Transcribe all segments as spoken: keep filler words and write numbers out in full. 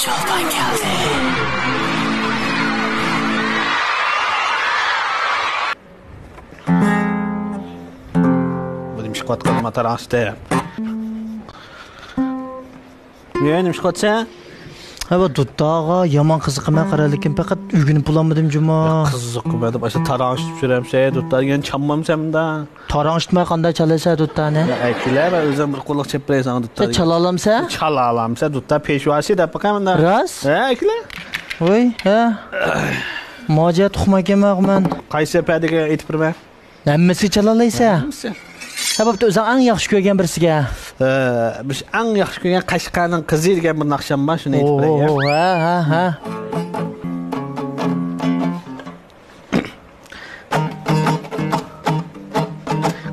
چولپان كەلدى. بۇ نېمە ئىش قىلىۋاتقان ماتار ئاستى؟ يە، نېمە ئىش قىلىۋاتىسەن؟ ھە، بۇ دۇتاغا يامان قىزىقىمەن قارا، لېكىن پەقەت ئۆگىنىپ بولالمىدىم جۇمۇ. قىزىقمىدىم، ئاشۇ تاراڭشىتىپ يۈرەمسەن، دۇتا دېگەن چالمامسەن مۇندا؟ تاراڭشىتماي قانداق چالايسەن دۇتانى؟ يا، ئەكىلە، مەن ئۆزۈم بىر قوللۇق چېپىپ بېرەي ساڭا دۇتا. سەن چالالامسەن؟ چالالامسەن، دۇتا پېشۋاسى دەپ باقاي مۇندا. راست؟ ھە، ئەكىلە. ۋوي، ھە. ماجىيەت ئۇقمايكەنمەن مەن. قايسى پەدىگە ئېيتىپ بېرىمەن؟ ھەممىسىگە چالىلايسەن. ھەممىسى. ھە، بوپتۇ، ئۆزۈڭ ئەڭ ياخشى كۆرگەن بىرسىگە. ئە، بىز ئەڭ ياخشى كۆرگەن قەشقەرنىڭ قىزى دېگەن بىر ناخشام بار، شۇنى ئېيتىپ بېرەي، يا. ئوھو، ھە، ھە، ھە.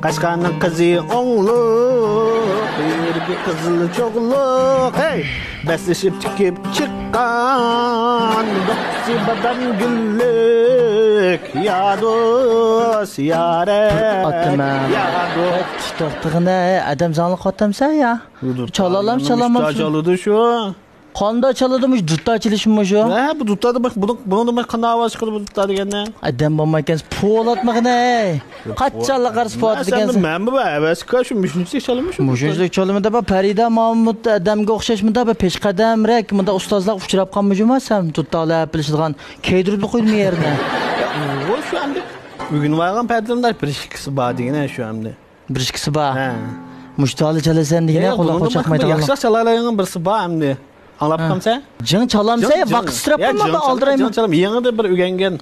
قەشقەرنىڭ قىزى ئوڭلۇق، يۈرىكى قىزىل چوغلۇق، ھەي! بەسلىشىپ تىكىپ چىققان، بەستى بادام گۈللۈك، يا دوست، يا رەب، ئاتىمەن. يا دوست. توختىغىنە، ئادەم زاڭلىق ئاتامسەن يا. چالالام، چالالام. چالىدۇ شۇ. قانداق چالىدۇ مۇشۇ دۇتا چېلىشمۇ شۇ؟ ھە، بۇ دۇتادا بۇنىڭدىن باشقا قانداق ئاۋاز چىقىدۇ بۇ دۇتا دېگەندە؟ ئادەم بولمايكەنسەن، پۇۋلاتمىغىنە، ھەي. قاچانلا قارىسا پۇۋلاتىدىكەنسەن. مەن بۇ ھەۋەسكە شۇ مۇشۇنچىلىك چالىمۇ شۇ. مۇشۇنچىلىك چالىمۇ دەپ، پەرىدە مامۇت ئادەمگە ئوخشاش مۇنداق بىر پېشقەدەمرەك، مۇنداق ئۇستازلارغا ئۇچراپ قالمىجۇما سەن؟ دۇتا ئالاپ بىلىشىدىغان، كىيدۈرۈپلا قويدۇم يەرنى. ۋوي، شۇ ئەمدى ئۆگىنىۋالغان پەدىلىرىمدە بىر ئىككىسى بار دېگىنە شۇ ئەمدى. بىر ئىككىسى بار. ھە. مۇشۇ تالى چالىسەن دېگىنە، قۇلاق چاقمايدىغان. ياخشىراق چالالايدىغان بىرسى بار ئەمدى. ئاڭلاپ باقامسەن؟ جىڭ چالامسەن، ۋاقىت ئىسراپ قىلما، ئالدىرايمەن. يېڭىدا بىر ئۆگەنگەن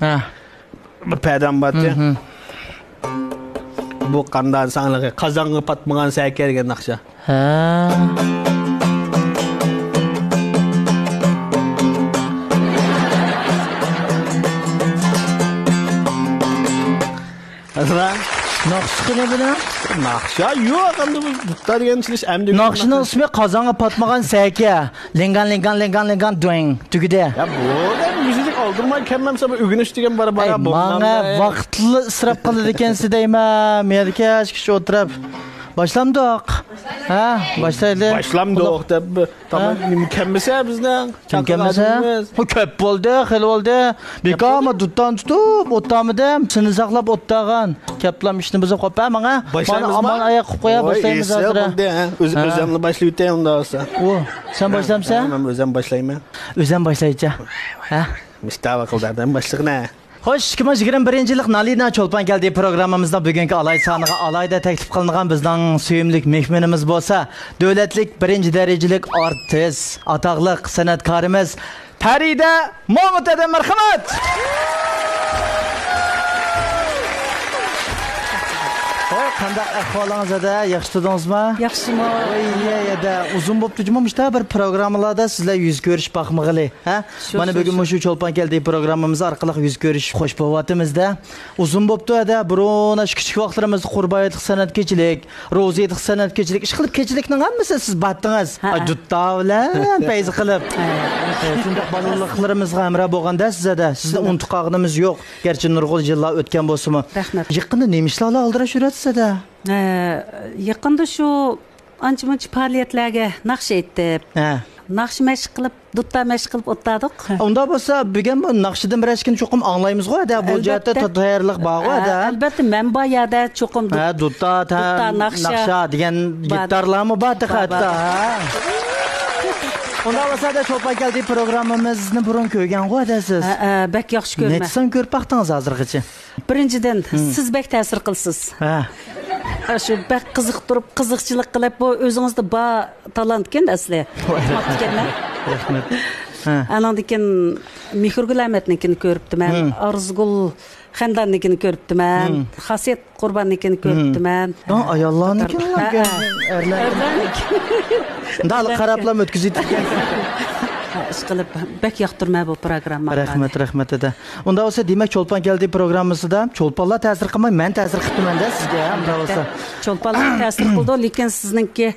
بىر پەدەم بارتى. بۇ قانداق دېسەڭلىغى، قازانغا پاتمىغان سەكە دېگەن ناخشا. ھە. ناخشىسى قېنى بۇنىڭ؟ ناخشا يوق، ئەمدى بۇ دۇتا دېگەن چېلىش ئەمدى. ناخشىنىڭ ئىسمى قازانغا پاتمىغان سەكە. لىڭگان، لىڭگان، لىڭگان، لىڭگان، دويڭ. تۈگىدى. يا بۇ مۇزىكا ئالدۇرماي كەلمەمسە، بۇ ئۆگىنىش دېگەن بار، بار. ئەي، ماڭا ۋاقىتلا ئىسراپ قىلىدىكەنسىز دەيمەن. مەيلى، كەچكىچە ئولتۇرۇپ. باشلامدۇق؟ ھە، باشلايلى. باشلامدۇق دەپ، تامام نېمە كەممىسە بىزنىڭ؟ كەم كەممىسە؟ بۇ كۆپ بولدى، خېلى بولدى. بىكارمۇ دۇتان تۇتۇپ ئولتۇرمىدىم، سېنى ساقلاپ ئولتۇرغان. كەپلام ئىشنى بۇزۇپ قويۇپ، ھە، ماڭا. باشلايمىزمۇ؟ مانا ئامان ئاياق قويۇپ قوياي، باشلايمىز ھازىر. ئۆزۈملا باشلاۋېتەي ئۇنداق بولسا. ئۇ، سەن باشلامسەن؟ مەن ئۆزۈم باشلايمەن. ئۆزۈم باشلايچە. ھە؟ مۇشتاۋا قىلدى ئادەم باشلىقىنى. خوش، ئىككى مىڭ يىگىرمە بىرىنچى يىللىق نالىنا چولپان كەلدى پروگراممىمىزنىڭ بۈگۈنكى ئالاھىدە سانىغا ئالاھىدە تەكلىپ قىلىنغان بىزنىڭ سۆيۈملۈك مېھمىنىمىز بولسا، دۆلەتلىك بىرىنچى دەرىجىلىك ئارتىس، ئاتاقلىق سەنئەتكارىمىز پەرىدە مامۇت ھەدە، مەرھەمەت! ھوي، قانداق ئەھۋالىڭىز ھەدە؟ ياخشى تۇردىڭىزمۇ؟ ياخشىمۇ؟ ۋاي، يە، يەدە، ئۇزۇن بوپتۇ جۇمۇ مۇشتا بىر پروگراممىلاردا سىزلەر يۈز كۆرۈشۈپ باقمىغىلى، ھە؟ مانا بۈگۈن مۇشۇ چولپان كەلدى پروگراممىمىز ئارقىلىق يۈز كۆرۈشۈپ خوش بولۇۋاتىمىز-دە. ئۇزۇن بوپتۇ ھەدە، بۇرۇن ئاشۇ كىچىك ۋاقىتلىرىمىزدا قۇربان ھېيتلىق سەنئەت كېچىلىك، روزا ھېيتلىق سەنئەت كېچىلىك، ئىشقىلىپ كېچىلىكنىڭ ھەممىسىگە سىز باتتىڭىز. ھە. ئاي، دۇتتا بىلەن پەيزى قىلىپ. ھە. شۇنداق بالىلىقلىرىمىزغا ھەمراھ بولغاندا سىز ھەدە، سىزنى ئۇنتۇپ قالغىنىمىز يوق. گەرچە نۇرغۇن يىللار ئۆتكەن بولسىمۇ. رەھمەت. يېقىندا نېمە ئىشلار بىلەن ئالدىراش يۈرۈۋاتىسىز ھەدە؟ ھە، يېقىندا شۇ ئانچە-مۇنچە پائالىيەتلەرگە ناخشا ئېيتىپ، ھە، ناخشا مەشىق قىلىپ، دۇتتا مەشىق قىلىپ ئولتۇردۇق. ئۇنداق بولسا، بۈگۈن بۇ ناخشىدىن بىرەركىنى چوقۇم ئاڭلايمىزغۇ ھەدە، بۇ جەھەتتە تەييارلىق بارغۇ ھەدە. ئە، ئەلبەتتە، مەن بار يەردە چوقۇم دۇت-، ھە، دۇتتا، دۇتتا، ناخشا، ناخشا دېگەن گىتارلارمۇ بار تېخى ھەتتا. ئۇنداق بولسا ھەدە، چولپان كەلدى پروگراممىمىزنى بۇرۇن كۆرگەنغۇ ھەدە سىز. ھە، ھە، بەك ياخشى كۆرىمەن. نەچچە سان كۆرۈپ باقتىڭىز ھازىرغىچە؟ بىرىنچىدىن، سىز بەك تەسىر قىلىسىز. ھە. شۇ بەك قىزىقتۇرۇپ، قىزىقچىلىق قىلىپ، بۇ ئۆزىڭىزدە بار تالانتكەن ئەسلى. ئېيتماپتىكەنمەن. رەھمەت. ھە. ئانىڭدىن كېيىن مېھرىگۈل ئەمەتنىڭكىنى كۆرۈپتىمەن. ئارزۇگۈل خەنداننىڭكىنى كۆرۈپتىمەن. خاسىيەت قۇرباننىڭكىنى كۆرۈپتىمەن. ھە، ئاياللارنىڭكىنى، ھە، ئەرلەرنىڭكىنى. ئەرلەرنىڭكىنى. مۇنداق قاراپلا ئۆتكۈزۈۋېتىپتىكەن. ھە، ئىشقىلىپ، بەك ياقتۇرىمەن بۇ پروگراممىڭلارنى. رەھمەت، رەھمەت ھەدە. ئۇنداق بولسا، دېمەك، چولپان كەلدى پروگراممىسىدا چولپانلار تەسىر قىلماي، مەن تەسىر قىپتىمەن-دە سىزگە، ھە، ئۇنداق بولسا. چولپانلار تەسىر قىلىدۇ، لېكىن سىزنىڭكى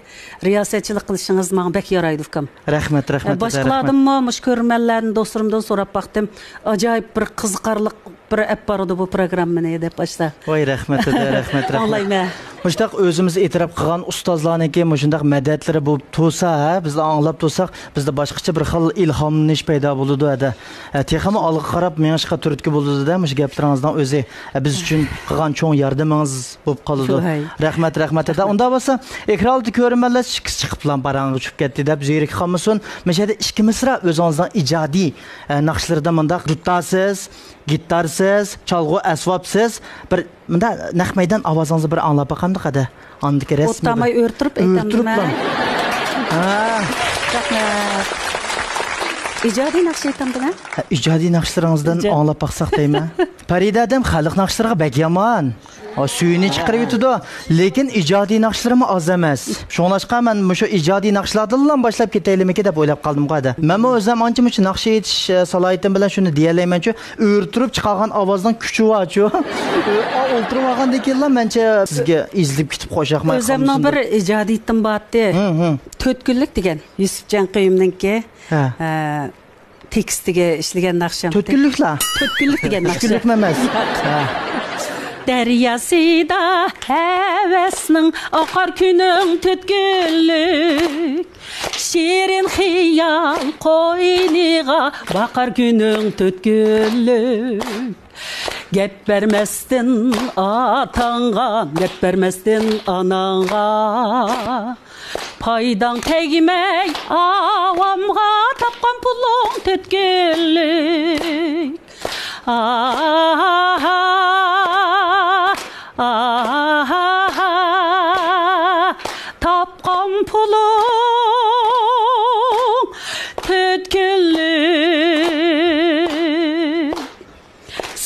رىياسەتچىلىك قىلىشىڭىز ماڭا بەك يارايدۇ، ئۇكام. رەھمەت، رەھمەت ھەدە، رەھمەت. باشقىلاردىنمۇ، مۇشۇ كۆرۈرمەنلەردىن، دوستلىرىمدىن سوراپ باقتىم. ئاجايىپ بىر قىزىقارلىق بىر ئەپ بارىدۇ بۇ پروگراممىنى دەپ باشتا. ۋاي، رەھمەت ھەدە، رەھمەت، رەھمەت. ئاڭلايمەن. مۇشۇنداق ئۆزىمىز ئېتىراپ قىلغان ئۇستازلارنىڭكى مۇشۇنداق مەدەتلىرى بولۇپ تۇرسا، ھە، بىزلا ئاڭلاپ تۇرساق، بىزدە باشقىچە بىر خىل ئىلھاملىنىش پەيدا بولىدۇ، ھەدە. ھە، تېخىمۇ ئالغا قاراپ مېڭىشقا تۈرتكە بولىدۇ-دە، مۇشۇ گەپلىرىڭىزنىڭ ئۆزى، ھە، بىز ئۈچۈن قىلغان چوڭ ياردىمىڭىز بولۇپ قالىدۇ. ۋاي. رەھمەت، رەھمەت، ھەدە. ئۇنداق بولسا، ئېكران ئالدىدا كۆرۈرمەنلەر چىقىپ، چىقىپلا پاراڭغا چۈشۈپ كەتتى دەپ زېرىكىپ قالمىسۇن. مۇشۇ يەردە ئىككى مىسرا ئۆزىڭىزنىڭ ئىجادىي، ھە، ناخشىلىرىدا مۇنداق دۇتارسىز، گىتارسىز، چالغۇ ئەسۋابسىز بىر مۇنداق نەق مەيدان ئاۋازىڭىزنى بىر ئاڭلاپ باقامدۇق ھەدە؟ ئاندىكى رەسمىي ئوتتاماي بىر ئۆرتۈرۈپ ئۆرتۈرۈپلا. ئېيتامدىمەن. ھە. رەھمەت. ئىجادىي ناخشا ئېيتامدىمەن؟ ھە، ئىجادىي ناخشىلىرىڭىزدىن ئىجا- ئاڭلاپ باقساق دەيمەن. پەرىدە ھەدەم خەلق ناخشىلىرىغا بەك يامان. ئا، سۈيىنى چىقىرىۋېتىدۇ. لېكىن ئىجادىي ناخشىلىرىمۇ ئاز ئەمەس. شۇڭلاشقا مەن مۇشۇ ئىجادىي ناخشىلاردىنلا باشلاپ كېتەيلىمىكى دەپ ئويلاپ قالدىمغۇ ھەدە. مەنمۇ ئۆزۈم ئانچە مۇنچە ناخشا ئېيتىش، ئە، سالاھىيىتىم بىلەن شۇنى دېيەلەيمەنچۇ، ئۆرتۈرۈپ چىقارغان ئاۋازنىڭ كۈچى بارچۇ. ئا، ئولتۇرۇپ ئالغاندىن كېيىنلا مەنچە سىزگە ئېزىلىپ كېتىپ خوشياقماي قالمىسۇن دەپ. ئۆزۈمنىڭ بىر ئىجادىيىتىم بارتى. ھە، ھە. تۆت كۈنلۈك دېگەن يۈسۈپجان قېيۇمنىڭكى. ھە. ئە، تېكىستىگە ئىشلىگەن ناخشام. تۆت كۈنلۈكلا؟ تۆت كۈنلۈك دېگەن ئۈچ ناخشا. كۈنلۈكمۇ ئەمەس. ھە. دەرياسىدا ھەۋەسنىڭ ئاقار كۈنۈڭ تۆت كۈنلۈك. شېرىن خىيال قوينىغا باقار كۈنۈڭ تۆت كۈنلۈك. گەپ بەرمەستىن ئاتاڭغا، گەپ بەرمەستىن ئاناڭغا. پايداڭ تەگمەي ئاۋامغا، تاپقان پۇلۇڭ تۆت كۈنلۈك. ئاھا، ئاھا، تاپقان پۇلۇڭ تۆت كۈنلۈك.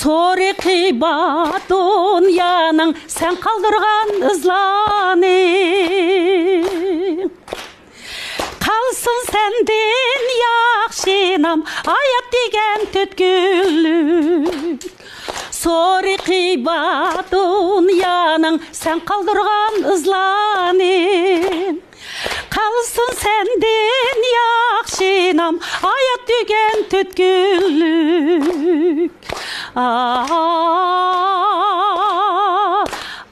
سورىقى بار دۇنيانىڭ سەن قالدۇرغان ئىزلارنىڭ. قالسۇن سەندىن ياخشى نام، ھايات دېگەن تۆت كۈنلۈك. سورىقى بار دۇنيانىڭ سەن قالدۇرغان ئىزلارنىڭ. قالسۇن سەندىن ياخشى نام، ھايات دېگەن تۆت كۈنلۈك. ئاھ،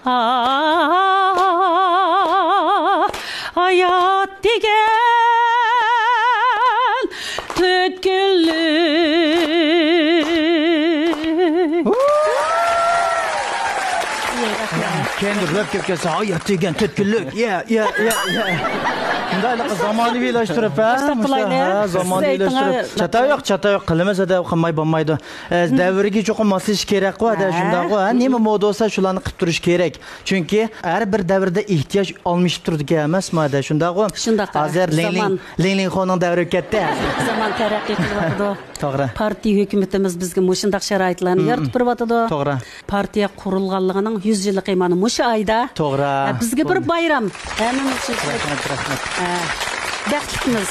ئاھ، ھايات دېگەن تۆت كۈنلۈك. كەينىدە رەپ كېلىپ كەتسە، ھايات دېگەن تۆت كۈنلۈك. يە، يە، يە، يە. مۇنداقلىققا زامانىۋىلاشتۇرۇپ، ھە؟ مۇشۇنداق قىلايلى. ھە، زامانىۋىلاشتۇرۇپ. چاتاق يوق، چاتاق يوق. قىلىمىز ھەدە، قىلماي بولمايدۇ. ئە، دەۋرگە چوقۇم ماسلىشىش كېرەكقۇ، ھەدە، ھە. شۇنداققۇ، ھە؟ نېمە مودا بولسا، شۇلارنى قىلىپ تۇرۇش كېرەك. چۈنكى ھەر بىر دەۋردە ئېھتىياج ئالمىشىپ تۇرىدىكەن ئەمەسمۇ، ھەدە، شۇنداققۇ؟ شۇنداق، ھازىر لىڭ لىڭ، زامان. لىڭ لىڭ خونىڭ دەۋرى كەتتى. زامان تەرەققىي قىلىۋاتىدۇ. توغرا. پارتىيە ھۆكۈمىتىمىز بىزگە مۇشۇنداق شارائىتلارنى يارىتىپ بېرىۋاتىدۇ. توغرا. پارتىيە قۇرۇلغانلىقىنىڭ يۈز يىللىقى مانا مۇشۇ ئايدا. توغرا. ھە، بىزگە بىر بايرام. ھەممىمىز ئۈچۈن. رەھمەت، رەھمەت. ھە، بەختلىكمىز.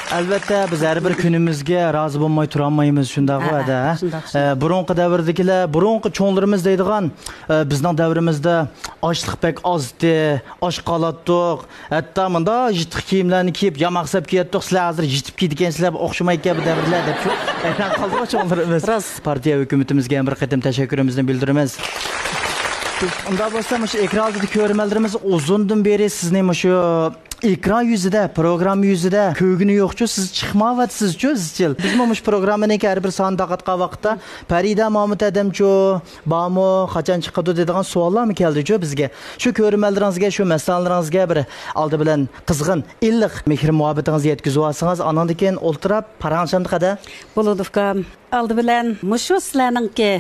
ئەلۋەتتە، بىز ھەر بىر كۈنىمىزگە رازى بولماي تۇرالمايمىز، شۇنداقغۇ، ھە، ھەدە، ھە؟ شۇنداق، شۇنداق. ئە، بۇرۇنقى دەۋردىكىلەر، بۇرۇنقى چوڭلىرىمىز دەيدىغان، ئە، بىزنىڭ دەۋرىمىزدە ئاشلىق بەك ئازتى، ئاچ قالاتتۇق، ھەتتا مۇنداق يىرتىق كىيىملەرنى كىيىپ، ياماق سەپ كىيەتتۇق، سىلەر ھازىر يېتىپ كېتىدىكەنسىلەر، ئوخشىمايدىكەن بۇ دەۋرلەر، دەپ شۇ ئەيلەپ قالدىغۇ چوڭلىرىمىز. راست. پارتىيە ھۆكۈمىتىمىزگە يەنە بىر قېتىم تەشەككۈرىمىزنى بىلدۈرىمىز. ئۇنداق بولسا، مۇشۇ ئېكران ئالدىدا كۆرۈرمەنلىرىمىز ئۇزۇندىن بېرى سىزنى مۇشۇ ئېكران يۈزىدە، پروگرامما يۈزىدە كۆرگىنى يوقچۇ، سىز چىقمايۋاتىسىزچۇ ئىزچىل. بىزمۇ مۇشۇ پروگراممىنىڭكى ھەر بىر سانىنى تارقاتقان ۋاقىتتا، پەرىدە مامۇت ھەدەمچۇ، بارمۇ، قاچان چىقىدۇ دەيدىغان سوئاللارمۇ كەلدىچۇ بىزگە. شۇ كۆرۈرمەنلىرىڭىزگە، شۇ مەستانىلىرىڭىزگە بىر ئالدى بىلەن قىزغىن، ئىللىق مېھىر-مۇھەببىتىڭىزنى يەتكۈزۈۋالسىڭىز، ئانىڭدىن كېيىن ئولتۇراپ پاراڭلىشامدۇق ھەدە. بولىدۇ، ئۇكام. ئالدى بىلەن مۇشۇ سىلەرنىڭكى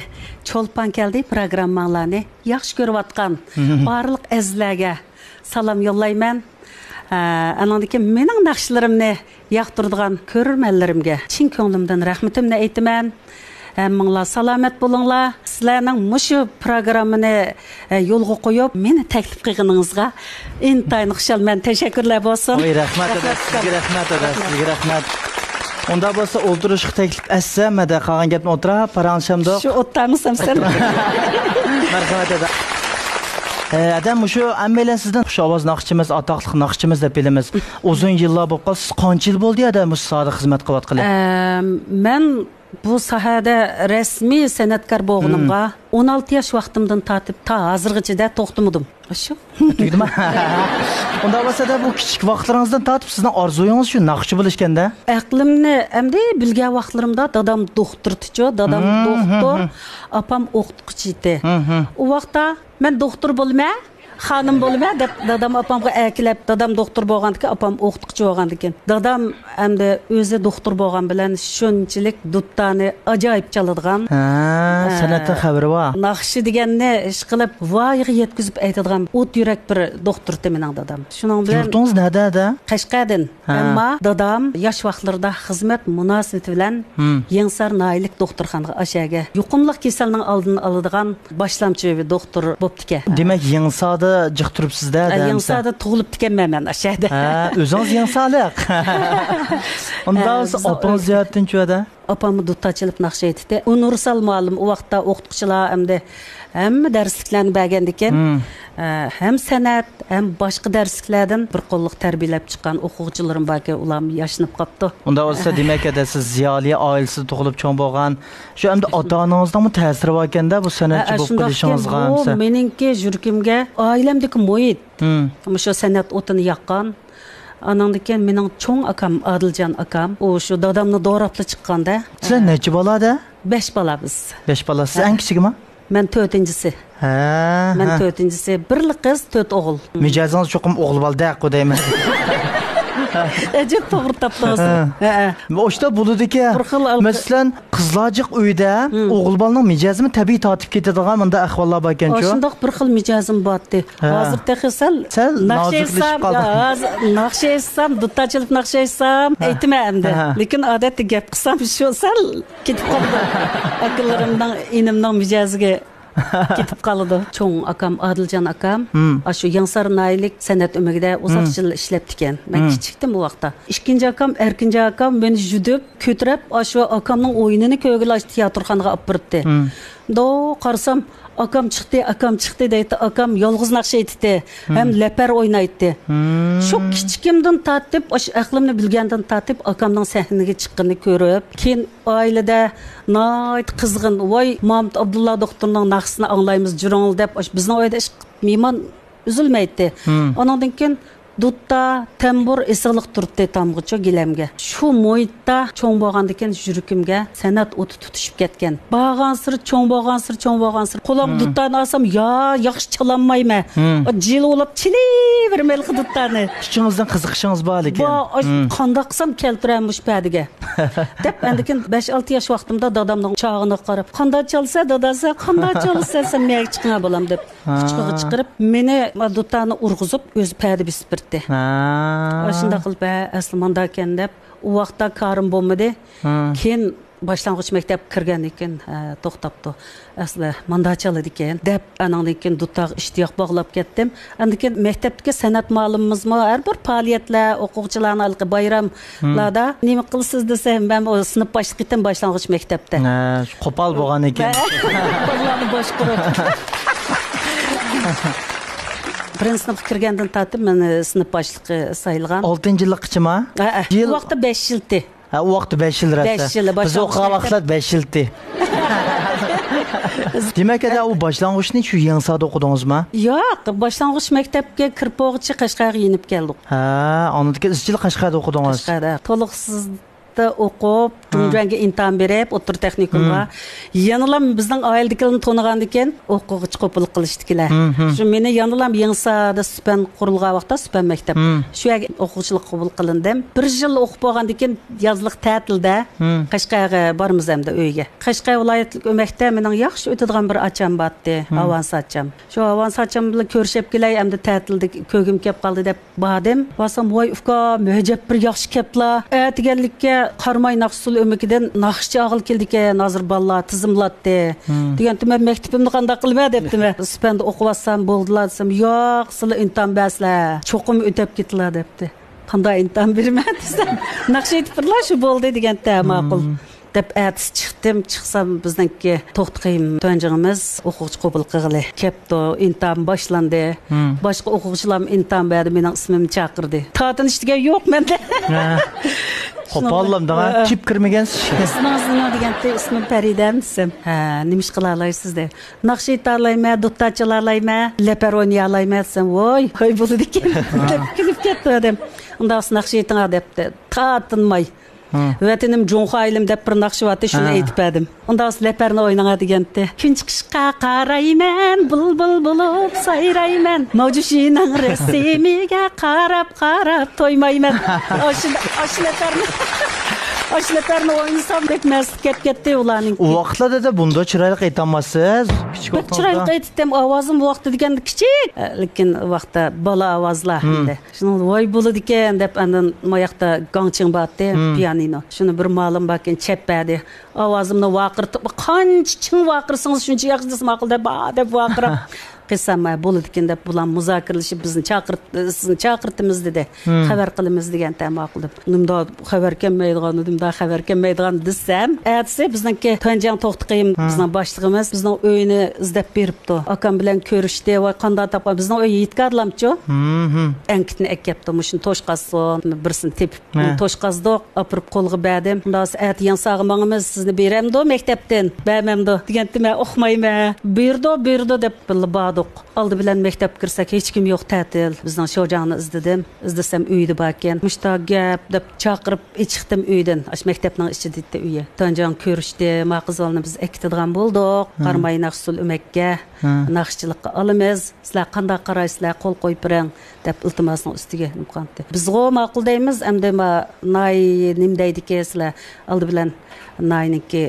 چولپان كەلدى پروگرامماڭلارنى ياخشى كۆرۈۋاتقان بارلىق ئەزىزلەرگە سالام يوللايمەن. ئە، ئانىڭدىن كېيىن مېنىڭ ناخشىلىرىمنى ياقتۇرىدىغان كۆرۈرمەنلىرىمگە چىن كۆڭلۈمدىن رەھمىتىمنى ئېيتىمەن. ھەممىڭلار سالامەت بولۇڭلار. سىلەرنىڭ مۇشۇ پروگراممىنى، ئە، يولغا قويۇپ، مېنى تەكلىپ قىلغىنىڭىزغا ئىنتايىن خۇشالمەن. تەشەككۈرلەر بولسۇن. ۋاي، رەھمەت، ھەدە، سىزگە رەھمەت، ھەدە، سىزگە رەھمەت. ئۇنداق بولسا، ئولتۇرۇشقا تەكلىپ ئەتسەم، ھەدە، قالغان گەپنى ئولتۇراپ پاراڭلىشامدۇق. شۇ ئوتتامىسەن سەن؟ مەرھەمەت، ھەدە. ئە، ھەدە، مۇشۇ ھەممەيلەن سىزدىن خۇش ئاۋاز ناخشىمىز، ئاتاقلىق ناخشىمىز دەپ بىلىمىز. ئۇزۇن يىللار بولۇپ قالدى. سىز قانچە يىل بولدى، ھەدە، مۇشۇ ساھەدە خىزمەت قىلىۋاتقىلى؟ ئە، مەن بۇ ساھەدە رەسمىي سەنئەتكار بولغىنىمغا، ئون ئالتە ياش ۋاقتىمدىن تارتىپ تا ھازىرغىچىدە توختىمىدىم. ئاشۇ. تۈگىدىما؟ ئۇنداق بولسا، بۇ كىچىك ۋاقىتلىرىڭىزدىن تارتىپ سىزنىڭ ئارزۇيىڭىز شۇ ناخشىچى بولۇش ئىكەندە؟ ئەقلىمنى ئەمدى بىلگەن ۋاقىتلىرىمدا دادام دوختۇرتىچۇ، دادام دوختۇر، ئاپام ئوقۇتقۇچى ئىدى. ئۇ ۋاقىتتا مەن دوختۇر بولىمەن، خانىم بولىمەن دەپ دادام ئاپامغا ئەكېلىپ، دادام دوختۇر بولغاندىكىن، ئاپام ئوقۇتقۇچى بولغاندىكىن، دادام ئەمدى ئۆزى دوختۇر بولغان بىلەن شۇنچىلىك دۇتارنى ئاجايىپ چالىدىغان، ھە، ئە، سەنئەتتىن خەۋىرى بار. ناخشا دېگەننى ئىشقىلىپ ۋايىغا يەتكۈزۈپ ئېيتىدىغان ئوت يۈرەك بىر دوختۇر ئىدى مېنىڭ دادام. شۇنىڭ بىلەن يۇرتىڭىز نەدە، دە؟ قەشقەردىن. ھە. ئەمما دادام ياش ۋاقىتلىرىدا خىزمەت مۇناسىۋىتى بىلەن يېڭىسار ناھىيەلىك دوختۇرخانىغا ئاشەگە يۇقۇملۇق كېسەلنىڭ ئالدىنى ئالىدىغان باشلامچى دوختۇر بوپتىكەن. دېمەك، يېڭىساردا جىق تۇرۇپسىز-دە، ھە، دەمسە؟ يېڭىساردا تۇغۇلۇپتىكەنمەن مەن ئاشەدە. ھە، ئۆزىڭىز يېڭىسارلىق. ئۇنداق ھە، بولسا ئاپىڭىز جەھەتتىن چۈۋەدە؟ ئاپاممۇ دۇتار چېلىپ ناخشا ئېيتتى. ئۇنىۋېرسال مۇئەللىم ئۇ ۋاقىتتا ئوقۇتقۇچىلار ئەمدى ھەممە دەرسلىكلەرنى بەرگەندىكىن، ئە، ھەم سەنئەت، ھەم باشقا دەرسلىكلەردىن بىر قوللۇق تەربىيەلەپ چىققان ئوقۇغۇچىلىرىم باركەن، ئۇلارمۇ ياشىنىپ قاپتۇ. ئۇنداق بولسا، دېمەك، ئەدە سىز زىيالىي ئائىلىسىدە تۇغۇلۇپ چوڭ بولغان، شۇ ئەمدى ئاتا-ئانىڭىزنىڭمۇ تەسىرى باركەندە بۇ سەنئەتچى ھە، بولۇپ شۇنداقكەن، قېلىشىڭىزغا بۇ ئەمسە؟ مېنىڭكى يۈرىكىمگە ئائىلەمدىكى مۇھىت، مۇشۇ سەنئەت ئوتىنى ياققان. ئاناندىن كېيىن مېنىڭ چوڭ ئاكام، ئادىلجان ئاكام، ئۇ شۇ دادامنى دوراپلا چىققاندا. سىلەر نەچچە بالا-دە؟ بەش بالا بىز. بەش بالا. سىز ھە. ئەڭ كىچىكىما؟ مەن تۆتىنچىسى. ھە، مەن ھە. تۆتىنچىسى. بىرلا قىز، تۆت ئوغۇل. مىجەزىڭىز چوقۇم ئوغۇل بالا دەقۇ دەيمەن. ئەجەب توغرا تاپتىڭىز. ھە. ھە، ھە. ئاشۇنداق بولىدىكەن. بىر خىل ئال- مەسىلەن، قىزلار جىق ئۆيدە ئوغۇل بالىنىڭ مىجەزىمۇ تەبىئىي تارتىپ كېتىدىغان مۇنداق ئەھۋاللار باركەنچۇ؟ ئاشۇنداق بىر خىل مىجەزىم بارتى. ھە. ھازىر تېخى سەل سەل ناخشا نازۇكلىشىپ ئېيتسام، قالدى. ھازىر ناخشا ئېيتسام، دۇتار چېلىپ ناخشا ئېيتسام، ھە. ئېيتىمەن ئەمدى. ھە. لېكىن ئادەتتە گەپ قىلسام، شۇ سەل كېتىپ قالىدۇ. ئاكىلىرىمنىڭ، ئىنىمنىڭ مىجەزىگە كېتىپ قالىدۇ. چوڭ ئاكام، ئادىلجان ئاكام، ئاشۇ يېڭىسار ناھىيەلىك سەنئەت ئۆمىكىدە ئۇزاق يىل ئىشلەپتىكەن. مەن كىچىكتىم ئۇ ۋاقىتتا. ئىككىنچى ئاكام، ئەركىنجان ئاكام مېنى يۈدۈپ، كۆتۈرۈپ، ئاشۇ ئاكامنىڭ ئويۇنىنى كۆرگىلى ئاشۇ تىياتىرخانىغا ئاپىرىپتى. دو قارىسام، ئاكام چىقتى، ئاكام چىقتى دەيتتى. ئاكام يالغۇز ناخشا ئېيتتى ھەم لەپەر ئوينايتتى. شۇ كىچىكىمدىن تارتىپ، ئاشۇ ئەقلىمنى بىلگەندىن تارتىپ ئاكامنىڭ سەھنىگە چىققىنىنى كۆرۈپ، كېيىن ئائىلىدە ناھايىتى قىزغىن، ۋاي، مامۇت ئابدۇللا دوختۇرنىڭ ناخشىسىنى ئاڭلايمىز، جۈرۈڭ دەپ، ئاشۇ بىزنىڭ ئۆيدە ئىش مېھمان ئۈزۈلمەيتتى. ئانىڭدىن كېيىن دۇتتا، تەمبۇر ئېسىقلىق تۇرۇپتۇ تامغىچۇ گىلەمگە. شۇ مۇھىتتا چوڭ بولغاندىكىن يۈرىكىمگە سەنئەت ئوتى تۇتۇشۇپ كەتكەن. بارغانسېرى چوڭ بولغانسېرى، چوڭ بولغانسېرى قولۇمغا دۇتتانى ئالسام، يا ياخشى چالالمايمەن. جىلۋىلاپ چېلىۋېرىمەن ھېلىقى دۇتتانى. ئىچىڭىزدىن قىزىقىشىڭىز بار لېكىن. بار، قانداق قىلسام كەلتۈرەم مۇشۇ پەدىگە. دەپ ئاندىن كېيىن بەش ئالتە ياش ۋاقتىمدا دادامنىڭ چاغىنىغا قاراپ، قانداق چالىسەن دادا سەن، قانداق چالىسەن سەن، مەگە چىقىڭا بالام دەپ. قۇچىقىغا چىقىرىپ، مېنى دۇتارنى ئۇرغۇزۇپ، ئۆزى پەدە بېسىپ بېرىتتى. ئاشۇنداق قىلىپ، ھە، ئەسلى مانداكەن دەپ، ئۇ ۋاقىتتا كارىم بولمىدى. كېيىن باشلانغۇچ مەكتەپكە كىرگەندىن كېيىن، ھە، توختاپتۇ. ئەسلى ماندا چالىدىكەن دەپ، ئانىڭدىن كېيىن دۇتارغا ئىشتىياق باغلاپ كەتتىم. ئاندىن كېيىن مەكتەپتىكى سەنئەت مۇئەللىمىمىزمۇ ھەر بىر پائالىيەتلەر، ئوقۇغۇچىلارنى ھېلىقى بايراملاردا نېمە قىلىسىز دېسە، مەن ئۇ سىنىپ باشلىقى ئىدىم باشلانغۇچ مەكتەپتە. ھە، قوپال بولغان ئىكەن. بالىلارنى باشقۇرۇپ. بىرىنچى سىنىپقا كىرگەندىن تارتىپ مېنى سىنىپ باشلىقى سايلىغان. ئالتىنچى يىللىققىچىما؟ ھە، ھە. يىل ئۇ ۋاقىتتا بەش يىلتى. ھە، ئۇ ۋاقىتتا بەش يىل رەسە. بەش يىل، بىز ئوقۇغان ۋاقىتلار بەش يىلتى. دېمەك، ئەدە ئۇ باشلانغۇچنى شۇ يېڭىساردا ئوقۇدىڭىزما؟ ياق، باشلانغۇچ مەكتەپكە كىرىپ بولغۇچە قەشقەرگە يېنىپ كەلدۇق. ھە، ئاندىن كېيىن ئىزچىل قەشقەردە ئوقۇدىڭىز. قەشقەردە. تولۇقسىزدا ئوقۇپ، جۇڭجۈەنگە ئىمتىھان بېرىپ، ئوتتۇرا تېخنىكومغا. يەنىلا بىزنىڭ ئائىلىدىكىلەرنى تونۇغاندىكىن، ئوقۇغۇچى قوبۇل قىلىشتىكىلەر. شۇ مېنى يەنىلا يېڭىساردا سۈپەن قۇرۇلغان ۋاقىتتا، سۈپەن مەكتەپ. شۇ يەرگە ئوقۇغۇچىلىققا قوبۇل قىلىندىم. بىر يىل ئوقۇپ بولغاندىن كېيىن، يازلىق تەتىلدە قەشقەرگە بارىمىز ئەمدى ئۆيگە. قەشقەر ۋىلايەتلىك ئۆمەكتە مېنىڭ ياخشى ئۆتىدىغان بىر ئاچام بارتتى، ھاۋانسا ئاچام. شۇ ھاۋانسا ئاچام بىلەن كۆرۈشۈپ كېلەي، ئەمدى تەتىلدە كۆرگۈم كەپ قالدى دەپ باردىم. بارسام، ۋاي ئۇكام، ئەجەب بىر ياخشى كەپلا. ئەتىگەنلىككە قاراماي ناخشىسۇل ئۆمىكىدىن ناخشىچى ئاغىل كېلىدىكەن، ھازىر بالىلار تىزىملاتتى. دېگەنتىم، مەن مەكتىپىمنى قانداق قىلىمەن دەپتىمەن. سۈپەندە ئوقۇۋاتسام بولدىلا دېسەم، ياق، سىلەر ئىمتىھان بەرسىلەر، چوقۇم ئۆتەپ كېتىلا دەپتى. قانداق ئىمتىھان بېرىمەن دېسەم، ناخشا ئېيتىپ بېرىلا، شۇ بولدى دېگەنتە، ماقۇل. دەپ ئەتىسى چىقتىم. چىقسام بىزنىڭكى توختىخېيىم تۇەنجىڭىمىز ئوقۇغۇچى قوبۇل قىلغىلى كەپتۇ. ئىمتىھان باشلاندى. باشقا ئوقۇغۇچىلارمۇ ئىمتىھان بەردى، مېنىڭ ئىسمىمنى چاقىردى. تارتىنىش دېگەن يوق مەندە. قوپاللام دەڭە، ھە. تىپ كىرمىگەنسىز. ئىسمىڭىز نېمە دېگەنتى؟ ئىسمىم پەرىدەم دېسەم، ھە، نېمە ئىش قىلالايسىز دەپ. ناخشا ئېيتالايمەن، دۇتار چالالايمەن، لەپەر ئوينىيالايمەن دېسەم، ۋوي، ھاي بولىدىكەن دەپ كۈلۈپ كەتتى ئادەم. ئۇنداق ناخشا ئېيتىڭا دەپتى. تارتىنماي. ھە. ۋەتىنىم جۇڭخۇا ئېلىم دەپ بىر ناخشا بارتى، شۇنى ھە. ئېيتىپ بەردىم. ئۇنداق لەپەرنى ئوينىڭا دېگەنتى. كۈن چىقىشقا قارايمەن، بۇلبۇل بولۇپ سايرايمەن. ماۋجۇشىنىڭ رەسىمىگە قاراپ، قاراپ تويمايمەن. ئاشۇ، ئاشۇ لەپەرنى، ئاشۇ لەپەرنى ئوينىسام، بەك مەستلىك كەپ كەتتى ئۇلارنىڭكى. ئۇ ۋاقىتلاردا دەدە بۇنداق چىرايلىق ئېيتالمايسىز. كىچىك بەك ۋاقتىڭىزدا. چىرايلىق ئېيتتىم، ئاۋازىم ۋاقتى دېگەندە كىچىك. لېكىن ۋاقىتتا بالا ئاۋازلار ھەمدە. شۇنىڭ ۋاي بولىدىكەن دەپ، ئاندىن ماياقتا گاڭچىڭ بارتى، پىيانىنو. شۇنى بىر مالىم باركەن، چەپ بەردى. ئاۋازىمنى ۋارقىرىتىپ، قانچە چىڭ ۋارقىرىسىڭىز، شۇنچە ياخشى دېسە ماقۇل دەپ، بار دەپ ۋارقىراپ. قىلسام، ھە، بولىدىكەن دەپ، بۇلار مۇزاكىرىلىشىپ، بىزنى چاقىرت-، سىزنى چاقىرتىمىز دېدى. خەۋەر قىلىمىز دېگەنتە، ماقۇل دەپ. نېمىدا خەۋەر كەلمەيدىغان، نېمىدا خەۋەر كەلمەيدىغان دېسەم، ئەتىسى بىزنىڭكى تۇەنجاڭ توختى قېيۇم، بىزنىڭ باشلىقىمىز بىزنىڭ ئۆينى ئىزدەپ بېرىپتۇ. ئاكام بىلەن كۆرۈشتى، ۋاي قانداق تاپقان، بىزنىڭ ئۆي يېتىكادىلامچۇ؟ ئەڭكىتنى ئەكەپتۇ، مۇشۇنى توشقازسۇن، بىرسىنى تېپىپ، ھە. توشقازدۇق، ئاپىرىپ قولغا بەردىم. ئۇنداق ئەتە يەنساغا ماڭىمىز، سىزنى بېرەمدۇ مەكتەپتىن؟ بەرمەمدۇ دېگەنتى، مەن ئۇقمايمەن. بېرىدۇ، بېرىدۇ دەپ بىللە باردۇق. ئالدى بىلەن مەكتەپكە كىرسەك، ھېچكىم يوق، تەتىل. بىزنىڭ شوجاڭنى ئىزدىدىم. ئىزدىسەم، ئۆيىدە باركەن. مۇشتا گەپ دەپ چاقىرىپ چىقتىم ئۆيدىن. ئاشۇ مەكتەپنىڭ ئىچىدە ئىدى ئۆيى. تۇەنجاڭ كۆرۈشتى، ما قىز بالىنى بىز ئەكېتىدىغان بولدۇق. قاراماي ناخشىسۇل ئۆمەككە ناخشىچىلىققا ئالىمىز. سىلەر قانداق قارايسىلەر؟ قول قويۇپ بېرىڭ دەپ ئىلتىماسنىڭ ئۈستىگە نېمە قىلغانتى. بىزغۇ ماقۇل دەيمىز، ئەمدى ما ناي نېمە دەيدىكى، سىلەر ئالدى بىلەن ناينىڭكى،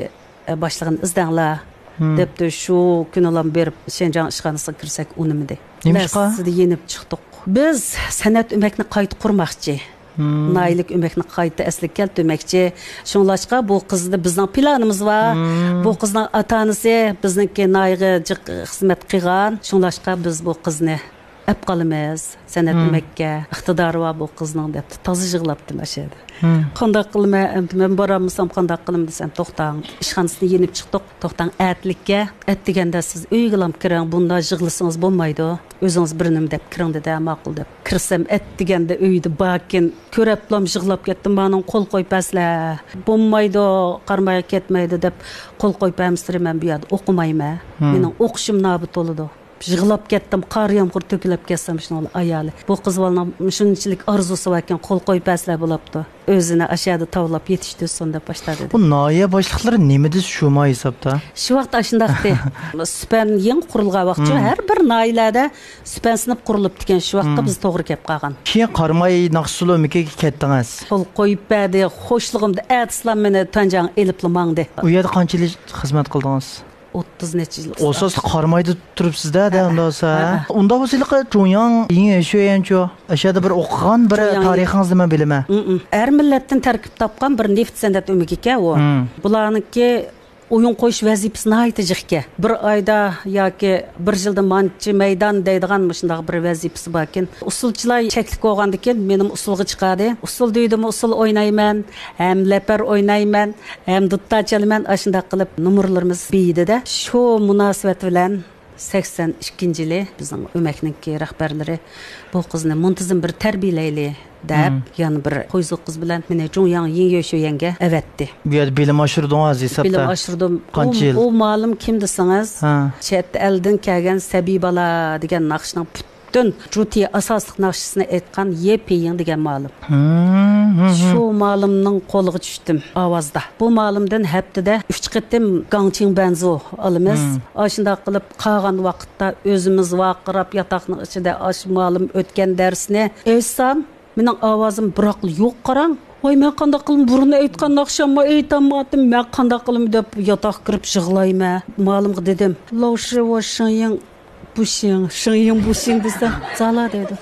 ئە، باشلىقىنى ئىزدەڭلار دەپتۇ. شۇ كۈنىلا بېرىپ شىنجاڭ ئىشخانىسىغا كىرسەك ئۇنىمىدى. نېمىشقا؟ لەسسىدە يېنىپ چىقتۇق. بىز سەنئەت ئۆمەكنى قايتا قۇرماقچى. ناھىيەلىك ئۆمەكنى قايتا ئەسلىگە كەلتۈرمەكچى. شۇڭلاشقا بۇ قىزنى، بىزنىڭ پىلانىمىز بار. بۇ قىزنىڭ ئاتا-ئانىسى بىزنىڭكى ناھىيەگە جىق خىزمەت قىلغان. شۇڭلاشقا بىز بۇ قىزنى ئەپ قالىمىز. سەنئەت ئۆمەككە ئىقتىدارى بار بۇ قىزنىڭ دەپتۇ. تازا يىغلاپتىمەن ئاشۇ يەردە. قانداق قىلىمەن ئەمدى، مەن بارالمىسام قانداق قىلىمەن دېسەم، توختاڭ، ئىشخانىسىنى يېنىپ چىقتۇق. توختاڭ، ئەتىلىككە، ئەتىگەندە سىز ئۆيگىلام كىرىڭ، بۇنداق يىغلىسىڭىز بولمايدۇ. ئۆزىڭىز بىر نېمە دەپ كىرىڭ دېدى، ھە، ماقۇل دەپ. كىرسەم، ئەتىگەندە ئۆيدە باركەن، كۆرەپلام يىغلاپ كەتتىم. مانىڭ قول قويۇپ بەرسىلە. بولمايدۇ، قارامايغا كەتمەيدۇ دەپ قول قويۇپ بەرمىسىلە، مەن بۇ يەردە ئوقۇمايمەن. مېنىڭ ئوقۇشۇم نابۇت بولىدۇ. يىغلاپ كەتتىم، قار يامغۇر تۆكۈلۈپ كەتسەم، شۇنىڭ ئايالى. بۇ قىز بالىنىڭ شۇنچىلىك ئارزۇسى باركەن، قول قويۇپ بەرسىلە بولاپتۇ. ئۆزىنى ئاشۇ يەردە تاۋلاپ يېتىشتۈرسۇن دەپ باشلاپ دېدى. بۇ ناھىيە باشلىقلىرى نېمە دېسە شۇما ھېسابتا؟ شۇ ۋاقىت ئاشۇنداقتى. سۈپەن يېڭى قۇرۇلغان ۋاقىتچۇ، ھەر بىر ناھىيەلەردە سۈپەن سىنىپ قۇرۇلۇپتىكەن. شۇ ۋاقىتتا بىز توغرا كەپ قالغان. كېيىن قاراماي ناخشىسۇل ئۆمىكىگە كەتتىڭىز. قول قويۇپ بەردى، خوشلۇقۇمدا ئەتىسىلا مېنى تۇەنجاڭ ئېلىپلا ماڭدى. ئۇ يەردە قانچە يىل خىزمەت قىلدىڭىز؟ ئوتتۇز نەچچە يىل ئۇستا. ئوساسلىق قارامايدا تۇرۇپسىز-دە، دە، ھە، ئۇنداق بولسا. ھە، ھە. ئۇنداق بولسا ھېلىقى جۇڭياڭ يىڭ يۆشۈيەنچۇ؟ ئاشۇ يەردە بىر ئوقۇغان، بىر جۇڭياڭ تارىخىڭىزنى مەن بىلىمەن. ئۇ، ئۇ. ئەر مىللەتتىن تەركىب تاپقان بىر نېفىت سەنئەت ئۆمىكى ئىكەن ئۇ. بۇلارنىڭكى ئويۇن قويۇش ۋەزىپىسى ناھايىتى جىق ئىكەن. بىر ئايدا ياكى بىر يىلدا مانچە مەيدان دەيدىغان مۇشۇنداق بىر ۋەزىپىسى باركەن. ئۇسسۇلچىلار چەكلىك بولغاندىكىن مېنىمۇ ئۇسسۇلغا چىقاردى. ئۇسسۇل دېدىمۇ ئۇسسۇل ئوينايمەن، ھەم لەپەر ئوينايمەن، ھەم دۇتار چالىمەن، ئاشۇنداق قىلىپ نومۇرلىرىمىز بېيىدى-دە. شۇ مۇناسىۋەت بىلەن سەكسەن ئىككىنچى يىلى بىزنىڭ ئۆمەكنىڭكى رەھبەرلىرى بۇ قىزنى مۇنتىزىم بىر تەربىيەلەيلى دەپ، يەنە بىر خۇيزۇ قىز بىلەن مېنى جۇڭياڭ يىڭ يۆشۈيەنگە ئەۋەتتى. بۇ يەردە بىلىم ئاشۇردىڭىز ھېسابتا؟ بىلىم ئاشۇردۇم. قانچە يىل؟ ئۇ، ئۇ مالىم كىم دېسىڭىز، ھە، چەت ئەلدىن كەلگەن سەبىي بالا دېگەن ناخشىنىڭ پۈتۈن جۇتى ئاساسلىق ناخشىسىنى ئېيتقان يې پېيىڭ دېگەن مالىم. شۇ مالىمنىڭ قولىغا چۈشتۈم ئاۋازدا. بۇ مالىمدىن ھەپتىدە ئۈچ قېتىم گاڭچىڭ بەنزۇ ئالىمىز. ئاشۇنداق قىلىپ قالغان ۋاقىتتا ئۆزىمىز ۋارقىراپ ياتاقنىڭ ئىچىدە ئاشۇ مالىم ئۆتكەن دەرسنى ئېيتسام، مېنىڭ ئاۋازىم بىراقلا يوق قاراڭ. ۋاي، مەن قانداق قىلىمەن، بۇرۇن ئېيتقان ناخشاممۇ ئېيتالمايتتىم، مەن قانداق قىلىمەن دەپ ياتاققا كىرىپ يىغلايمەن. مالىمغا دېدىم، لوشى ۋو شېڭيىڭ بۇشىڭ، شېڭيىڭ بۇشىڭ دېسەم، زالا دەيدۇ.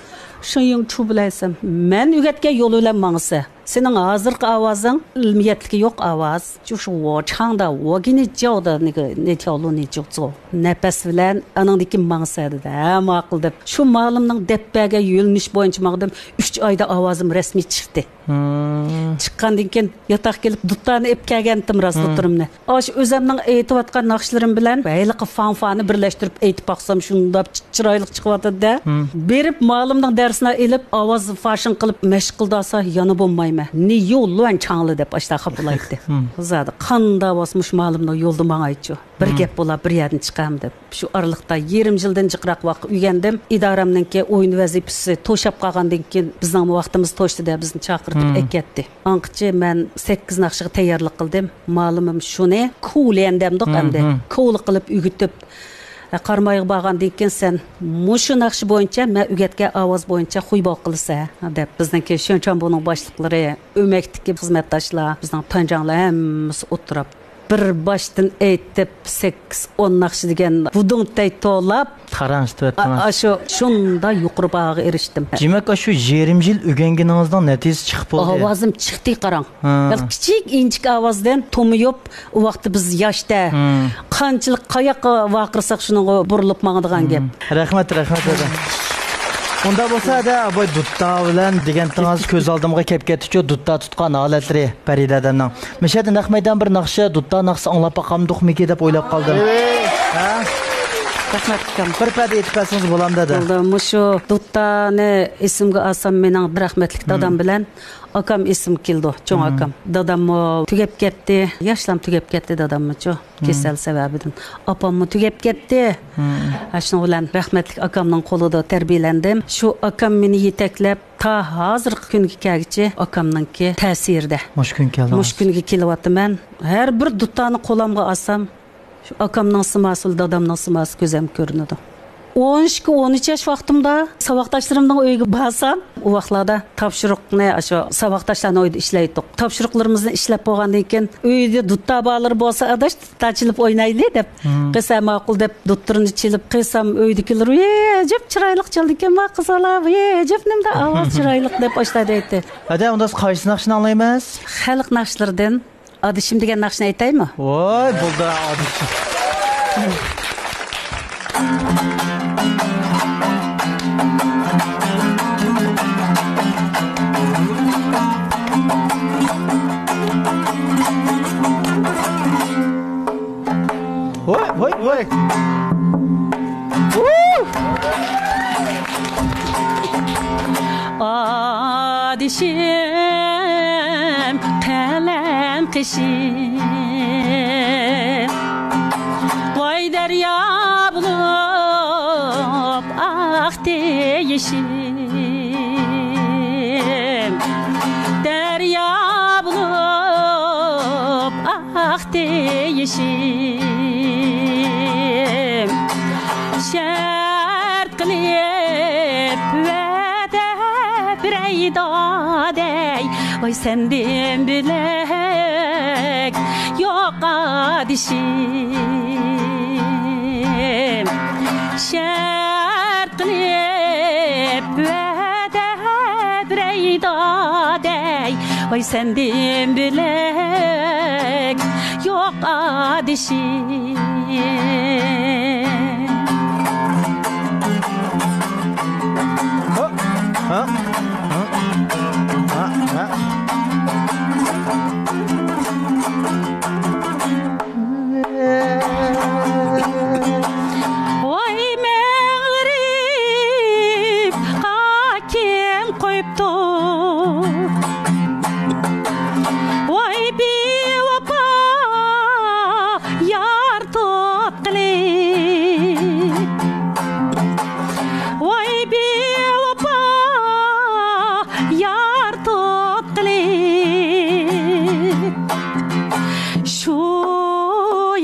شېڭيىڭ چۇ بىلەيسەن، مەن ئۆگەتكەن يول بىلەن ماڭسە، سېنىڭ ھازىرقى ئاۋازىڭ ئىلمىيەتلىكى يوق ئاۋاز. جۇشۇ ۋو چاڭدا ۋو گىنى جاۋدا نىگە نېتياۋلۇ نى جۇقزۇ. نەپەس بىلەن ئانىڭدىكى ماڭسە دېدى. ھە، ماقۇل دەپ. شۇ مالىمنىڭ دەپ بەرگەن يۆنىلىش بويىچە ماڭدىم. ئۈچ ئايدا ئاۋازىم رەسمىي چىقتى. چىققاندىن كېيىن ياتاققا كېلىپ دۇتارنى ئېلىپ كەلگەنتىم راست دۇتۇرۇمنى. ئاشۇ ئۆزۈمنىڭ ئېيتىۋاتقان ناخشىلىرىم بىلەن ھېلىقى فانفارنى بىرلەشتۈرۈپ ئېيتىپ باقسام شۇنداق چىرايلىق چىقىۋاتىدۇ-دە. بېرىپ مالىمنىڭ دەرسىنى ئېلىپ ئاۋاز فاشىڭ قىلىپ مەشىق قىلداسا يەنە بولمايمەن. مەن نى يو لۈەن چاڭلى دەپ ئاشتا خاپىلايتتى. زادى قاندا بولسا مۇشۇ مالىمنىڭ يولدا ماڭايچۇ. بىر گەپ بولا، بىر يەردىن چىقام دەپ. شۇ ئارىلىقتا يېرىم يىلدىن جىقراق ۋاقىت ئۆگەندىم. ئىدارەمنىڭكى ئويۇن ۋەزىپىسى توشاپ قالغاندىن كېيىن، بىزنىڭ ۋاقتىمىز توشتى دە، بىزنى چاقىرتىپ ئەكەتتى. ئاڭقىچە مەن سەككىز ناخشىغا تەييارلىق قىلدىم. مالىمىم شۇنى كوليەن دەمدۇق ئەمدى. كولى قىلىپ ئۆگىتىپ، قارامايغا بارغاندىن كېيىن سەن مۇشۇ ناخشا بويىچە، مەن ئۆگەتكەن ئاۋاز بويىچە خۇيباۋ قىلىسەن دەپ، بىزنىڭكى شيۈەنچۇەنبۇنىڭ باشلىقلىرى، ئۆمەكتىكى خىزمەتداشلار، بىزنىڭ تۇەنجاڭلار ھەممىسى ئولتۇرۇپ، بىر باشتىن ئېيتىپ، سەككىز، ئون ناخشا دېگەن ۋۇدۇڭتەي توۋلاپ، تارانچ ئېتىۋەتتىڭىز. ئاشۇ شۇنداق يۇقىرى باھاغا ئېرىشتىم. دېمەك، ئاشۇ يېرىم يىل ئۆگەنگىنىڭىزنىڭ نەتىجىسى چىقىپ بولدى. ئاۋازىم چىقتى، قاراڭ. ھە. بىر كىچىك ئىنچىكە ئاۋازدىن تومى يوق. ئۇ ۋاقىتتا بىز ياشتا. قانچىلىك قاياققا ۋارقىرىساق، شۇنىڭغا بۇرۇلۇپ ماڭىدىغان گەپ. رەھمەت، رەھمەت، ھەدە. ئۇنداق بولسا، ھەدە، ئاباي دۇتتا بىلەن دېگەنتىڭىز كۆز ئالدىمغا كەپ كەتتىچۇ، دۇتتا تۇتقان ھالەتلىرى پەرىدە ھەدەمنىڭ. مىشەدە نەق مەيدان بىر ناخشا، دۇتتا ناخشىسى ئاڭلاپ باقامدۇقمىكى دەپ ئويلاپ قالدىم. ھە؟ رەھمەت، ئۇكام. بىر پەدە ئېيتىپ بەرسىڭىز بولامدۇ، ھەدە؟ بولدى، مۇشۇ دۇتتانى ئېسىمگە ئالسام، مېنىڭ رەھمەتلىك دادام بىلەن ئاكام ئېسىمگە كېلىدۇ، چوڭ ئاكام. داداممۇ تۈگەپ كەتتى، ياشلام تۈگەپ كەتتى داداممۇچۇ، كېسەل سەۋەبىدىن. ئاپاممۇ تۈگەپ كەتتى. ھە، شۇنىڭ بىلەن رەھمەتلىك ئاكامنىڭ قولىدا تەربىيەلەندىم. شۇ ئاكام مېنى يېتەكلەپ، تا ھازىرقى كۈنگە كەلگۈچە ئاكامنىڭكى تەسىرىدە. مۇشۇ كۈنگە كەلدىڭىز. مۇشۇ كۈنگە كېلىۋاتىمەن. ھەر بىر دۇتانى قولامغا ئالسام، شۇ ئاكامنىڭ سىماسى، دادامنىڭ سىماسى كۆزەمگە كۆرۈنىدۇ. ئون ئىككى، ئون ئۈچ ياش ۋاقتىمدا ساۋاقداشلىرىمنىڭ ئۆيىگە بارسام، ئۇ ۋاقىتلاردا تاپشۇرۇقنى، ئاشۇ ساۋاقداشلارنىڭ ئۆيىدە ئىشلەيتتۇق. تاپشۇرۇقلىرىمىزنى ئىشلەپ بولغاندىن كېيىن، ئۆيدە دۇتتا بالىلىرى بولسا، ئاداش، دۇتتا چېلىپ ئوينايلى دەپ، قىلسا ماقۇل دەپ، دۇتتۇرنى چېلىپ قىلسام، ئۆيدىكىلەر، ۋى، ئەجەب چىرايلىق چالدىكەن ما قىز بالا، ۋى، ئەجەب نېمىدە ئاۋاز چىرايلىق دەپ ئاشۇنداق دەيتتى. ھەدە، ئۇنداق قايسى ناخشىنى ئاڭلايمىز؟ خەلق ناخشىلىرىدىن. ئادىشىم دېگەن ناخشىنى ئېيتايمۇ؟ ۋاي، بولدى، ئادىشىم. ۋاي، ۋاي، ۋاي. ئادىشىم، قەلەم قېشىم، ۋاي دەريا بولۇپ ئاقتى يېشىم، دەريا بولۇپ ئاقتى يېشىم، شەرت قىلىپ ۋەدە بېرەي دادەي، ۋاي سەندىن بۆلەك يوق ئادىشىم. شەرت قىلىپ ۋەدە بېرەي دادەي، ۋاي سەندىن بۆلەك يوق ئادىشىم. ۋاي مەغرىبقا كىم قويۇپتۇ؟ ۋاي بىۋاپا يار تۇتقىلى، ۋاي بىۋاپا يار تۇتقىلى. شۇ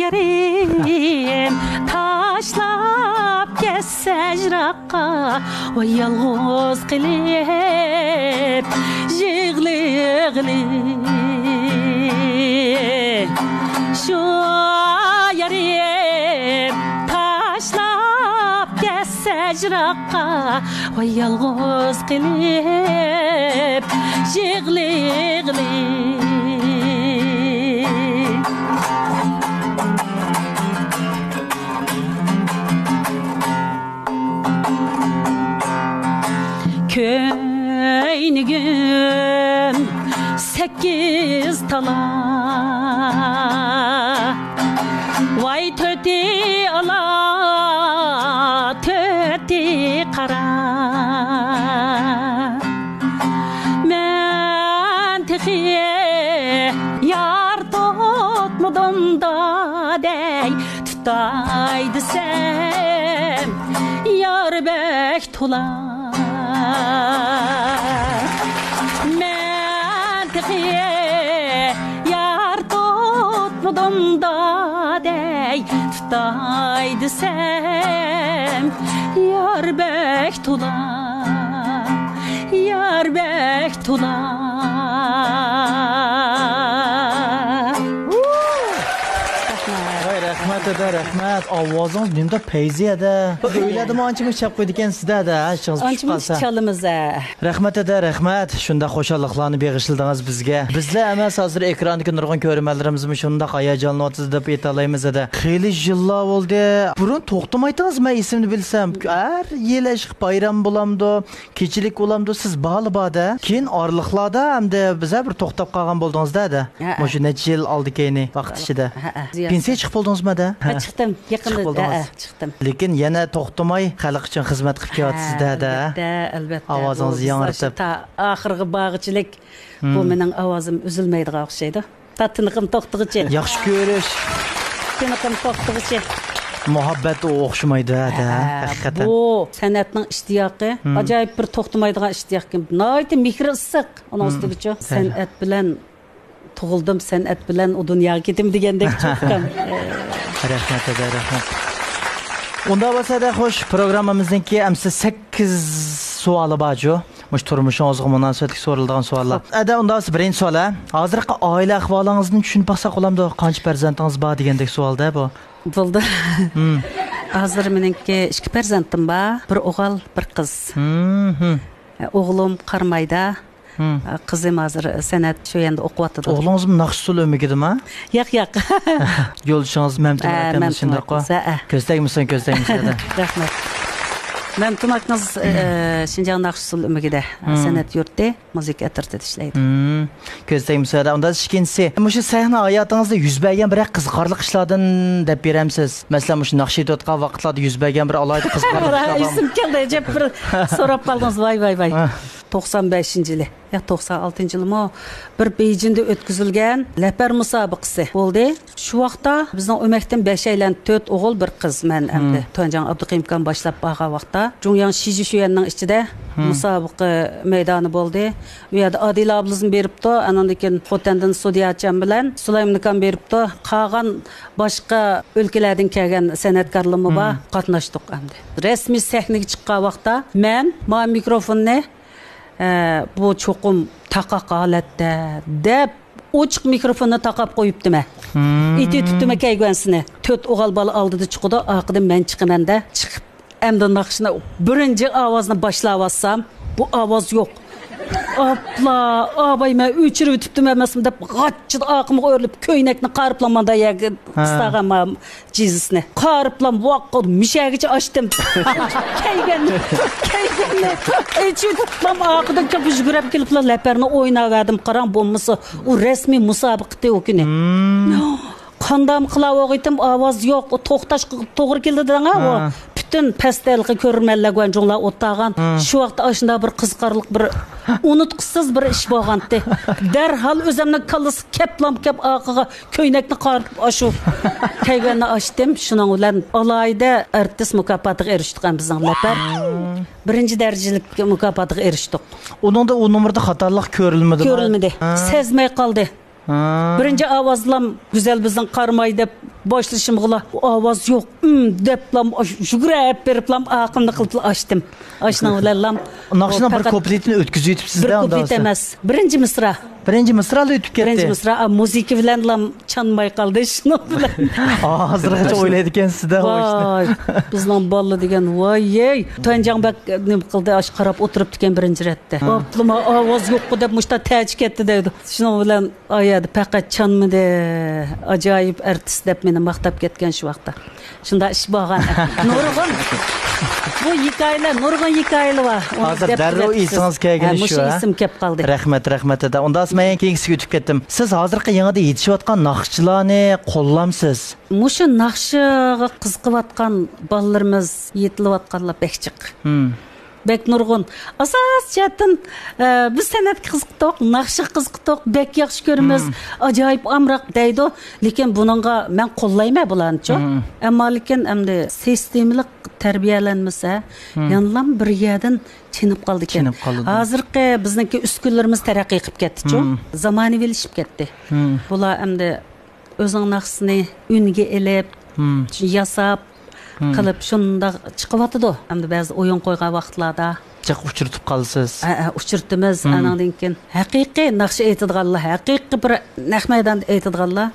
يېرىم تاشلاپ كەتسە يىراققا، ۋاي يالغۇز قېلىپ يىغلىغىلى. شۇ يېرىم تاشلاپ كەتسە يىراققا، ۋاي يالغۇز قېلىپ يىغلىغىلى. كۆينىگىم سەككىز تالا، ۋاي تۆتى ئالا، تۆتى قارا. مەن دۇمدا دەي تۇتاي دېسەم، يار بەك تولا. مەن تېخى يار تۇتمىدىم دادەي، تۇتاي دېسەم، يار بەك تولا، يار بەك تولا. ۋاي، رەھمەت، ھەدە، رەھمەت. ئاۋازىڭىز نېمىدا پەيزى، ھەدە. ئۆيلەردىمۇ ئانچە-مۇنچە چاپ قويىدىكەنسىز-دە، ھەدە، ئىشىڭىز چۈشۈپ قالسا. ئانچە-مۇنچە چالىمىز، ھە. رەھمەت، ھەدە، رەھمەت. شۇنداق خۇشاللىقلارنى بېغىشلىدىڭىز بىزگە. بىزلا ئەمەس، ھازىر ئېكراندىكى نۇرغۇن كۆرۈرمەنلىرىمىزمۇ شۇنداق ھاياجانلىنىۋاتىدۇ دەپ ئېيتالايمىز، ھەدە. خېلى يىللار بولدى. بۇرۇن توختىمايتىڭىز، مەن ئېسىمدە بىلسەم، ھەر يىل ئىشقىلىپ بايرام بولامدۇ، كېچىلىك بولامدۇ، سىز بارلا بار-دە. كېيىن ئارىلىقلاردا ئەمدى بىزە بىر توختاپ قالغان بولدىڭىز-دە، ھەدە. ھە، ھە. مۇشۇ نەچچە يىل ئالدىكەينى ۋاقىت ئىچىدە. ھە، ھە. پېنسىيە چىقىپ بولدىڭىزمۇ-دە؟ ھە، چىقتىم. يېقىندا، چىقىپ بولدىڭىز. ھە، ھە، چىقتىم. لېكىن يەنە توختىماي خەلق ئۈچۈن خىزمەت قىلىپ كېلىۋاتىسىز-دە، ھە، ھەدە. ئەلۋەتتە، ئەلۋەتتە. ئاۋازىڭىزنى ياڭرىتىپ. تا ئاخىرغا بارغۇچىلىك بۇ مېنىڭ ئاۋازىم ئۈزۈلمەيدىغان ئوخشايدۇ. تا تىنىقىم توختىغۇچە. ياخشى كۆرۈش. تىنىقىم توختىغۇچە. مۇھەببەت ئۇ ئوخشىمايدۇ، ھە، ھە، ھەقىقەتەن. بۇ سەنئەتنىڭ ئىشتىياقى، ئاجايىپ بىر توختىمايدىغان ئىشتىياقكەن. ناھايىتى مېھرى ئىسسىق. ئۇنىڭ ئۈستىگىچۇ، سەنئەت بىلەن تۇغۇلدۇم، سەنئەت بىلەن ئۇ دۇنياغا كېتىم دېگەندەك چوققان. رەھمەت، ھەدە، رەھمەت. ئۇنداق بولسا، ھەدە، خوش، پروگراممىمىزنىڭكى ئەمسە سەككىز سوئالى بارجۇ. مۇشۇ تۇرمۇشىڭىزغا مۇناسىۋەتلىك سورىلىدىغان سوئاللار. خوپ. ھەدە، ئۇنداق بولسا بىرىنچى سوئال، ھە؟ ھازىرقى ئائىلە ئەھۋالىڭىزنى چۈشىنىپ باقساق بولامدۇ؟ قانچە پەرزەنتىڭىز بار دېگەندەك سوئال-دە بۇ. بولدى. ھازىر مېنىڭكى ئىككى پەرزەنتىم بار. بىر ئوغۇل، بىر قىز. ئوغلۇم قارامايدا. قىزىم ھازىر سەنئەت شۇ يەردە ئوقۇۋاتىدۇ. ئوغلىڭىزمۇ ناخشا ئۇسسۇل ئۆمىكىدىما؟ ياق، ياق. يولدىشىڭىز مەمتىمىن ئاكىڭىز شۇنداققۇ؟ ھە، ھە. كۆز تەگمىسۇن، كۆز تەگمىسۇن. رەھمەت. مەمتىمىن ئاكىڭىز، ئە، شىنجاڭ ناخشا ئۇسسۇل ئۆمىكىدە، سەنئەت يۇرتى مۇزىكا ئەترىتىدە ئىشلەيدۇ. كۆز تەگمىسۇن. ئۇندا ئىككىنچىسى، مۇشۇ سەھنە ھاياتىڭىزدا يۈز بەرگەن بىرەر قىزىقارلىق ئىشلاردىن دەپ بېرەمسىز؟ مەسىلەن، مۇشۇ ناخشا ئېيتىۋاتقان ۋاقىتلاردا يۈز بەرگەن بىر ئالاھىدە قىزىقارلىق ئىشلار بارمۇ؟ ئېسىمگە كەلدى، ئەجەب بىر سوراپ قالدىڭىز، ۋاي، ۋاي، ۋاي. توقسان بەشىنچى يىلى يا توقسان ئالتىنچى يىلىمۇ بىر بېيجىڭدا ئۆتكۈزۈلگەن لەپەر مۇسابىقىسى بولدى. شۇ ۋاقىتتا بىزنىڭ ئۆمەكتىن بەشەيلەن، تۆت ئوغۇل، بىر قىز، مەن ئەمدى تۇەنجاڭ ئابدۇقېيۇم ئاكام باشلاپ بارغان ۋاقىتتا، جۇڭياڭ شىجى شۇيەننىڭ ئىچىدە مۇسابىقە مەيدانى بولدى. ئۇ يەردە ئادىلە ئابلىزمۇ بېرىپتۇ، ئانىڭدىن كېيىن خوتەندىن سۇدىياچام بىلەن سۇلايمان ئاكام بېرىپتۇ. قالغان باشقا ئۆلكىلەردىن كەلگەن سەنئەتكارلىرىمۇ بار، قاتناشتۇق ئەمدى. رەسمىي سەھنىگە چىققان ۋاقىتتا مەن ما مىكروفوننى، ئە، بۇ چوقۇم تاقاق ھالەتتە دەپ، ئوچۇق مىكروفوننى تاقاپ قويۇپتىمەن. ئېتىۋېتىپتىمەن كەيگۈەنسىنى. تۆت ئوغۇل بالا ئالدىدا چىقىدۇ، ئارقىدىن مەن چىقىمەن-دە، چىقىپ ئەمدى ناخشىنى بىرىنچى ئاۋازنى باشلاۋاتسام، بۇ ئاۋاز يوق. ئاپلا، ئاباي، مەن ئۆچۈرۈۋېتىپتىم ئەمەسمۇ دەپ، غاچچىدا ئارقىمغا ئۆرۈلۈپ، كۆينەكنى قارىپلا ماندا يەرگە قىستاغان جىزىسىنى. قارىپلا ۋاققا مىشەگىچە ئاچتىم. كەيگەننى، كەيگەننى ئېچىۋېتىپلا ئارقىدىن كېلىپ يۈگۈرۈپ كېلىپلا لەپەرنى ئويناۋەردىم. قاراڭ، بولمىسا ئۇ رەسمىي مۇسابىقىتى ئۇ كۈنى. قانداقمۇ قىلاۋالغىيتىم، ئاۋاز يوق، ئۇ توختاشقا توغرا كېلىدۇ دەڭا، ئۇ پۈتۈن پەستەلقى كۆرۈرمەنلەر گۇەنجۇڭلار ئولتۇرغان. شۇ ۋاقىتتا ئاشۇنداق بىر قىزىقارلىق، بىر ئۇنتقۇسىز بىر ئىش بولغانتى. دەرھال ئۆزۈمنىڭ كاللىسىغا كەپلام كەپ ئارقىغا كۆينەكنى قارىتىپ ئاشۇ كەيگەننى ئاچتىم. شۇنىڭ بىلەن ئالاھىدە ئارتىس مۇكاپاتىغا ئېرىشتۇق ھەم بىزنىڭ لەپەر. بىرىنچى دەرىجىلىك مۇكاپاتىغا ئېرىشتۇق. ئۇنىڭدا ئۇ نومۇردا خاتالىق كۆرۈلمىدىما؟ كۆرۈلمىدى. سەزمەي قالدى. بىرىنچى ئاۋازلام گۈزەل بىزنىڭ قارىماي دەپ باشلىشىمغىلا ئاۋاز يوق، ئىم دەپلام، يۈگۈرۈپ بېرىپلام ئاقىمنى قىلىپلا ئاچتىم. ئاشۇنىڭ بىلەنلام ناخشىنىڭ بىر كۇپلېتىنى ئۆتكۈزۈۋېتىپسىز-دە، بىر كۇپلېت ئەمەس. بىرىنچى مىسرا. بىرىنچى مىسرالار ئۆتۈپ كەتتى. بىرىنچى مىسرا، ئا، مۇزىكا بىلەنلام چانماي قالدى شۇنىڭ بىلەن. ھازىرغىچە ئويلايدىكەنسىز-دە، ۋاي، بىزنىڭ بالىلار دېگەن، ۋاي، يەي، تۇەنجاڭ بەك نېمە قىلدى، ئاشۇ قاراپ ئولتۇرۇپتىكەن بىرىنچى رەتتە. ئاپلىما ئاۋاز يوققۇ دەپ مۇشتا تەچ كەتتى دەيدۇ. شۇنىڭ بىلەن ئا يەردە پەقەت چانمىدى، ئاجايىپ ئارتىس دەپ مېنى ماختاپ كەتكەن شۇ ۋاقىتتا. شۇنداق ئىش بولغان. نۇرغۇن بۇ ھېكايىلەر، نۇرغۇن ھېكايىلەر بار. ھازىر دەررۇ ئېسىڭىزگە كەلگىنى شۇ، مۇشۇ ئېسىم كەپ قالدى. رەھمەت، رەھمەت، ھەدە. ئۇنداق مەن كېيىنكىسىگە ئۆتۈپ كەتتىم. سىز ھازىرقى يېڭىدا يېتىشىۋاتقان ناخشىچىلارنى قوللامسىز؟ مۇشۇ ناخشىغا قىزىقىۋاتقان بالىلىرىمىز، يېتىلىۋاتقانلار بەك جىق. بەك نۇرغۇن. ئاساسىي جەھەتتىن، ئە، بىز سەنئەتكە قىزىقتۇق، ناخشىغا قىزىقتۇق، بەك ياخشى كۆرىمىز، ئاجايىپ ئامراق دەيدۇ. لېكىن بۇنىڭغا مەن قوللايمەن بۇلارنىچۇ. ئەمما لېكىن ئەمدى سىستېمىلىق تەربىيەلەنمىسە، يەنىلام بىر يەردىن چېنىپ قالىدىكەن. چېنىپ قالىدۇ. ھازىرقى بىزنىڭكى ئۈسكۈنىلىرىمىز تەرەققىي قىلىپ كەتتىچۇ. زامانىۋىلىشىپ كەتتى. بۇلار ئەمدى ئۆزىنىڭ ناخشىسىنى ئۈنگە ئېلىپ، ياساپ، قىلىپ شۇنداق چىقىۋاتىدۇ. ئەمدى بەزى ئويۇن قويغان ۋاقىتلاردا. جىق ئۇچرىتىپ قالىسىز. ھە، ھە، ئۇچرىتىمىز. ئانىڭدىن كېيىن ھەقىقىي ناخشا ئېيتىدىغانلار، ھەقىقىي بىر نەق مەيداندا ئېيتىدىغانلار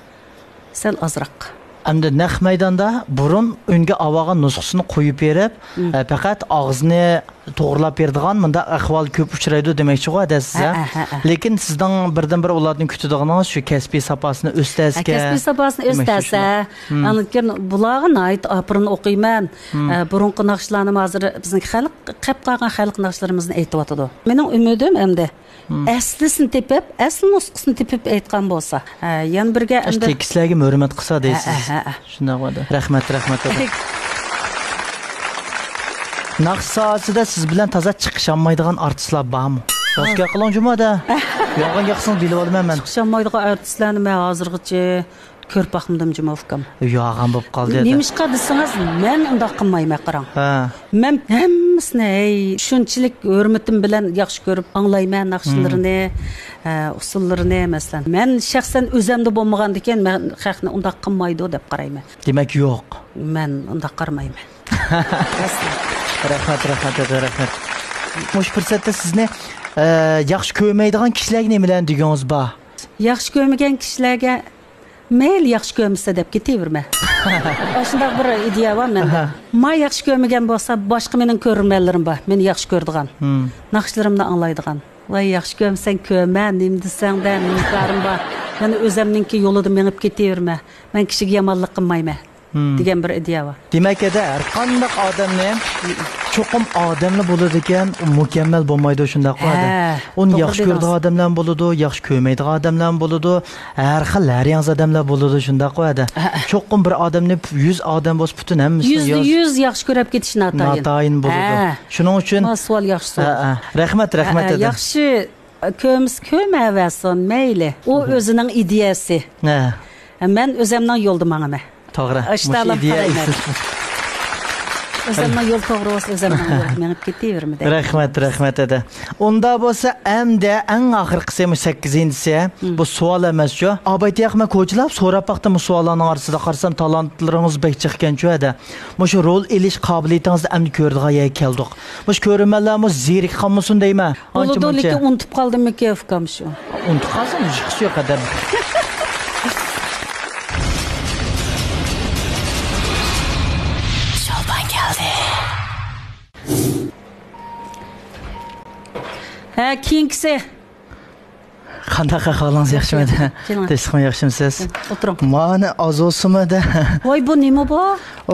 سەل ئازراق. ئەمدى نەق مەيداندا بۇرۇن ئۈنگە ئاۋالغان نۇسخىسىنى قويۇپ بېرىپ، ئە، پەقەت ئاغزىنى توغرىلاپ بېرىدىغان مۇنداق ئەھۋال كۆپ ئۇچرايدۇ دېمەكچىغۇ ھەدە سىز، ھە؟ ھە، ھە، ھە. لېكىن سىزنىڭ بىردىنبىر ئۇلاردىن كۈتىدىغىنىڭىز شۇ كەسپىي ساپاسىنى ئۆستەرسىكەن. ھە، كەسپىي ساپاسىنى ئۆستەرسە. ئاندىن كېيىن بۇلارغا ناھايىتى ئاپىرىن ئوقۇيمەن. ئە، بۇرۇنقى ناخشىلارنىمۇ ھازىر بىزنىڭ خەلق، قېپ قالغان خەلق ناخشىلىرىمىزنى ئېيتىۋاتىدۇ. مېنىڭ ئۈمىدىم ئەمدى ئەسلىسىنى تېپىپ، ئەسلى نۇسخىسىنى تېپىپ ئېيتقان بولسا. ئە، يەنە بىرگە ئەمدى تېكىستلەرگە ھۆرمەت قىلسا دەيسىز. ھە، ھە، ھە. شۇنداق بولدى. رەھمەت، رەھمەت، دادا. ناخشا ساھەسىدە سىز بىلەن تازا چىقىشالمايدىغان ئارتىسلار بارمۇ؟ راست گەپ قىلىڭ جۇمۇ، دە. يالغان گەپسىڭىز بىلىۋالىمەن مەن. چىقىشالمايدىغان ئارتىسلارنى مەن ھازىرغىچە كۆرۈپ باقمىدىم جۇمۇ، ئۇكام. يالغان بولۇپ قالدى، دە. نېمىشقا دېسىڭىز، مەن ئۇنداق قىلمايمەن، قاراڭ. ھە. مەن ھەممىسىنى، ھەي، شۇنچىلىك ھۆرمىتىم بىلەن ياخشى كۆرۈپ ئاڭلايمەن ناخشىلىرىنى، ھە، ئۇسسۇللىرىنى، مەسىلەن. مەن شەخسەن ئۆزەمدە بولمىغاندىكىن، مەن خەقنى ئۇنداق قىلمايدۇ دەپ قارايمەن. دېمەك، يوق. مەن ئۇنداق قارىمايمەن. رەھمەت، رەھمەت، دادا، رەھمەت. مۇشۇ پۇرسەتتە سىزنى، ئە، ياخشى كۆرمەيدىغان كىشىلەرگە نېمىلەرنى دېگۈڭىز بار؟ ياخشى كۆرمىگەن كىشىلەرگە مەيلى ياخشى كۆرمىسە دەپ كېتىۋېرىمەن. ئاشۇنداق بىر ئىدىيە بار مەندە. ئاھا. ما ياخشى كۆرمىگەن بولسا، باشقا مېنىڭ كۆرۈرمەنلىرىم بار، مېنى ياخشى كۆرىدىغان، ناخشىلىرىمنى ئاڭلايدىغان. ۋاي، ياخشى كۆرمىسەڭ كۆرمە، نېمە دېسەڭ دە، نېمە كارىم بار. يەنە ئۆزەمنىڭكى يولىدا مېڭىپ كېتىۋېرىمەن. مەن كىشىگە يامانلىق قىلمايمەن، دېگەن بىر ئىدىيە بار. دېمەك، ھەدە، ھەر قانداق ئادەمنى چوقۇم ئادەملا بولىدىكەن، ئۇ مۇكەممەل بولمايدۇ، شۇنداققۇ، ھەدە. ھە، ئۇنى توغرا ياخشى دېدىڭىز. كۆرىدىغان ئادەملەرمۇ بولىدۇ، ياخشى كۆرمەيدىغان ئادەملەرمۇ بولىدۇ، ھەر خىل، ھەر ياڭزا ئادەملەر بولىدۇ، شۇنداققۇ، ھەدە. ھە. چوقۇم بىر ئادەمنى يۈز ئادەم بولسا، پۈتۈن ھەممىسىنى يۈزدە ياز-، يۈز ياخشى كۆرۈپ كېتىش ناتايىن. ناتايىن بولىدۇ. ھە. شۇنىڭ ئۈچۈن ما سوئال ياخشى سوئال. ھە، ھە. رەھمەت، رەھمەت، ھە، ھە، ھەدە. ياخشى كۆرمىسە كۆرمەيۋەرسۇن، مەيلى. ئۇ ئۆزىنىڭ ئىدىيەسى. ھە. مەن ئۆزەمنىڭ يولىدا ماڭىمەن. توغرا. ئاشۇنداق مۇشۇ ئىدىيە قارايمەن. ئۆزەمنىڭ يولى توغرا بولسا، ئۆزەمنىڭ يولىدا مېڭىپ كېتىۋېرىمەن دەيمەن. رەھمەت، رەھمەت، ھەدە. ئۇندا بولسا ئەمدى ئەڭ ئاخىرقىسى، مۇشۇ سەككىزىنچىسى. بۇ سوئال ئەمەسچۇ. ئابايتى ياق، مەن كوچىلاپ سوراپ باقتىم، بۇ سوئاللارنىڭ ئارىسىدا قارىسام، تالانتلىرىڭىز بەك جىقكەنچۇ، ھەدە. مۇشۇ رول ئېلىش قابىلىيىتىڭىزنى ئەمدى كۆرىدىغان يەرگە كەلدۇق. مۇشۇ كۆرۈرمەنلەرمۇ زېرىكىپ قالمىسۇن دەيمەن. بولىدۇ، ئانچە-مۇنچە. لېكىن ئۇنتۇپ قالدىمىكىن، ئۇكام، شۇ. ئۇنتۇپ قالسا، مۇشۇ ئىش يوق، ئادەم. شولپان كەلدى. ھە، كېيىنكىسى. قانداق ئەھۋالىڭىز، ياخشىمۇ؟ كېلىڭ. تىنچلىقمۇ، ياخشىمۇسىز؟ ئولتۇرۇڭ. مانا ئاز بولسىمۇ دە. ۋاي، بۇ نېمە بۇ؟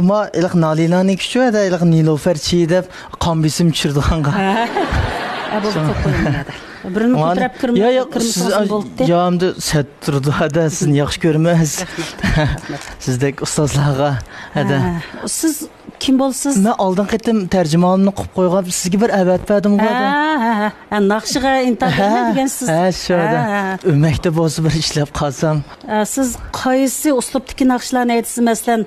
ما ئىلىق نالىلانىڭكىچۇ دە، ئىلىق نىلۇفەر چى دەپ قان بېسىم چۈشۈرىدىغانغا. ھە. ھە، بولدى، قويۇپ قويۇڭ يا دە. بىرىنى كۆتۈرۈپ كىرمە-، يا، يا، كىرمىسىڭىز سىز، بولدى. يا، ئەمدى سەت تۇرىدۇ، ھەدە، سىزنى ياخشى كۆرىمىز. رەھمەت، رەھمەت. سىزدەك ئۇستازلارغا، ھەدە. ھە، سىز كىم بولىسىز؟ مەن ئالدىنقى قېتىم تەرجىمانىمنى قويۇپ قويغان، سىزگە بىر ئەۋەتىپ بەردىم، ھە، ھە، ھە. ھە، ناخشىغا ئىنتام بېرىمەن دېگەنسىز. ھە، شۇ، ھە، ھە. ئۆمەكتە بولسا بىر ئىشلەپ قالسام. ھە، سىز قايسى ئۇسلۇبتىكى ناخشىلارنى ئېيتىسىز؟ مەسىلەن،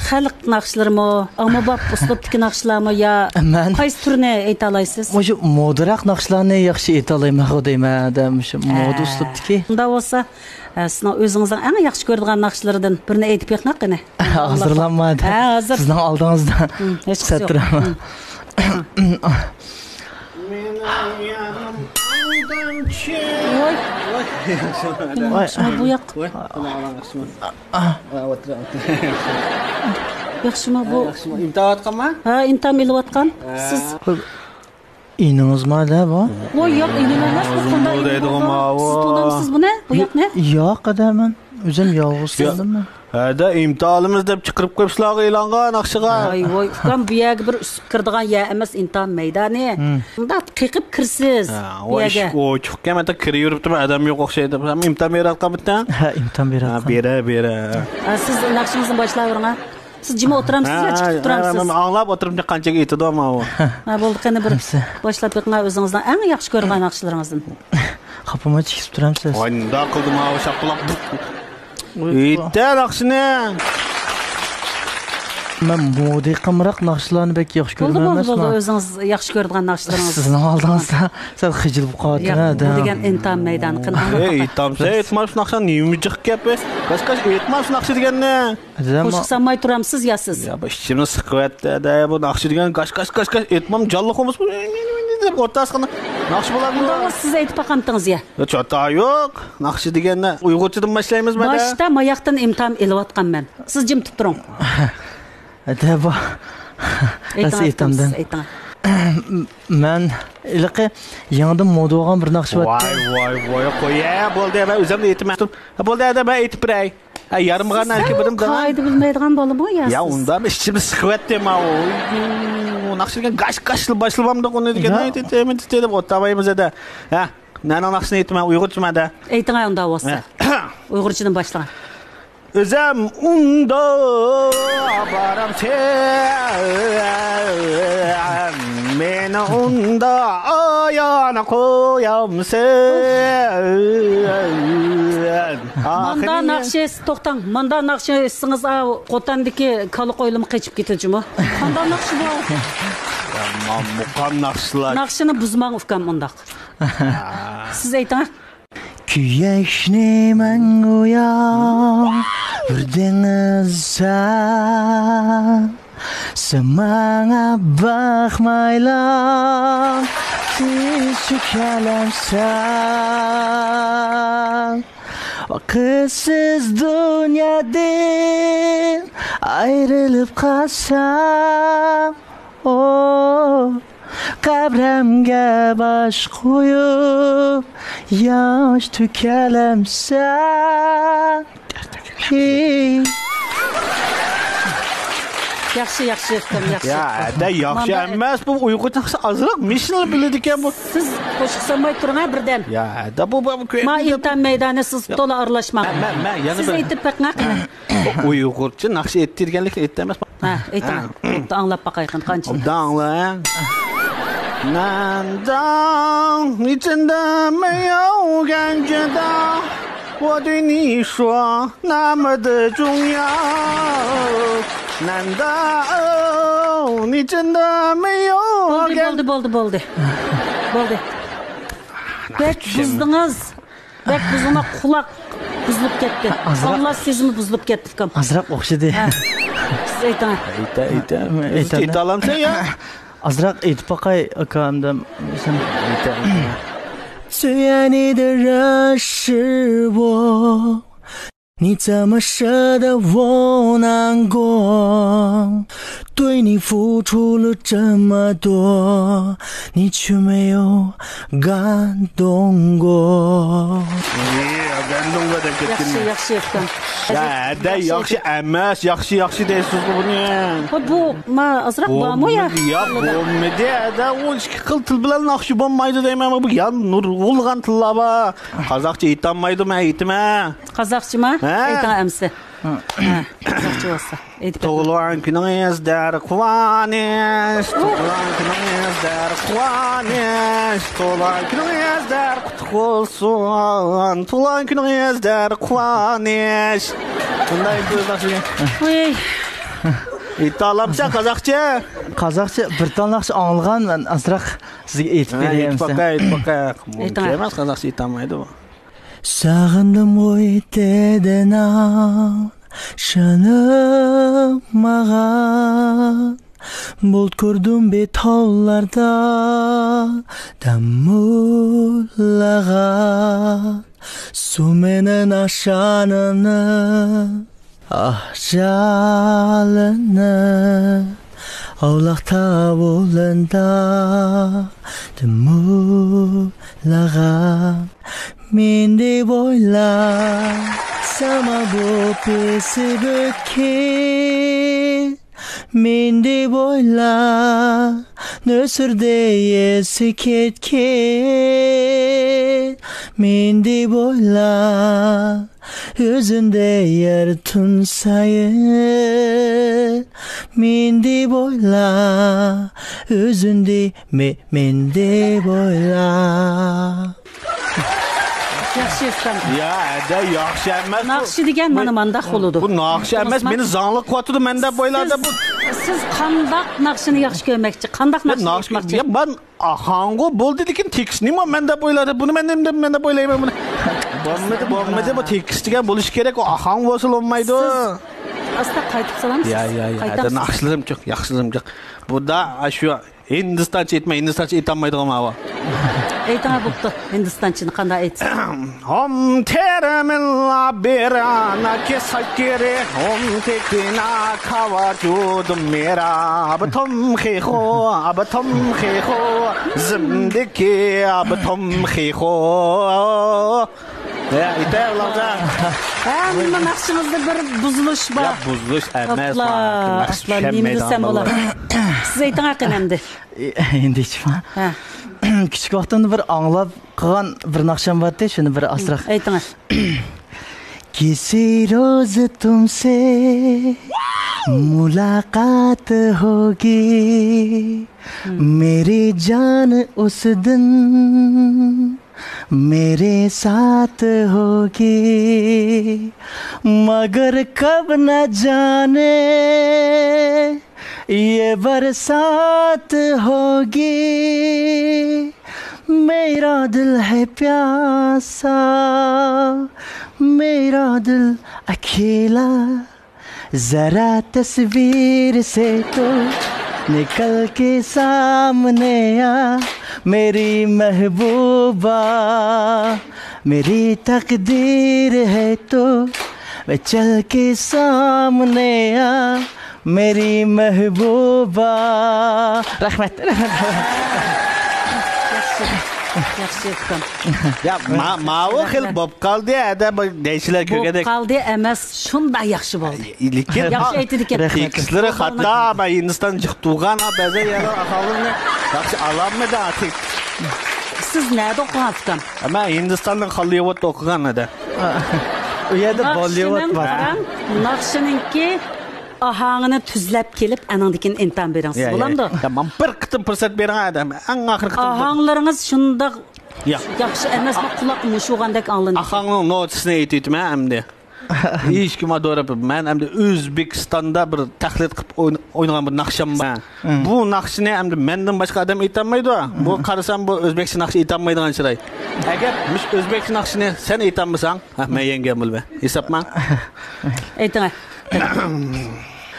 خەلق ناخشىلىرىمۇ، ئاممىباب ئۇسلۇبتىكى ناخشىلارمۇ يا مەن قايسى تۈرنى ئېيتالايسىز؟ مۇشۇ مودىراق ناخشىلارنى ياخشى ئېيتالايمەن، خۇدايمەن، ھەدە، مۇشۇ مودا ئۇسلۇبتىكى. ئۇنداق بولسا، ھە، سىزنىڭ ئۆزىڭىزنىڭ ئەڭ ياخشى كۆرىدىغان ناخشىلىرىدىن بىرنى ئېيتىپ بېقىڭ قېنى. ھازىرلانما، ھە، ھازىر. سىزنىڭ ئالدىڭىزدا. ھېچقىسى يوق. سەترەم. ھە. مېنىڭ يارىم ئالدامچى. ۋاي. ۋاي، ياخشىمۇ؟ ۋاي. ياخشىمۇ بۇ ياق؟ ۋاي، ئانا، ئانا، ياخشىمۇ؟ ئا. ۋاي، ئولتۇر، ئولتۇر. ياخشىمۇ بۇ؟ ياخشىمۇ؟ ئىمتىھان ئاتقانما؟ ھە، ئىمتىھان ئېلىۋاتقان. ھە. سىز ئىنىڭىزما دە بۇ؟ ۋاي، ياق، ئىنىم ئەمەس، بۇ قانداق ئىنىم دەيدىغان بولىدۇ؟ ماۋۇ. سىز تونۇمسىز بۇنى؟ بۇ ياقنى؟ ياق، ئادە، مەن ئۆزۈم يالغۇز يا، كەلدىم. ھەدە، ئىمتىھان ئالىمىز دەپ چىقىرىپ قويۇپسىلەرغۇ ئېلانغا، ناخشىغا. ۋاي، ۋاي، ئۇكام، بۇ يەرگە بىر ئۈسۈپ كىرىدىغان يەر ئەمەس، ئىمتىھان مەيدانى. مۇنداق قېقىپ كىرسىز بۇ يەرگە. ھە، ئوچۇق ئىكەن، ھەتتا كىرىۋېرىپتىمەن، ئادەم يوق ئوخشايدۇ دەپ. ھەم ئىمتىھان بېرىۋاتقان بىتتە. ھە، ئىمتىھان بېرىۋاتقان. ھە، بېرە، بېرە. ھە، سىز ناخشىڭىزنى باشلاۋېرىڭ، ھە. سىز جىم ئولتۇرامسىز يا چىقىپ تۇرامسىز؟ مەن ئاڭلاپ ئولتۇرۇپتۇ قانچىكى ئېيتىدۇ ماۋۇ. ھە، بولدى، قېنى بىر باشلاپ بېقىڭ ئۆزىڭىزنىڭ ئەڭ ياخشى كۆرىدىغان ناخشىلىرىڭىزدىن. خاپىمۇ چېكىپ تۇرامسىز؟ ۋاي، نېمانداق قىلدى ماۋۇ شاپىلاپ. ئېيتتە ناخشىنى. مەن مودا قامراق ناخشىلارنى بەك ياخشى بولدى، كۆرىمەن بولدى، ئەمەسمۇ؟ بولدى، ئۆزىڭىز ياخشى كۆرىدىغان ناخشىلىرىڭىز. سىزنىڭ ئالدىڭىزدا سەل خىجىل بولۇپ قالىۋاتىمەن. ياق، بۇ دېگەن ئىنتام مەيدانى. قېنى، ئېيتامسەن، ئېيتمامسەن ناخشا نېمە جىق گەپ؟ قاش، قاش، ئېيتمامسەن ناخشا دېگەننى. قوشۇق سالماي تۇرامسىز يا سىز؟ يا، بۇ ئىچىمنى سىقىۋەتتى-دە، بۇ ناخشا دېگەن گاش، گاش، گاش، گاش، ئېيتمام جانلىق بولمىسا، بۇ دەپ ئورتاسىغا ناخشا بولامدۇ؟ ئۇنداق بولسا سىز ئېيتىپ باقامتىڭىز يا؟ يا، چاتا يوق، ناخشا دېگەننى ئۇيغۇرچىدىن باشلايمىز مادا. باشتا ماياقتىن ئىمتام ئېلىۋاتقان مەن. سىز جىم تۇرۇپ تۇرۇڭ. دەبا. ئېيتىڭ، ئەسلى ئېيتىڭ، ئېيتامدىم. سىز ئېيتىڭ. مەن ھېلىقى يېڭىدىن مودا بولغان بىر ناخشا بار. ۋاي، ۋاي، ۋاي، قوي، ھە، بولدى، مەن ئۆزۈم ئېيتىمەن. ھە، بولدى، ھەدە، مەن ئېيتىپ بېرەي. ھە، يارىمغان سىز ئەلكە بىرىم دەڭ. قائىدە بىلمەيدىغان بالىمۇ يا يا سىز؟ ئۇنداق ئىچىمنى سىقىۋەتتى ماۋۇ. ناخشا دېگەن گاش، گاش باشلىمامدۇق ئۇنى دېگەن. يا. ئېيتىمەن دېدى، ئوتامايمىز ھەدە. ھە، نەنىڭ ناخشىسىنى ئېيتىمەن، ئۇيغۇرچىمەن ھەدە. ئېيتىڭ ئۇنداق بولسا. ھە. ئۇيغۇرچىدىن باشلىغان. ئۆزەم ئۇندا بارام سەن، مېنى ئۇندا ئايان قويامسەن. ماندا ئاخىرى ناخشا، توختاڭ، ماندا ناخشا ئېيتسىڭىز، ئا، قوتاندىكى كالا قويلىرىمۇ قېچىپ كېتىدۇ جۇمۇ. قانداق ناخشا بۇ؟ يا، ما-، مۇقام ناخشىلار. ناخشىنى بۇزماڭ ئۇكام ئۇنداق. سىز ئېيتىڭ. كۈيەشنى مەڭگۈ ياغ بىر دېڭىز سەن، سەن ماڭا باقمايلا تىز چۆكەلەمسەن. ۋاقىتسىز دۇنيادىن ئايرىلىپ قالسام، ئو، قەبرەمگە باش قويۇپ، ياش تۆكەلەمسەن؟ ياخشى، ياخشى، ئۇكام، ياخشى. يا، ئەدە، ياخشى ئەمەس، بۇ ئۇيغۇرچە ناخشا ئازراق مېشىنىلا بىلىدىكەن بۇ. سىز قوشۇق سالماي تۇرۇڭ ھە بىردەم. يا، ئەدە، بۇ، بۇ، بۇ، ما ئىمتىھان مەيدانى، سىز تولا ئارىلاشماڭ. مەن، مەن، مەن يەنە سىز بىر ئېيتىپ بېقىڭ ھە قېنى. ئۇيغۇرچە ناخشا ئېيتتى دېگەنلىكنى ئېيتتى ئەمەس. ھە، ئېيتىڭ. بوپتۇ، ئاڭلاپ باقاي قېنى، قانچىلىك. ئوبدان ئاڭلا. 难道你真的没有感觉到我对你说那么的重要？难道你真的没有感- بولدى، بولدى، بولدى. بولدى. بەك بۇزدىڭىز. بەك بۇزۇلما، قۇلاق بۇزۇلۇپ كەتتى. ئازراق. ئاڭلاش سېزىمى بۇزۇلۇپ كەتتى، ئۇكام. ئازراق ئوخشىدى. ھە. سىز ئېيتىڭ. ئېيتە، ئېيتە. ئېيتە. ئېيتالامسەن يا؟ ئازراق ئېيتىپ باقاي، ئاكا، ئەمدى سەن. ئېيتە، ئېيتە. 最爱你的人是我，你怎么舍得我难过？对你付出了这么多，你却没有感动过。 ياخشى، ياخشى ئېيتقان. يا، ھەدە، ياخشى ئەمەس، ياخشى، ياخشى دەيسىزغۇ بۇنى. بۇ، بۇ، ما، ئازراق بارمۇ يا؟ يا، بولمىدى. ھەدە، ئۇ ئىككى خىل تىل بىلەن ناخشا بولمايدۇ دەيمەن. بۇ يا نۇرغۇنلىغان تىللار بار. قازاقچە ئېيتالمايدۇ، مەن ئېيتىمەن. قازاقچىما؟ ھە. ئېيتىڭ ئەمسە. ھە، قازاقچە بولسا. ئېيتىپ بېقىڭ. تۇغۇلغان كۈنىڭىزدە قۇۋانىش، تۇغۇلغان كۈنىڭىزدە قۇۋانىش، تۇغۇلغان كۈنىڭىزدە قۇتلۇق بولسۇن، تۇغۇلغان كۈنىڭىزدە قۇۋانىش. بۇنداق ئېيتىپ بېرىڭ. ۋىي. ئېيتالامسەن قازاقچە؟ قازاقچە بىر تال ناخشا ئاڭلىغان، مەن ئازراق سىزگە ئېيتىپ بېرەي. ھە، ئېيتىپ باقاي، ئېيتىپ باقاي. ئېيتىڭ. مۇمكىن ئەمەس، قازاقچە ئېيتالمايدۇ بۇ. سېغىندىم غۇي دېدىڭ شۇنى ماڭا، بۇلت كۆردۈم بىر تاغلاردا دەممۇللىغان سۇ مېنىڭ نىشانىمنى. ئاھ جالىنىپ ئاۋلاق تاۋۇلىندا دىمۇللىغان مېنى دەپ ئويلا ساما بۇ پېسىپ ئۆتكەن، مېنى دەپ ئويلا نۆسۈردە يېسى كەتكەن، مېنى دەپ ئويلا ئۆزۈڭدە يار تۇنسايىن، مېنى دەپ ئويلا، ئۆزۈڭنى مې-، مېنى دەپ ئويلا. ياخشى ئۇستام. يا، ئەدە، ياخشى ئەمەس بۇ. ناخشا دېگەن مانا مانداق بولىدۇ. بۇ ناخشا ئەمەس، مېنى زاڭلىق قىلىۋاتىدۇ، مەن دەپ ئويلادا بۇ. سىز، سىز قانداق ناخشىنى ياخشى كۆرمەكچى؟ قانداق ناخشا ئېيتماقچى؟ يا، مەن ئاخاڭغۇ بولدى، لېكىن تېكىست نېمە مەن دەپ ئويلادا، بۇنى مەن نېمە دەپ، مەن دەپ ئويلايمەن بۇنى. بولمىدى، بولمىدى، بۇ تېكىست دېگەن بولۇشى كېرەك، ئۇ ئاخاڭ بولسا بولمايدۇ. سىز ئاستا قايتىپ سالامسىز؟ يا، يا، يا، قايتامسىز؟ ئەدە ناخشىلىرىم جىق، ياخشىلىرىم جىق. بۇ دا، شۇ ھىندىستانچە ئېيتماي، ھىندىستانچە ئېيتالمايدىغان ماۋۇ. ئېيتىڭا بوپتۇ، ھىندىستانچىنى قانداق ئېيتسا؟ ھوم تېرە مىللا بېرانا كېساكېرى، ھوم تېكىنا كاۋاجۇدۇ مېرا، ئابا توم خېخو، ئابا توم خېخو، زىمدىكى ئابا توم خېخو. يا، يېتەر ئۇلارغا. ھەممە ناخشىڭىزدا بىر بۇزۇلۇش بار. يا، بۇزۇلۇش ئەمەس، ئاپلا، ناخشا ئاپلا، نېمە چۈشەنمەيدىغان دېسەم بولار. بولىدۇ. سىز ئېيتىڭ قېنى ئەمدى. ئى، ئەمدى ئېيتىشما. ھە. كىچىك ۋاقتىمدا بىر ئاڭلاپ قالغان بىر ناخشام بارتى، شۇنى بىر ئازراق. ئېيتىڭ. کسی روز تم سے ملاقات ہوگی، میری جان اس دن میرے ساتھ ہوگی، مگر کب نہ جانے یہ برسات ہوگی۔ میرا دل ہے پیاسا، میرا دل اکیلا، ذرا تصویر سے تو نکل کے سامنے آ، میری محبوبہ، میری تقدیر ہے تو، میں چل کے سامنے آ، میری محبوبہ۔ رەھمەت. ياخشى، ياخشى ئۇكام. يا، ما-، ماۋۇ خىل بولۇپ قالدى، ھەدە، بۇ دەيسىلەر بولۇپ كۆرگەندەك. قالدى ئەمەس، شۇنداق ياخشى بولدى. لېكىن ياخشى ئېيتىدىكەن. تېكىستلىرى خاتا، مەن ھىندىستان جىق تۇغان، ھا، بەزى يەرلەر ئاھاڭلىرىنى ياخشى ئالالمىدى، ھا، تېك-. سىز نەدە ئوقۇغان ئۇكام؟ مەن ھىندىستاننىڭ خاللىۋۇد ئوقۇغان ئىدى. ئۇ يەردە بوللىۋۇد بار. قاراڭ، ناخشىنىڭكى ئاھاڭىنى تۈزلەپ كېلىپ، ئانىڭدىن كېيىن ئىمتىھان بېرىڭ، سىز يا، يا، بولامدۇ؟ يا، ماڭا بىر قېتىم پۇرسەت بېرىڭ، ئادەم. ئەڭ ئاخىرقى قېتىم. ئاھاڭلىرىڭىز شۇنداق يا. ياخشى ئەمەس، قۇلاققا مۇشۇغاندەك ئاڭلىنىدۇ. ئاخاڭنىڭ نوتىسىنى ئېيتىۋېتىمەن ئەمدى. ھېچكىم ئادورا، مەن ئەمدى ئۆزبېكىستاندا بىر تەقلىد قىلىپ ئوينا-، ئوينىغان بىر ناخشام بار. ھە. بۇ ناخشىنى ئەمدى مەندىن باشقا ئادەم ئېيتالمايدۇ. بۇ قارىسام، بۇ ئۆزبېكچە ناخشا ئېيتالمايدىغان چىراي. ئەگەر مۇشۇ ئۆزبېكچە ناخشىنى سەن ئېيتالمىساڭ، ھە، مەن يەڭگەن بولىمەن. ھېسابما. ئېيتىڭە.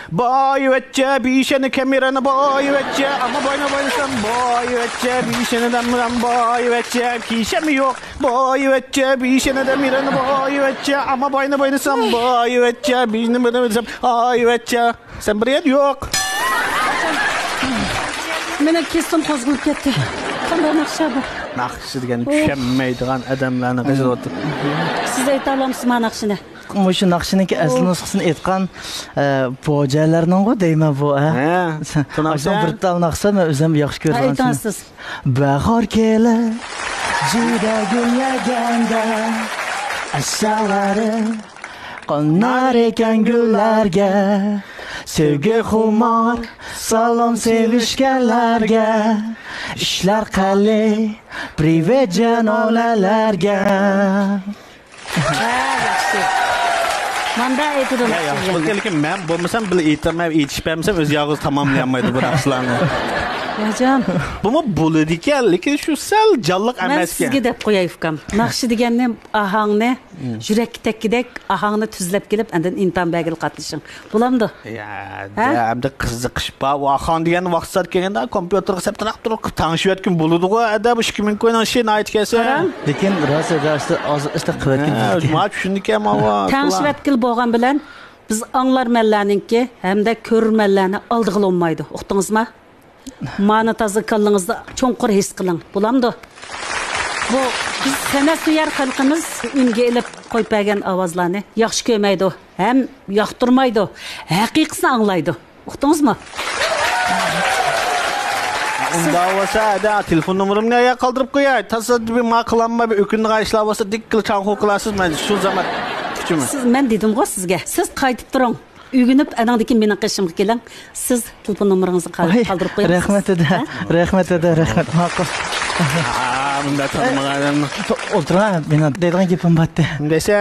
بايۋەچچە، بىشەنە كەمىرەنە بايۋەچچە، ئەمما باينا باينىسام بايۋەچچە، بىشەنە دەمرەم بايۋەچچە، كىشەم يوق بايۋەچچە، بىشەنە دەمىرەنە بايۋەچچە، ئەمما باينا باينىسام بايۋەچچە، بىشەنە باينا باينىسام بايۋەچچە. سەن بىر يەر يوق. مېنىڭ كېسىم قوزغىلىپ كەتتى. قانداق ناخشا بۇ؟ ناخشا دېگەن چۈشەنمەيدىغان ئادەملەرنى قىزىۋاتىدۇ. سىز ئېيتالامسىز ما ناخشىنى؟ مۇشۇ ناخشىنىڭكى ئەسلى نۇسخىسىنى ئېيتقان، ئە، پوجەلەرنىڭغۇ دەيمەن بۇ، ھە؟ ھە، تونۇپسەن؟ بىر تال ناخشا، مەن ئۆزۈم ياخشى كۆرىدىغان. ئېيتىڭىز سىز. باھار كېلىپ، جۈدە گۈللەرگەندە، ئاشۇلارىم قونار ئىكەن گۈللەرگە. سۆيگۈ خۇمار سالام سېلىشكەنلەرگە، ئىشلار قېلىپ، پرىۋېت جانانەلەرگە. ھە، ياخشى. ماندا ئېيتىدۇ يا، ناخشا ياخشى دېگەندە. بولدى، لېكىن مەن بولمىسام، بىللە ئېيتالماي، ئېيتىشىپ بەرمىسەم، ئۆزى يالغۇز تاماملىيالمايدۇ بۇ ناخشىلارنى. راجان. بۇمۇ بولىدىكەن، لېكىن شۇ سەل جانلىق ئەمەسكەن. مەن سىزگە دەپ قوياي، ئۇكام. ناخشا دېگەننى، ئاھاڭنى، يۈرەككە تەگكۈدەك ئاھاڭنى تۈزلەپ كېلىپ، ئاندىن ئىمتىھان بەرگىلى قاتنىشىڭ. بولامدۇ؟ يا، ھە؟ ئەمدى قىزىقىش بار. ئۇ ئاخاڭ دېگەن ۋاقىت سائەت كەلگەندە، كومپيۇتېرغا سەپتىراق تۇرۇپ تەڭشىۋەتكىن بولىدىغۇ. ئەدە، بۇ ئىككى مىڭ كوينىڭ ئىشى ناھايىتى كەلسە. قاراڭ. لېكىن راست ئەدە، ئاشۇ ئاز ئىشتا قىلىۋەتكىن. ھە، ما چۈشىنىدىكەن، ما. تەڭشىۋەتكىلى بولغان بىلەن، بىز ئاڭلارمەنلەرنىڭكى ھەمدە كۆرۈرمەنلەرنى ئالدىغىلى بولمايدۇ. ئۇقتىڭىزما؟ مانا تازا كاللىڭىزدا چوڭقۇر ھېس قىلىڭ. بولامدۇ؟ بۇ بىز سەنئەتسۆيەر خەلقىمىز ئۈنگە ئېلىپ قويۇپ بەرگەن ئاۋازلارنى ياخشى كۆرمەيدۇ، ھەم ياقتۇرمايدۇ. ھەقىقىسىنى ئاڭلايدۇ. ئۇقتىڭىزمۇ؟ ئۇنداق بولسا، ئەدە، تېلېفون نومۇرۇمنى ئاياغ قالدۇرۇپ قوياي. تاسادىپىي ما قىلالماي بىر ئۆكۈنىدىغان ئىشلار بولسا، دىككىلا چاڭخۇ قىلارسىز. مەن شۇ زامان سىز، مەن دېدىمغۇ سىزگە، سىز قايتىپ تۇرۇڭ. ئۆگىنىپ، ئاناڭدىن كېيىن مېنىڭ قېشىمغا كېلىڭ. سىز تېلېفون نومۇرىڭىزنى قال-، ۋاي، قالدۇرۇپ قويۇڭ. رەھمەت ئەدە، ھە؟ رەھمەت ئەدە، رەھمەت. ماقۇل. ئا، بۇنداق تونۇمىغان ئادەمنى. ئولتۇرۇڭ، مېنىڭ دەيدىغان گېپىم بارتى. دېسە.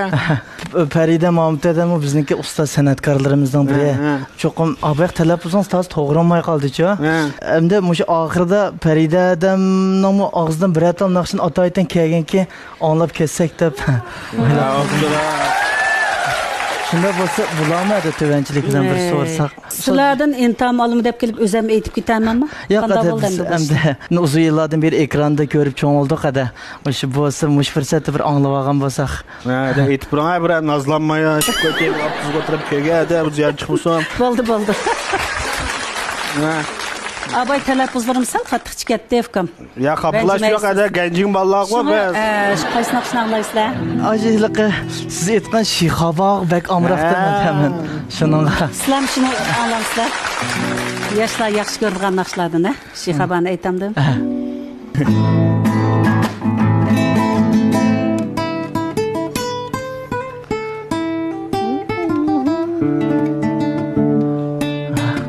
پەرىدە مامۇت ئەدەممۇ بىزنىڭكى ئۇستاز سەنئەتكارلىرىمىزنىڭ بىرى. ھە، ھە. چوقۇم، ئا، باياق تەلەپپۇزىڭىز تازا توغرا بولماي قالدىچۇ؟ ھە. ئەمدى مۇشۇ ئاخىرىدا پەرىدە ئەدەمنىڭمۇ ئاغزىدىن بىرەر تال ناخشىنى ئاتايتىن كەلگەنكى ئاڭلاپ كەتسەك دەپ. ھە، ئوبدۇرا. شۇنداق بولسا بولامۇ ئەدە تۆۋەنچىلىكىدىن بىر سورىساق؟ سىلەردىن ئىنتام ئالىمەن دەپ كېلىپ ئۆزۈم ئېيتىپ كېتەرمەنمۇ؟ ياق، قانداق بولدى ئەمدى بۇ ئىش؟ ئۇزۇن يىللاردىن بېرى ئېكراندا كۆرۈپ چوڭ بولدۇق ئەدە. مۇشۇ بولسا، مۇشۇ پۇرسەتتە بىر ئاڭلىۋالغان بولساق. ھە، دە، ئېيتىپ بېرىڭ، ھە، بىرەر نازلانماي، ھە، شۇ كۆچەگە ئاپتوبۇسقا ئولتۇرۇپ كۆرگەن، ھە، دە، بۇ زىيان چىقمىسۇن. بولدى، بولدى. ھە. ئاباي تەلەپپۇزلىرىم سەل قاتتىق چىقىپ كەتتى، ئۇكام. يا، خاپىلاش يوق، ھە، دە، گەنجىڭ بالىلارغۇ بىز. شۇڭا، ئە، شۇ قايسى ناخشىنى ئاڭلايسىلەر؟ ئاجىلىقى سىز ئېيتقان شىخاباغ بەك ئامراقتىمەن، ھە. شۇنىڭغا. سىلەرمۇ شۇنى ئاڭلاڭسىلەر. ياشلار ياخشى كۆرىدىغان ناخشىلاردىن، ھە؟ شىخابانى ئېيتامدىم. ھە.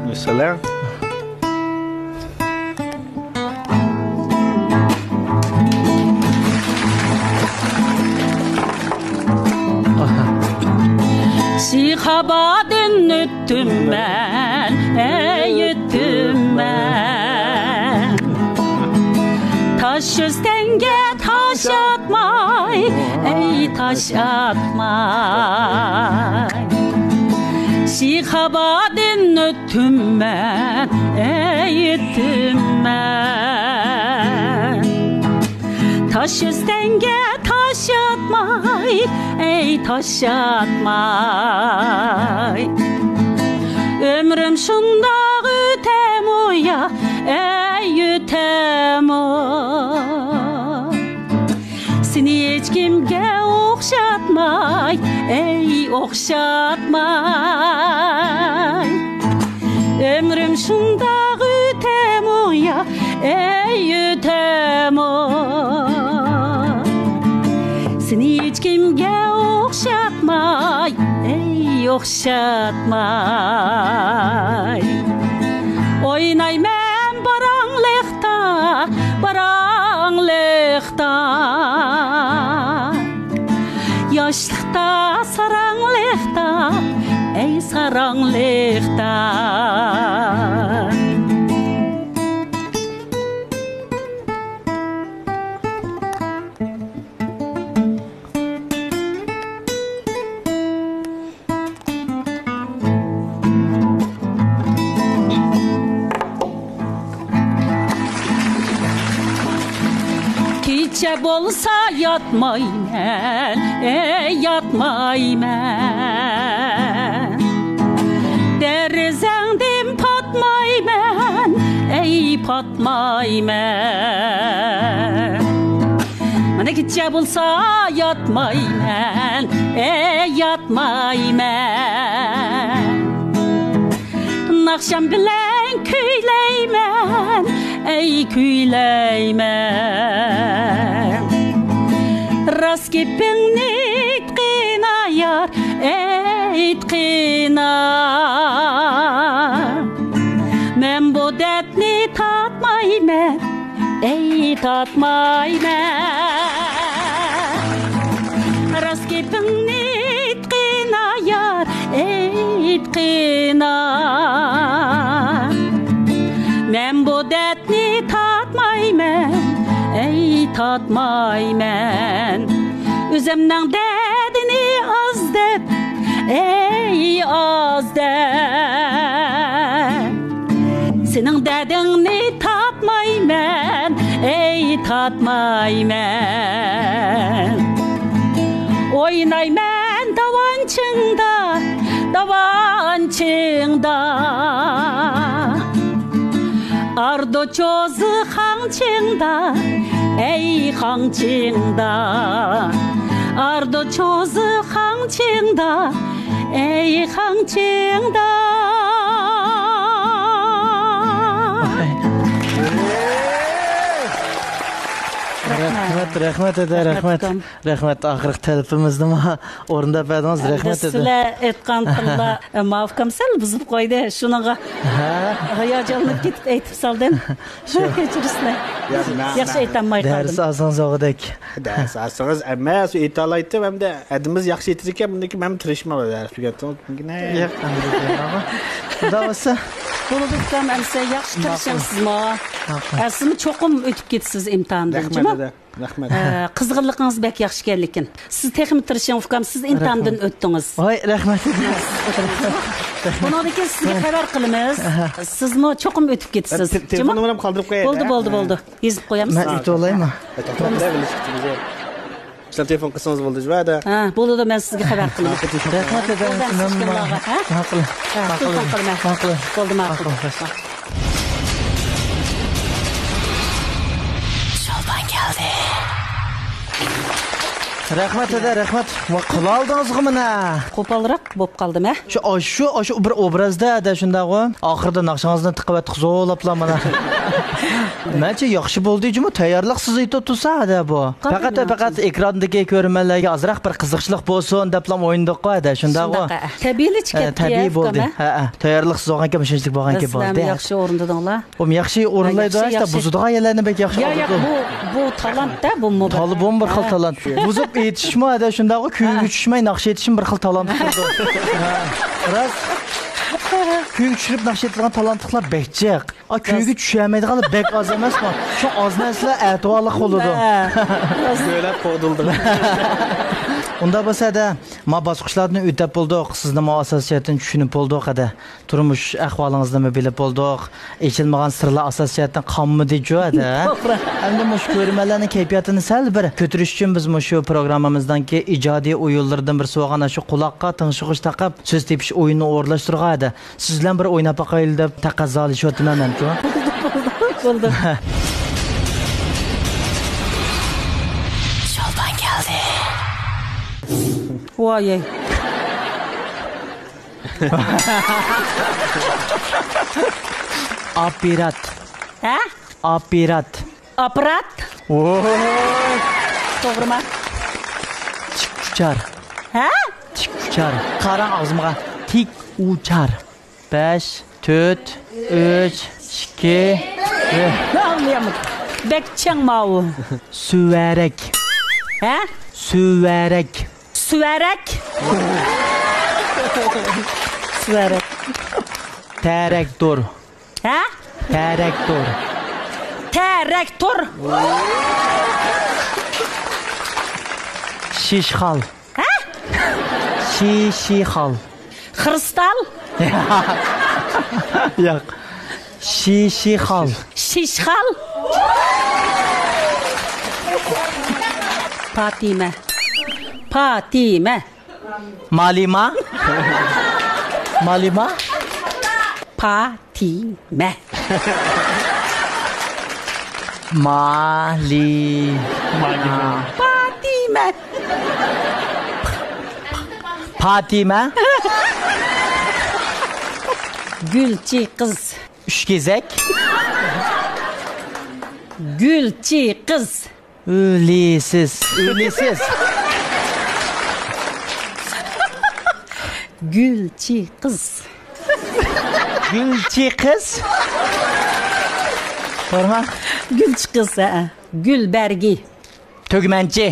مەسىلەن. شىخابادىن ئۆتتۈم مەن، ئەي، ئۆتتۈم مەن. تاش ئۆستەڭگە تاش ئاتماي، ئەي، تاش ئاتماي. شىخابادىن ئۆتتۈم مەن، ئەي، ئۆتتۈم مەن. تاش ئۆستەڭگە تاش ئاتماي، ئەي، تاش ئاتماي. ئۆمرۈم شۇنداق ئۆتەمۇ يا، ئەي، ئۆتەمۇ. سېنى ھېچكىمگە ئوخشاتماي، ئەي، ئوخشاتماي. ئۆمرۈم شۇنداق ئۆتەمۇ يا، ئەي، ئۆتەمۇ. سېنى ھېچكىمگە ئوخشاتماي، ئەي، ئوخشاتماي. ئوينايمەن باراڭلىقتا، باراڭلىقتا. ياشلىقتا، ساراڭلىقتا، ئەي، ساراڭلىقتا. كېچە بولسا ياتمايمەن، ئەي، ياتمايمەن. دېرىزەڭدىن پاتمايمەن، ئەي، پاتمايمەن. مانا كېچە بولسا ياتمايمەن، ئەي، ياتمايمەن. ناخشام بىلەن كۈيلەيمەن، ئەي، كۈيلەيمەن. راست گېپىڭنى ئېيتقىنا يار، ئېيتقىنا. مەن بۇ دەردنى تارتمايمەن، ئەي، تارتمايمەن. راست گېپىڭنى ئېيتقىنا يار، ئېيتقىنا. مەن بۇ دەردنى تارتمايمەن، ئەي، تارتمايمەن. ئۆزۈمنىڭ دەردىنى ئاز دەپ، ئەي، ئاز دەپ. سېنىڭ دەردىڭنى تارتمايمەن، ئەي، تارتمايمەن. ئوينايمەن داۋانچىڭدا، داۋانچىڭدا. ئاردۇ چوزى خاڭچىڭدا، ئەي، خاڭچىڭدا. ئاردۇ چوزى خاڭچىڭدا، ئەي، خاڭچىڭدا. رەھمەت، رەھمەت ئەدە، رەھمەت رەھمەت. ئۇكام. رەھمەت، ئاخىرقى تەلىپىمىزنىمۇ ئورۇنداپ بەردىڭىز، ئەمدى رەھمەت ئەدە. سىلەر ئېيتقان تىللار، ئە، ماۋۇ ئۇكام سەل بۇزۇپ قويدى، شۇنىڭغا ھە؟ ھاياجانلىنىپ كېتىپ ئېيتىپ سالدىم. شۇ. كەچۈرسىلەر. ياق، مەن، ياخشى مەن ئېيتالمايدىم. دەرس ئالسىڭىز ئوغۇدەك. دەرس ئالسىڭىز، ھەممە ئېيتالايتتىم، ھەمدە ھەدىمىز ياخشى ئېيتىدىكەن، بۇندىكى مەن تىرىشمايمەن دەرس تۈگەتتىڭىز. ياق، ئەمدى دەيمەن. خۇدا بولسا. بولىدۇ ئۇكام، ئەمسە ياخشى ماقۇل. تىرىشىڭ سىزمۇ. ماقۇل. ئە، سىزمۇ چوقۇم ئۆتۈپ كېتىسىز ئىمتىھاندىن، رەھمەت جۇمۇ؟ ئەدە. رەھمەت. ئە، قىزغىنلىقىڭىز بەك ياخشىكەنلىكىن. سىز تېخىمۇ تىرىشىڭ ئۇكام، سىز ئىمتىھاندىن رەھمەت. ئۆتتىڭىز. ۋاي، رەھمەت. بۇنىڭدىن كېيىن سىزگە خەۋەر قىلىمىز. ئەھە. سىزمۇ چوقۇم ئۆتۈپ كېتىسىز. تې-، تېلېفون جۇمۇ؟ نومۇرۇمنى قالدۇرۇپ قوياي، بولدى، ھە؟ بولدى، بولدى. يېزىپ قويامسىز. مەن ئۆتۈۋالايمۇ؟ ئۆتۈپ قوياي، بىلىشىپ كېتىمىز. سىلەر تېلېفون قىلسىڭىز بولدى، جۇمۇ ئەدە. ھە، بولىدۇ، مەن سىزگە خەۋەر قىلىمەن. رەھمەت ئەدە. بولدى، ئەمسە ماقۇل. ئىشكەللاغا، ھە؟ ماقۇل. ھە، ماقۇل. تېلېفون قىلىمەن. ماقۇل. بولدى، ماقۇل. ماقۇل. شولپان كەلدى. رەھمەت ئەدە، رەھمەت. ۋا، قىلالدىڭىزغۇ مانا. قوپالراق بولۇپ قالدىم، ھە؟ شۇ، ئاشۇ، ئاشۇ بىر ئوبرازدا ئەدە شۇنداقغۇ. ئاخىرىدا ناخشىڭىزنى تىقىۋەتتۇق زورلاپلا مانا. مەنچە ياخشى بولدى جۇمۇ، تەييارلىق سىز ئېيتىپ تۇرسا ئەدە بۇ. قالدى پەقەت، مېنىڭ پەقەت ئۈچۈن. ئېكراندىكى كۆرۈرمەنلەرگە ئازراق بىر قىزىقچىلىق بولسۇن دەپلا ئوينىدۇققۇ ئەدە، شۇنداقغۇ. شۇنداق، ھە. تەبىئىيلا ئە، چىقىپتۇ، تەبىئىي بولدى. ھە، ھە. تەييارلىق سىز بولغانكەن مۇشۇنچىلىك بولغانكەن بولدى. ياخشى ئورۇندىدىڭلار. ئۇم ياخشى ئورۇنلايدۇ، ياخشى، ھېچ ياخشى. بۇزىدىغان يەرلەرنى بەك ياخشى. يا، يا، بۇ، بۇ تالانت-دە، بۇمۇ بىر. تال-، بۇمۇ بىر خىل تالانت. بۇزۇپ ئېيتىشمۇ ھەدە شۇنداقغۇ، كۈيگە چۈشمەي ناخشا ئېيتىشمۇ بىر خىل تالانت. ھە. راست. كۈيگە چۈشۈرۈپ ناخشا ئېيتىدىغان تالانتلىقلار بەك جىق. ئا، كۈيگە چۈشەلمەيدىغانلار بەك ئاز ئەمەسمۇ؟ شۇ ئاز نەرسىلەر ئەتىۋارلىق بولىدۇ. ھە. كۆرۈپ قوغدىلدىم. ئۇنداق بولسا ھەدە، ما باسقۇچلاردىن ئۆتۈپ بولدۇق. سىزنىمۇ ئاساسىي جەھەتتىن چۈشىنىپ بولدۇق ھەدە. تۇرمۇش ئەھۋالىڭىزنىمۇ بىلىپ بولدۇق. ئېچىلمىغان سىرلار ئاساسىي جەھەتتىن قالمىدى جۇ ھەدە. توغرا. ئەمدى مۇشۇ كۆرۈرمەنلەرنىڭ كەيپىياتىنى سەل بىر كۆتۈرۈش ئۈچۈن بىز مۇشۇ پروگراممىمىزنىڭكى ئىجادىي ئويۇنلىرىدىن بىرسى بولغان شۇ قۇلاققا تىڭشىغۇچ تاقاپ سۆز تېپىش ئويۇنىنى ئورۇنلاشتۇرغان ھەدە. سىز بىلەن بىر ئويناپ باقايلى دەپ تەقەززالىشىۋاتىمەن مەنچۇ. بولدى، بولدى. شولپان كەلدى. ۋايەي. ئاپپارات. ھە؟ ئاپپارات. ئاپپارات؟ ۋوي. توغرىما؟ تىك ئۇچار. ھە؟ تىك ئۇچار. قاراڭ ئاغزىمغا. تىك ئۇچار. بەش، تۆت، ئۈچ، ئىككى، بىر. ئاڭلىيالمىدىم. بەك چىڭ ماۋۇ. سۈۋەرەك. ھە؟ سۈۋەرەك. سۈۋەرەك. سۈۋەرەك. تەرەكتور. ھە؟ تەرەكتور. تەرەكتور. شىشخال. ھە؟ شىشىخال. خرۇستال. ياق. شىشىخال. شىشخال. پاتىمە. پاتىمە. مالىما. مالىما. پاتىمە. مالىما. پاتىمە. پاتىمە. گۈلچى قىز. ئۈچ كېزەك. گۈلچى قىز. ئۈلىسىز. ئۈلىسىز. گۈلچى قىز. گۈلچى قىز. بارما؟ گۈلچى قىز، ھە. گۈل بەرگى. تۈگمەنچى.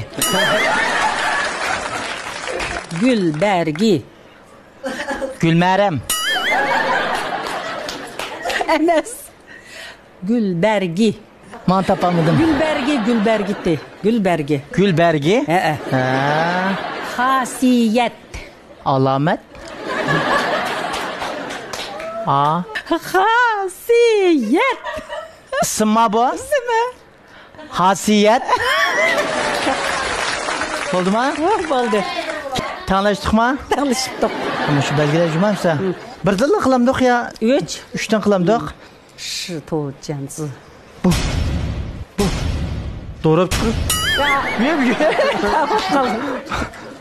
گۈل بەرگى. گۈلمەرەم. ئەمەس. گۈل بەرگى. مانا تاپالمىدىم. گۈل بەرگى، گۈل بەرگىتى. گۈل بەرگى. گۈل بەرگى؟ ھەئە. ھە. خاسىيەت. ئالامەت. ئا. خاسىيەت. ئىسىمما بۇ؟ ئىسىمى. خاسىيەت. بولدىما؟ ھە، بولدى. تەڭلەشتۇقما؟ تەڭلىشىپتۇق. مۇشۇ بەلگىلەر جۇمامسا؟ ھە. بىردىنلا قىلامدۇق يا؟ ئۈچ. ئۈچتىن قىلامدۇق. شىتوجيەنزى. بۇ. بۇ. دوراپ چىقىپ. يا. يەپ يۈر.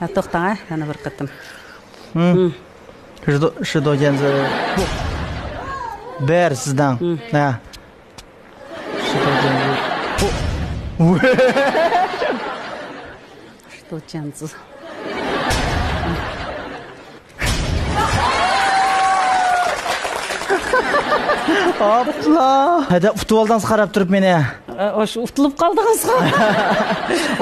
ھە، توختاڭ، ھە، يەنە بىر قېتىم. ھىم. ھىم. شىدو-، شىدوجيەنزى. بۇ. بەر سىزدىن. ھىم. ھە. شىدوجيەنزى. بۇ. Что чянцзы. ئاپلا. ھەدە ئۇتۇۋالدىڭىز قاراپ تۇرۇپ مېنى. ئە، ئاشۇ ئۇتۇلۇپ قالدىڭىزغۇ.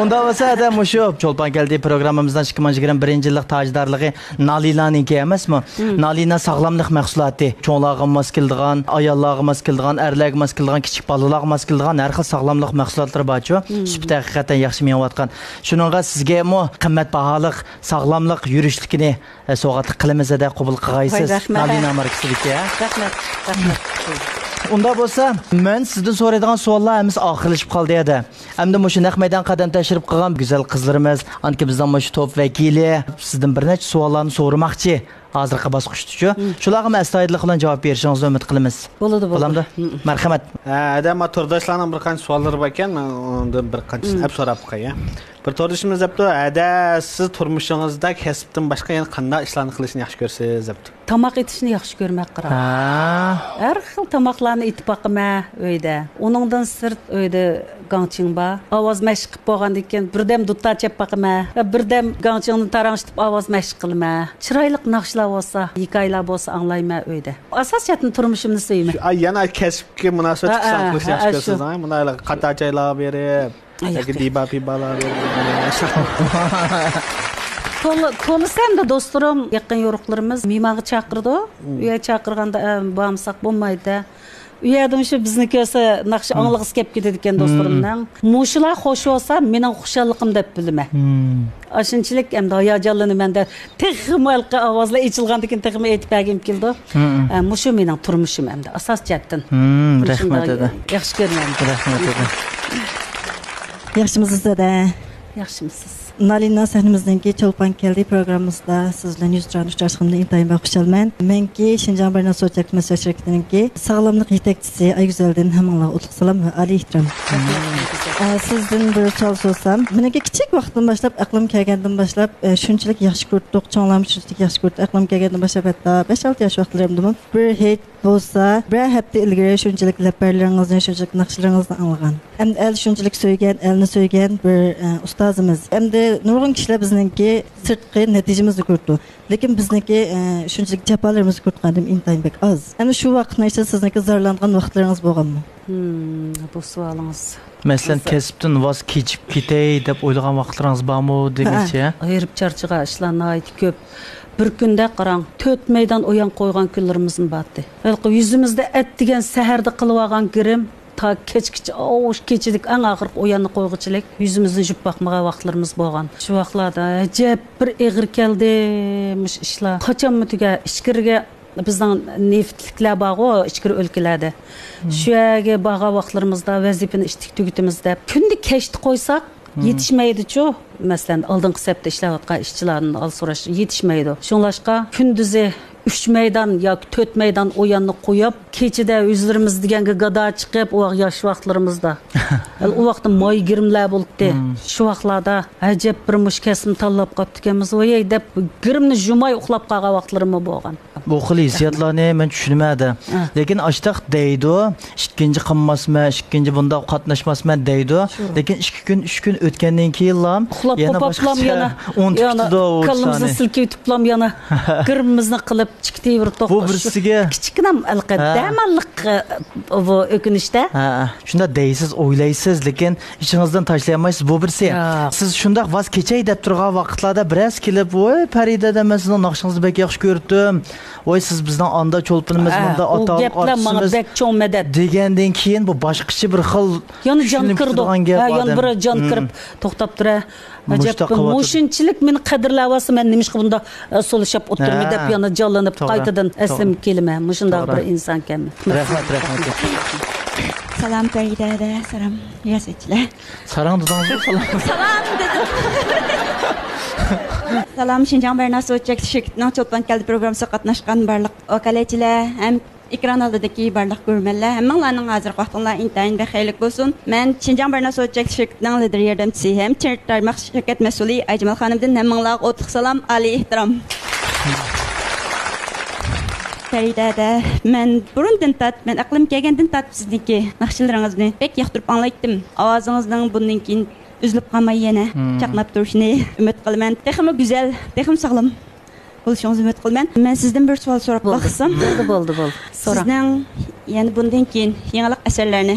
ئۇنداق بولسا، ھەدە مۇشۇ چولپان كەلدى پروگراممىمىزنىڭ ئىككى مىڭ يىگىرمە بىرىنچى يىللىق تاجدارلىقى نالىنانىڭكى ئەمەسمۇ؟ نالىنا ساغلاملىق مەھسۇلاتى. چوڭلارغا ماس كېلىدىغان، ئاياللارغا ماس كېلىدىغان، ئەرلەرگە ماس كېلىدىغان، كىچىك بالىلارغا ماس كېلىدىغان ھەر خىل ساغلاملىق مەھسۇلاتلىرى بارچۇ. سۈپىتى ھەقىقەتەن ياخشى مېڭىۋاتقان. شۇنىڭغا سىزگىمۇ قىممەت باھالىق، ساغلاملىق يۈرۈشلۈكىنى، ئە، سوۋغاتلىق قىلىمىز ھەدە، قوبۇل قىلغايسىز. ۋاي، رەھمەت. نالىنا ماركىسىدىكى، ھە؟ رەھمەت، رەھمەت. ئۇنداق بولسا، مەن سىزدىن سورايدىغان سوئاللار ھەممىسى ئاخىرلىشىپ قالدى ھەدە. ئەمدى مۇشۇ نەق مەيدان قەدەم تەشرىپ قىلغان گۈزەل قىزلىرىمىز، ئانكى بىزنىڭ مۇشۇ توپ ۋەكىلى، سىزدىن بىر نەچچە سوئاللارنى سورىماقچى. ھازىرقى باسقۇچتىچۇ. شۇلارغىمۇ ئەستايىدىللىق بىلەن جاۋاب بېرىشىڭىزنى ئۈمىد قىلىمىز. بولىدۇ، بولىدۇ. بولامدۇ؟ مەرھەمەت. ھە، ھەدە، ما تورداشلارنىڭ بىر قانچە سوئاللىرى باركەن، مەن ئۇنىڭدىن بىر قانچىسىنى ئەپ سوراپ باقاي، ھە. بىر توردىشىمىز دەپتۇ، ھەدە، سىز تۇرمۇشىڭىزدا كەسىپتىن باشقا يەنە قانداق ئىشلارنى قىلىشنى ياخشى كۆرىسىز دەپتۇ. تاماق ئېتىشنى ياخشى كۆرىمەن، قاراڭ. ھە. ھەر خىل تاماقلارنى ئېتىپ باقىمەن ئۆيدە. ئۇنىڭدىن سىرت ئۆيدە گاڭچىڭ بار. ئاۋاز مەشىق قىلىپ بولغاندىن كېيىن بىردەم دۇتار چېپ باقىمەن. بىردەم گاڭچىڭنى تاراڭشىتىپ ئاۋاز مەشىق قىلىمەن. چىرايلىق ناخشىلار بولسا، ھېكايىلەر بولسا ئاڭلايمەن ئۆيدە. ئاساس جەھەتتىن تۇرمۇشۇمنى سۆيىمەن. شۇ، ئاي، يەنە كەسىپكە مۇناسىۋەتلىك ھە، ئىشلارنى قىلىشنى ھە، ياخشى شۇ. كۆرىسىز، ھە؟ مۇنداق قاتارچايلارغا بېرىپ، ئاي، ياكى ياقتى. دىبا پىبالارغا بېرىپ. تولا، تولىسى ئەمدى دوستلىرىم، يېقىن يورۇقلىرىمىز مېھمانغا چاقىرىدۇ. ئۇ يەرگە چاقىرغاندا، ئە، بارمىساق بولمايدۇ-دە. ئۇ يەردىمۇ شۇ بىزنى كۆرسە، ناخشا ئاڭلىغۇسى كېلىپ كېتىدىكەن دوستلىرىمنىڭ. مۇشۇلار خوش بولسا، مېنىڭ خۇشاللىقىم دەپ بىلىمەن. ئاشۇنچىلىك ئەمدى ھاياجانلىنىمەن-دە. تېخىمۇ ھېلىقى ئاۋازلار ئېچىلغاندىكىن تېخىمۇ ئېيتىپ بەرگۈم كېلىدۇ. ئە، مۇشۇ مېنىڭ تۇرمۇشۇم ئەمدى، ئاساس جەھەتتىن. رەھمەت، دادا. ياخشى كۆرىمەن. رەھمەت، دادا. ياخشىمۇسىز، دادا؟ ياخشىمۇسىز؟ نالىنا سەھنىمىزنىڭكى چولپان كەلدى پروگراممىمىزدا سىز بىلەن يۈز چان ئۇچراشقىنىمدىن ئىنتايىن بەك خۇشالمەن. مەنكى شىنجاڭ بىرنەس سوتچاك مەسلىھەت شىركىتىنىڭكى ساغلاملىق يېتەكچىسى ئايگۈزەلدىن ھەممىڭلارغا ئوتلۇق سالام ۋە ئالىي ئېھتىرام. ئە، سىزدىن بىر سوئال سورىسام، مېنىڭكى كىچىك ۋاقتىم باشلاپ، ئەقلىم كەلگەندىن باشلاپ، ئە، شۇنچىلىك ياخشى كۆرۈپتۇق، چوڭلارمۇ شۇنچىلىك ياخشى كۆرۈپتۇ، ئەقلىم كەلگەندىن باشلاپ ھەتتا بەش-ئالتە ياش ۋاقىتلىرىمدىمۇ بىر ھېيت بولسا، بىرەر ھەپتە ئىلگىرى شۇنچىلىك لەپەرلىرىڭىزنى، شۇنچىلىك ناخشىلىرىڭىزنى ئاڭلىغان. ئەمدى ئەل شۇنچىلىك سۆيگەن، ئەلنى سۆيگەن بىر، ئە، ئۇستازىمىز. ئەمدى نۇرغۇن كىشىلەر بىزنىڭكى سىرتقى نەتىجىمىزنى كۆرىدۇ. لېكىن بىزنىڭكى، ئە، شۇنچىلىك جاپالىرىمىزنى كۆرىدىغان ئادەم ئىنتايىن بەك ئاز. ئەمدى شۇ ۋاقىتنىڭ ئىچىدە سىزنىڭكى زارلانغان ۋاقىتلىرىڭىز بولغانمۇ؟ ھىم، بۇ سوئالىڭىز. مەسىلەن، كەسىپتىن ۋاز كېچىپ كېتەي دەپ ئويلىغان ۋاقىتلىرىڭىز بارمۇ دېمەكچى، ھە؟ ئايرىپ چارچىغان ئىشلار ناھايىتى كۆپ. بىر كۈندە قاراڭ، تۆت مەيدان ئويان قويغان كۈنلىرىمىزمۇ بارتى. ھېلىقى يۈزىمىزدە ئەتىگەن سەھەردە قىلىۋالغان گىرىم تا كەچكىچە، ئاۋۇ كېچىدىكى ئەڭ ئاخىرقى ئوياننى قويغۇچىلىك يۈزىمىزنى يۇيۇپ باقمىغان ۋاقىتلىرىمىز بولغان. شۇ ۋاقىتلاردا ئەجەب بىر ئېغىر كەلدى مۇشۇ ئىشلار. قاچانمۇ تۈگەر؟ ئىچكىرىگە بىزنىڭ نېفىتلىكلەر بارغۇ، ئىچكىرى ئۆلكىلەردە. شۇ يەرگە بارغان ۋاقىتلىرىمىزدا ۋەزىپىنى ئىشتىك تۈگىتىمىز دەپ، كۈندە كەچتە قويساق، يېتىشمەيدىچۇ. مەسىلەن، ئالدىنقى سەپتە ئىشلەۋاتقان ئىشچىلاردىن ھال سوراش يېتىشمەيدۇ. شۇڭلاشقا، كۈندۈزى ئۈچ مەيدان ياكى تۆت مەيدان ئوياننى قويۇپ، كېچىدە ئۆزلىرىمىز دېگەنگە گادا چىقىپ، ئۇ ياش ۋاقىتلىرىمىزدا. ئۇ ۋاقىتتا ماي گىرىملەر بولاتتى. شۇ ۋاقىتلاردا ئەجەب بىر مۇشۇ كەسىپنى تاللاپ قاپتىكەنمىز، ۋاي دەپ، گىرىمنى يۇماي ئۇخلاپ قالغان ۋاقىتلىرىممۇ بولغان. بۇ خىل ھېسسىياتلارنى مەن چۈشىنىمەن-دە. ھە. لېكىن ئاشتاق دەيدۇ، ئىككىنچى قىلماسمەن، ئىككىنچى بۇنداق قاتناشماسمەن دەيدۇ. شۇ. لېكىن ئىككى كۈن، ئۈچ كۈن ئۆتكەندىن كېيىنلا ئۇخلاپ يەنە بوپاپلام باشقىچە يەنە، ئۇنتۇپ يەنە كېتىدۇ ئۇ كاللىمىزنى ئىشلارنى. سىلكىۋېتىپلام يەنە گىرىمىمىزنى قىلىپ چىقىۋېرىدۇق. بۇ بىرسىگە كىچىككىنە ھەلقە ھە. دەماللىق، ئە، بۇ ئۆكۈنۈشتە. ھە، شۇنداق دەيسىز، ئويلايسىز، لېكىن ئىچىڭىزدىن تاشلىيالمايسىز، بۇ بىرسى. ياق. سىز شۇنداق ۋاز كېچەي دەپ تۇرغان ۋاقىتلاردا بىرەرسى كېلىپ، ۋاي پەرىدە دە، مەن سىزنىڭ ناخشىڭىزنى بەك ياخشى كۆرۈپتىم. ۋاي سىز بىزنىڭ ئاندا چولپىنىمىز، ھە، مۇندا ئۇ ئاتالىق گەپلەر ماڭا ئارتىسىمىز بەك چوڭ مەدەت. دېگەندىن كېيىن بۇ باشقىچە بىر خىل يەنە جان چۈشىنىپ كىرىدۇ. كېتىدىغان گەپ ھە، يەنە ئادەم. بىر جان مم. كىرىپ توختاپ تۇرە. مۇشۇنداق ئەجەب، قىلىۋاتىدۇ. مۇشۇنچىلىك مېنى قەدىرلەۋاتسا، مەن نېمىشقا بۇنداق، ئە، سولىشىپ ئولتۇرىمەن ھە. دەپ يەنە جانلىنىپ توغرا. قايتىدىن توغرا. ئەسلىمگە كېلىمەن. مۇشۇنداق توغرا. بىر ئىنسانكەنمەن. رەھمەت، رەھمەت. سالام پەرىدە، سالام رىياسەتچىلەر. ساراڭ دېدىڭىزغۇ، سالام. سالام دېدىم. سالام، شىنجاڭ بەرنا سوتچاك شىركىتىنىڭ چولپان كەلدى پروگراممىسىغا قاتناشقان بارلىق ۋاكالەتچىلەر ھەم ئېكران ئالدىدىكى بارلىق كۆرۈرمەنلەر، ھەممىڭلارنىڭ ھازىرقى ۋاقتىڭلار ئىنتايىن بەخىرلىك بولسۇن. مەن شىنجاڭ بەرنا سوتچاك شىركىتىنىڭ لىدىر ياردەمچىسى ھەم تىرت تارماق شىركەت مەسئۇلى ئايجامال خانىمدىن ھەممىڭلارغا ئوتلۇق سالام، ئالىي ئېھتىرام. پەرىدە ھەدە، مەن بۇرۇندىن تارتىپ، مەن ئەقلىم كەلگەندىن تارتىپ سىزنىڭكى ناخشىلىرىڭىزنى بەك ياقتۇرۇپ ئاڭلايتتىم. ئاۋازىڭىزنىڭ بۇندىن كېيىن ئۈزۈلۈپ قالماي يەنە چاقناپ تۇرۇشىنى ئۈمىد قىلىمەن. تېخىمۇ گۈزەل، تېخىمۇ ساغلام بولۇشىڭىزنى ئۈمىد قىلىمەن. مەن سىزدىن بىر سوئال سوراپ باقسام، بولدى، بولدى، بولدى. سوراڭ. سىزنىڭ يەنە بۇندىن كېيىن يېڭىلىق ئەسەرلەرنى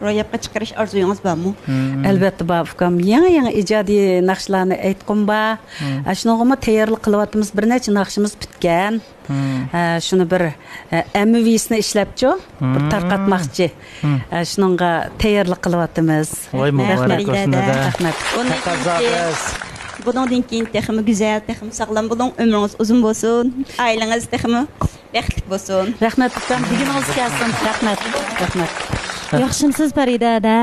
روياپقا چىقىرىش ئارزۇيىڭىز بارمۇ؟ ئەلۋەتتە بار، ئۇكام. يېڭى، يېڭى ئىجادىي ناخشىلارنى ئېيتقۇم بار. ئە، شۇنىڭغىمۇ تەييارلىق قىلىۋاتىمىز. بىر نەچچە ناخشىمىز پۈتكەن. ھە، شۇنى بىر، ھە، ئەمەۋىسىنى ئىشلەپچۇ، بىر تارقاتماقچى. ھە، شۇنىڭغا تەييارلىق قىلىۋاتىمىز. ۋاي، مۇبارەك بولسۇن، دادا. رەھمەت. بۇنىڭدىن كېيىن، بۇنىڭدىن كېيىن تېخىمۇ گۈزەل، تېخىمۇ ساغلام بولۇڭ، ئۆمرىڭىز ئۇزۇن بولسۇن، ئائىلىڭىز تېخىمۇ بەختلىك بولسۇن. رەھمەت، ئۇكام، دېگىنىڭىز كەلسۇن. رەھمەت، رەھمەت. ياخشىمسىز، پەرىدە ھەدە؟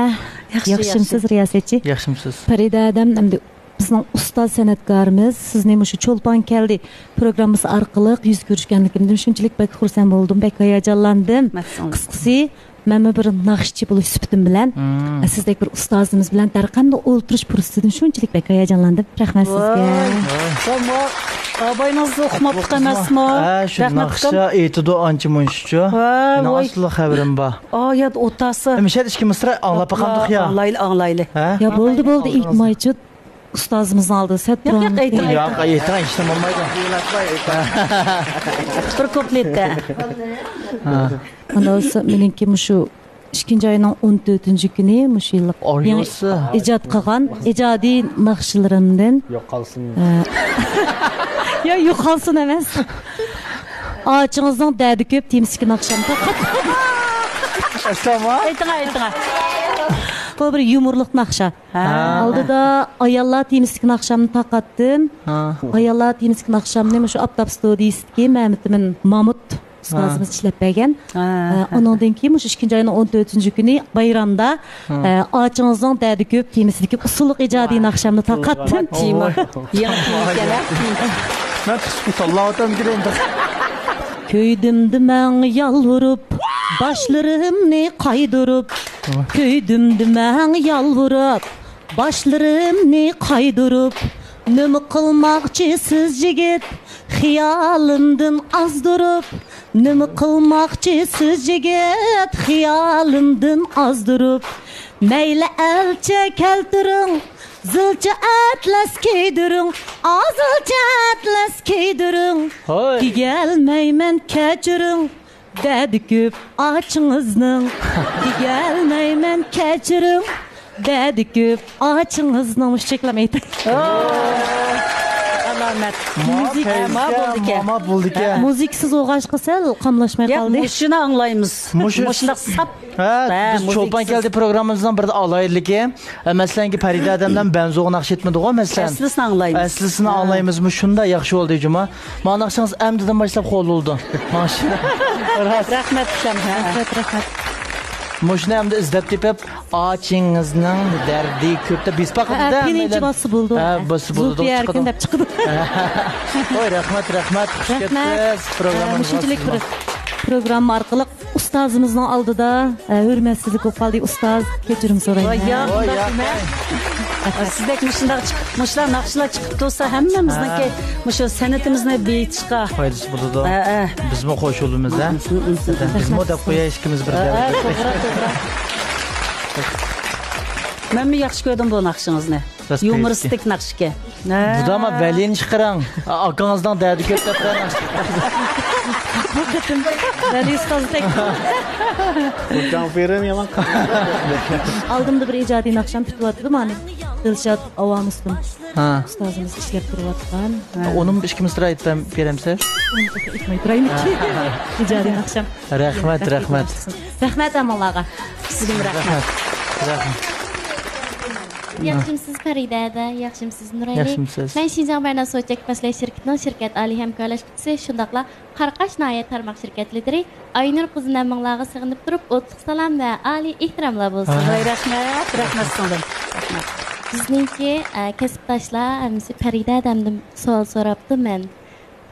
ياخشى، ياخشىمسىز، رىياسەتچى؟ ياخشىمسىز؟ پەرىدە ھەدەم، ئەمدى بىزنىڭ ئۇستاز سەنئەتكارىمىز، سىزنى مۇشۇ چولپان كەلدى پروگراممىسى ئارقىلىق يۈز كۆرۈشكەنلىكىمدىن شۇنچىلىك بەك خۇرسەن بولدۇم، بەك ھاياجانلاندىم. قىسقىسى، مەنمۇ بىر ناخشىچى بولۇش سۈپىتىم بىلەن، ئە، سىزدەك بىر ئۇستازىمىز بىلەن دەرقەمدە ئولتۇرۇش پۇرسىتىدىن شۇنچىلىك بەك ھاياجانلاندىم. رەھمەت سىزگە. ۋاي، ۋاي. ئاباينىڭىزنى ئۇقماپتىق ئەمەسمۇ؟ ھە، شۇ رەھمەت، ناخشا ئېيتىدۇ ئانچە مۇنچىچۇ. ۋاي، ۋاي. ئاستىلا خەۋىرىم بار. ئايات ئوتاسى. ھەمىشە ئىككى مىسرا ئاڭلاپ باقامدۇق يا؟ ئاڭلايلى، ئاڭلايلى. ھە؟ يا، بولدى، بولدى، ئىگمايچۇ ئۇستازىمىزنىڭ ئالدىدا سەت ياق، ياق، ئېيتىڭ، ياق، ئېيتىڭ، ھېچنېمە بولمايدۇ. بىر كۇپلېتتە. ھە. مانا، مېنىڭكى مۇشۇ ئىككىنچى ئاينىڭ ئون تۆتىنچى كۈنى مۇشۇ يىللىق يېڭى ئىجاد قىلغان ئىجادىي ناخشىلىرىمدىن. يوقالسۇن. ھە. يا، يوقالسۇن ئەمەس. ئاچىڭىزنىڭ دەردى كۆپ تېمىسىدىكى ناخشامنى تارقاتتىم. ئەسلىما؟ ئېيتىڭا، ئېيتىڭا. بۇ بىر يۇمۇرلۇق ناخشا. ھە. ئالدىدا ئاياللار تېمىسىدىكى ناخشامنى تارقاتتىم. ھە. ئاياللار تېمىسىدىكى ناخشامنى مۇشۇ ئاپتاپ ستۇدىيىسىدىكى مەمتىمىن مامۇت ئۇستازىمىز ئىشلەپ بەرگەن. ھە. ئە، ئۇنىڭدىن كېيىن مۇشۇ ئىككىنچى ئاينىڭ ئون تۆتىنچى كۈنى بايرامدا، ئە، ئاچىڭىزنىڭ دەردى كۆپ تېمىسىدىكى ئۇسسۇلۇق ئىجادىي ناخشامنى تارقاتتىم. تېما. يېڭى تېما ئىكەن، ھە؟ مەن قىسىپ تاللاۋاتامكىن ئەمدى. كۆيدۈم دېمەڭ يالۋۇرۇپ، باشلىرىمنى قايدۇرۇپ. كۆيدۈم دېمەڭ يالۋۇرۇپ، باشلىرىمنى قايدۇرۇپ. نېمە قىلماقچىسىز يىگىت، خىيالىمدىن ئازدۇرۇپ؟ نېمە قىلماقچىسىز يىگىت، خىيالىمدىن ئازدۇرۇپ؟ مەيلى ئەلچە كەلتۈرۈڭ، زىلچە ئەتلەس كىيدۈرۈڭ، ئازىلچە ئەتلەس كىيدۈرۈڭ. ھوي. دېيەلمەيمەن كەچۈرۈڭ، دەردى كۆپ ئاچىڭىزنىڭ. دېيەلمەيمەن كەچۈرۈڭ، دەردى كۆپ ئاچىڭىزنىڭ. مۇشۇ چەكلەم ئېيتاي. ئالامەت. مۇزىكا. ما بولدىكەن. ما بولدىكەن. مۇزىكىسىز بولغاچقا سەل قاملاشماي قالدى. مۇشۇنى ئاڭلايمىز. مۇشۇ. مۇشۇنداق ساپ. ھە، بىز چولپان كەلدى پروگراممىمىزنىڭ بىرىدە ئالايىتلىكى، ئە، مەسىلەنكى، پەرىدە ھەدەم بىلەن بەنزوغا ناخشا ئېيتمىدىغۇ، مەسىلەن. ئەسلىسىنى ئاڭلايمىز. ئەسلىسىنى ئاڭلايمىزمۇ، شۇنداق ياخشى بولدى جۇما. مانا ناخشىڭىز ئەمدىدىن باشلاپ قوبۇل بولدى. مانا شۇ. راست. رەھمەت، ئۇكام. رەھمەت، رەھمەت. مۇشۇنى ئەمدى ئىزدەپ تېپىپ، ئاچىڭىزنىڭ دەردى كۆپ دەپ بېسىپ باقىمىز. ھە، پىلىنچى باسسا بولىدۇ. ھە، باسسا بولىدۇ، زۇلپىيە ئەركىن دەپ چىقىدۇ. ھوي، رەھمەت، رەھمەت. خۇش كەپسىز. پروگراممىمىزغا مۇشۇنداق بىر پروگرامما ئارقىلىق ئۇستازىمىزنىڭ ئالدىدا، ئە، ھۆرمەتسىزلىك بولۇپ قالدى، ئۇستاز، كەچۈرۈم سورايمەن. ۋاي، ياق، ئۇنداق دېمە. سىزدەك مۇشۇنداق چىقىپ، مۇشۇنداق ناخشىلار چىقىپ تۇرسا، ھەممىمىزنىڭكى مۇشۇ سەنئىتىمىزنى بېيىتىشقا پايدىسى بولىدۇ. ھە، ھە. بىزمۇ خوش بولىمىز، ھە؟ بىزمۇ دەپ قوياي ئىككىمىز بىردە. ھە، ھە، توغرا، توغرا. مەنمۇ ياخشى كۆردۈم بۇ ناخشىڭىزنى. يۇمۇرىستىك ناخشىكەن. بۇدا ما بەلىنى چىقىرىڭ. ئاكىڭىزنىڭ دەردى كۆپ دەپ قويۇڭ. بۇ قېتىم بەلى ئۇستازدەك. ئالدىمدا بىر ئىجادىي ناخشام پۈتۈۋاتىدۇ، مانا دىلشات ئاۋامۇسلۇم ئۇستازىمىز ئىشلەپ تۇرۇۋاتقان. ئۇنىمۇ ئىككى مىسرا ئېيتىپ بېرەمسىز؟ ئۇنى ئېيتماي تۇرايمىكىن. ئىجادىي ناخشام. رەھمەت، رەھمەت. رەھمەت ھەممىڭلارغا. سىزگىمۇ رەھمەت. رەھمەت. ياخشىمسىز پەرىدە ھەدە، ياخشىمسىز نۇرئەلى؟ ياخشىمسىز؟ مەن شىنجاڭ بەرنا سۇ چەكمەسلىك شىركىتىنىڭ شىركەت ئالىي ھەمكارلاشقۇچىسى، شۇنداقلا قاراقاش ناھىيە تارماق شىركەت لىدىرى ئاينۇر قىزىنىڭ مىڭلارغا سېغىنىپ تۇرۇپ، ئوتلۇق سالام ۋە ئالىي ئېھتىراملار بولسۇن. ۋاي، رەھمەت، رەھمەت سىڭلىم. رەھمەت. بىزنىڭكى، ئە، كەسىپداشلار ھەممىسى پەرىدە ھەدەمدىن سوئال سوراپتۇ، مەن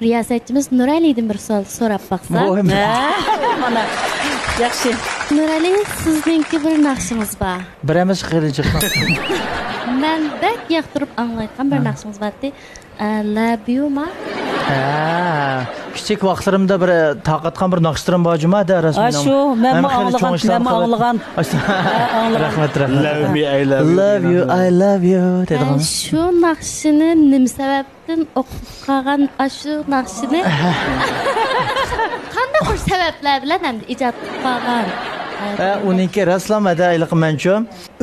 رىياسەتچىمىز نۇرئەلىدىن بىر سوئال سوراپ باقسا. ھە، مانا. ياخشى. نۇرئەلى، سىزنىڭكى بىر ناخشىڭىز بار. بىر ئەمەس، خېلى جىق. مەن بەك ياقتۇرۇپ ئاڭلايدىغان بىر ناخشىڭىز بارتى. ئە، لەبيۇما؟ ھە، كىچىك ۋاقىتلىرىمدا بىر تارقاتقان بىر ناخشىلىرىم بار جۇما، ھە، راست. ھە، مېنىڭ شۇ، مەنمۇ ھەم خېلى ئاڭلىغان، چوڭ ئىشلارنى مەنمۇ قىلىۋاتىدۇ. ئاڭلىغان. ھە، ئاڭلىغان. رەھمەت، رەھمەت. Love me, I love you. Love you, I love you دەيدىغان. ھە، شۇ ناخشىنى نېمە سەۋەبتىن ئوقۇپ قالغان، ئاشۇ ناخشىنى قانداق بىر سەۋەبلەر بىلەن ئەمدى ئىجاد قىلىپ قالغان؟ ھە، ئۇنىڭكى رەسلام ئەدە ئېلىقى مەنچۇ.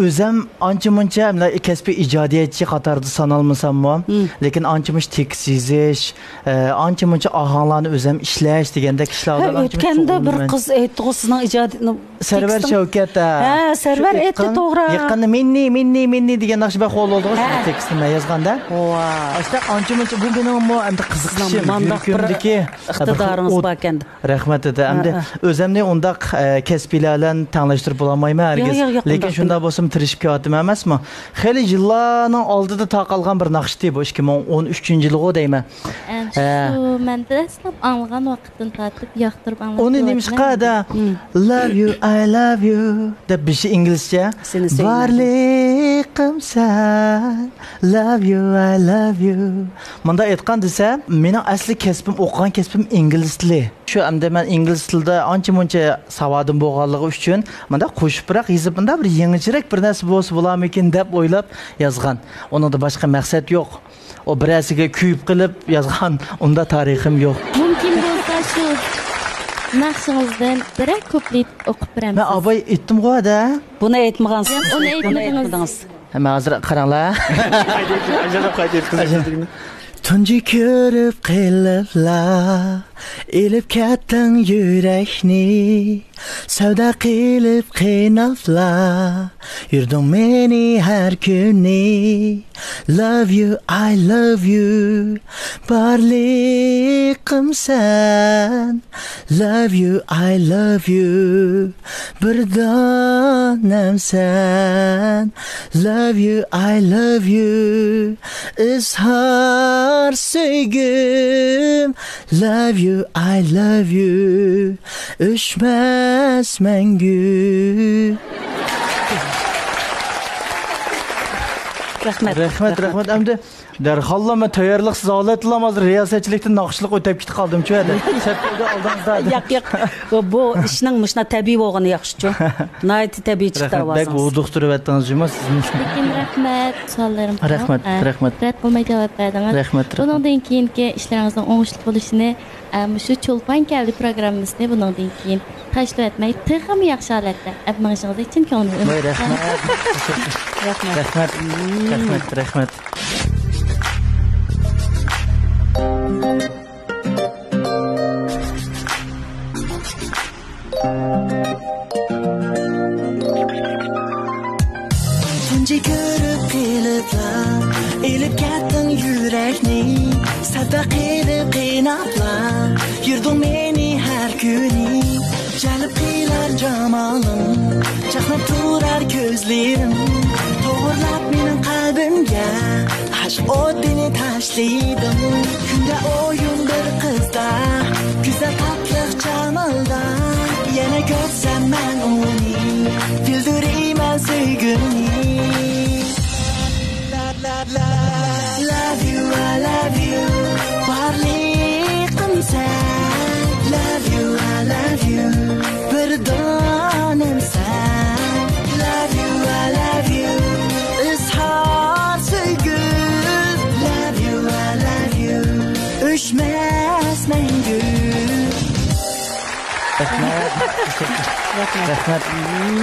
ئۆزەم ئانچە-مۇنچە، مۇنداق كەسپىي ئىجادىيەتچى قاتارىدا سانالمىساممۇ، لېكىن ئانچە-مۇنچە تېكىست يېزىش، ئە، ئانچە-مۇنچە ئاھاڭلارنى ئۆزەم ئىشلەش دېگەندەك ئىشلار بىلەن ئانچە-مۇنچە شۇغۇللىنىمەن. ھە، ئۆتكەندە بىر قىز ئېيتتىغۇ سىزنىڭ ئىجادىيىتىنى، سەرۋەر شەۋكەت، ھە. ھە، سەرۋەر ئېيتتى، توغرا. يېقىندا مىننى، مىننى، مىننى دېگەن ناخشا بەك خول بولدىغۇ، شۇ تېكىستنى مەن يازغاندا. ۋا. ئاشۇنداق ئانچە-مۇنچە، بۇ مېنىڭمۇ ئەمدى قىزىقىشىم، يۈرىكىمدىكى ئىقتىدارىڭىز بار ئىكەن. رەھمەت ئەدە. ئەمدى ئۆزەمنى ئۇنداق، ئە، كەسپىيلەر بىلەن تەڭلەشتۈرۈپ بولالمايمەن ھەرگىز. ياق، ياق، ياق، لېكىن ئۇنداق شۇنداق دېمەڭ. بولسىمۇ تىرىشىپ كېلىۋاتىمەن ئەمەسمۇ؟ خېلى يىللارنىڭ ئالدىدا تارقالغان بىر ناخشىتى بۇ، ئىككى مىڭ ئون ئۈچىنچى يىلغۇ دەيمەن. ئە، ھە. شۇ مەن دەسلەپ ئاڭلىغان ۋاقىتتىن تارتىپ ياقتۇرۇپ ئاڭلاپ ئۇنى كېلىۋاتىمەن. نېمىشقا ئەدە، Love you, I love you دەپ بېشى ئىنگلىزچە. سېنى سۆيىمەن. بارلىقىم سەن. Love you, I love you. مۇنداق ئېيتقان دېسە، مېنىڭ ئەسلى كەسپىم، ئوقۇغان كەسپىم ئىنگلىز تىلى. شۇ ئەمدى مەن ئىنگلىز تىلىدا ئانچە-مۇنچە ساۋادىم بولغانلىقى ئۈچۈن، مۇنداق قوشۇپراق يېزىپ، مۇنداق بىر يېڭىچىرەك بىر نەرسە بولسا بولارمىكىن دەپ ئويلاپ يازغان. ئۇنىڭدا باشقا مەقسەت يوق. ئۇ بىرەرسىگە كۆيۈپ قېلىپ يازغان، ئۇنداق تارىخىم يوق. مۇمكىن بولسا شۇ ناخشىڭىزدىن بىرەر كۇپلېت ئوقۇپ بېرەمسىز؟ مەن ئاباي ئېيتتىمغۇ ھەدە. بۇنى ئېيتمىغانسىز. ياق، ئۇنى ئېيتمىدىڭىز. ھەممە ھازىر قاراڭلار. تۇنجى كۆرۈپ قېلىپلا، ئېلىپ كەتتىڭ يۈرەكنى. سەۋدا قىلىپ قىيناپلا، يۈردۈڭ مېنى ھەر كۈنى. Love you, I love you، بارلىقىم سەن. Love you, I love you، بىر دانەم سەن. Love you, I love you، ئىزھار سۆيگۈم. Love you, I love you، ئۆچمەس مەڭگۈ. رەھمەت. رەھمەت، رەھمەت. ئەمدى دەرھاللا مەن تەييارلىقسىز ھالەتتىلا ھازىر رىياسەتچىلىكتىن ناخشىلىق ئۆتەپ كېتىپ قالدىم شۇ يەردە. سەپ بولدى ئالدىڭىزدا. ياق، ياق. بۇ، بۇ ئىشنىڭ مۇشۇنداق تەبىئىي بولغىنى ياخشىچۇ. ناھايىتى تەبىئىي چىقتى ئاۋازىڭىز. رەھمەت، بەك ھودۇقتۇرۇۋەتتىڭىز جۇما سىز. لېكىن رەھمەت، سوئاللىرىم بار. رەھمەت، ئە، رەھمەت. رەت قىلماي جاۋاب بەردىڭىز. رەھمەت، رەھمەت. بۇنىڭدىن كېيىنكى ئىشلىرىڭىزنىڭ ئوڭۇشلۇق بولۇشىنى، ئە، مۇشۇ چولپان كەلدى پروگراممىسىنى بۇنىڭدىن كېيىن تاشلىۋەتمەي، تېخىمۇ ياخشى ھالەتتە ئەپ مېڭىشىڭىز ئۈچۈن كۆڭلۈمدىن ۋاي، ئۈمىد قىلىمەن. رەھمەت. رەھمەت. رەھمەت، رەھمەت، رەھمەت. تۇنجى كۆرۈپ قېلىپلا، ئېلىپ كەتتىڭ يۈرەكنى. سەۋدا قىلىپ قىيناپلا، يۈردۈڭ مېنى ھەر كۈنى. جەلپ قىلار جامالىڭ، چاقناپ تۇرار كۆزلىرىڭ. توغرىلاپ مېنىڭ قەلبىمگە، ئاشىق ئوتىنى تاشلىدىڭ. كۈندە ئويۇن بىر قىزدا، گۈزەل تاتلىق جامالدا. يەنە كۆرسەم مەن ئۇنى، بىلدۈرىمەن سۆيگۈمنى. Love you, I love you، بارلىقىم سەن. Love you, I love you، بىر دانەم سەن. Love you, I love you، ئىزھار سۆيگۈ. Love you, I love you، ئۆچمەس مەڭگۈ. رەھمەت. رەھمەت.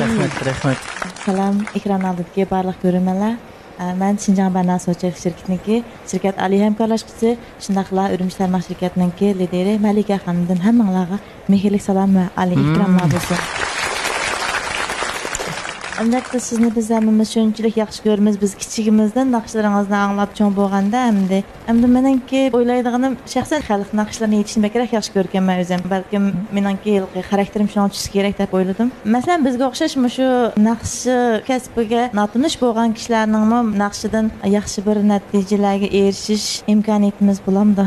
رەھمەت، رەھمەت. سالام، ئېكران ئالدىدىكى بارلىق كۆرۈرمەنلەر. ئە، مەن شىنجاڭ بەنا سوچەك شىركىتىنىڭكى شىركەت ئالىي ھەمكارلاشقۇچى، شۇنداقلا ئۈرۈمچى تارماق شىركەتنىڭكى لىدىرى مەلىكە خانىمدىن ھەممىڭلارغا مېھىرلىك سالام ۋە ئالىي ئېھتىراملار بولسۇن. ئەلۋەتتە، سىزنى بىز ھەممىمىز شۇنچىلىك ياخشى كۆرىمىز. بىز كىچىكىمىزدىن ناخشىلىرىڭىزنى ئاڭلاپ چوڭ بولغاندا ئەمدى، ئەمدى مېنىڭكى ئويلايدىغىنىم، شەخسەن خەلق ناخشىلىرىنى ئېيتىشنى بەكرەك ياخشى كۆرگەنمەن ئۆزۈم. بەلكىم مېنىڭكى ھېلىقى خاراكتېرىم شۇڭا چۈشسە كېرەك دەپ ئويلىدىم. مەسىلەن، بىزگە ئوخشاش مۇشۇ ناخشا كەسپىگە ناتونۇش بولغان كىشىلەرنىڭمۇ ناخشىدىن ياخشى بىر نەتىجىلەرگە ئېرىشىش ئىمكانىيىتىمىز بولامدۇ؟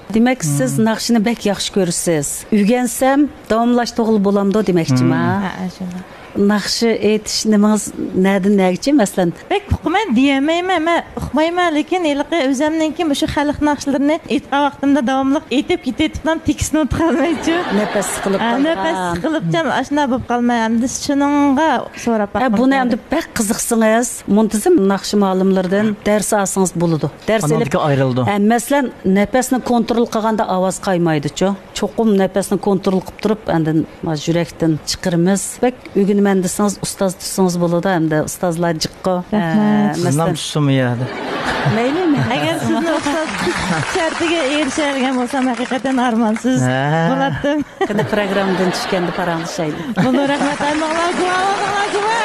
دېمەك، سىز ناخشىنى بەك ياخشى كۆرىسىز. ئۆگەنسەم، داۋاملاشتۇرغىلى بولامدۇ دېمەكچىما؟ ھە، شۇنداق. ناخشا ئېيتىش نېمىڭىز نەدىن نەگىچە، مەسىلەن؟ بەك ئۇقىمەن دېيەلمەيمەن، مەن ئۇقمايمەن، لېكىن ھېلىقى ئۆزەمنىڭكى مۇشۇ خەلق ناخشىلىرىنى ئېيتقان ۋاقتىمدا داۋاملىق ئېيتىپ كېتىۋېتىپلا تېكىستنى ئۇنتۇپ قالمايچۇ. نەپەس سىقىلىپ ھە، نەپەس قالىدىغان. سىقىلىپچە ئاشۇنداق بولۇپ قالماي، ئەمدى شۇنىڭغا سوراپ ھە، باققىم بۇنى كەلدى. ئەمدى بەك قىزىقسىڭىز، مۇنتىزىم ناخشا مۇئەللىملىرىدىن دەرس ئالسىڭىز بولىدۇ. دەرس ئېلىپ، ئايرىلىدۇ. ھە، مەسىلەن، نەپەسنى كونترول قىلغاندا ئاۋاز قايمايدۇچۇ. چوقۇم نەپەسنى كونترول قىلىپ تۇرۇپ، ئاندىن يۈرەكتىن چىقىرىمىز. بەك ئۆگىنىمەن دېسىڭىز، ئۇستاز تۇتسىڭىز بولىدۇ، ھەمدە ئۇستازلار جىققۇ. رەھمەت. ئە، سىزنىڭ مەسىلەن، تۇتسىمۇ يا. مەيلى، مەيلى. ئەگەر سىزنىڭ ئۇستاز شەرتىگە ئېرىشەلىگەن بولسام، ھەقىقەتەن ئارمانسىز ھە. بولاتتىم. قېنى، پروگراممىدىن چۈشكەندە پاراڭلىشايلى. بولدى، رەھمەت، ئارمىغىلار، گۇۋاھ بولدۇڭلار، گۇۋاھ.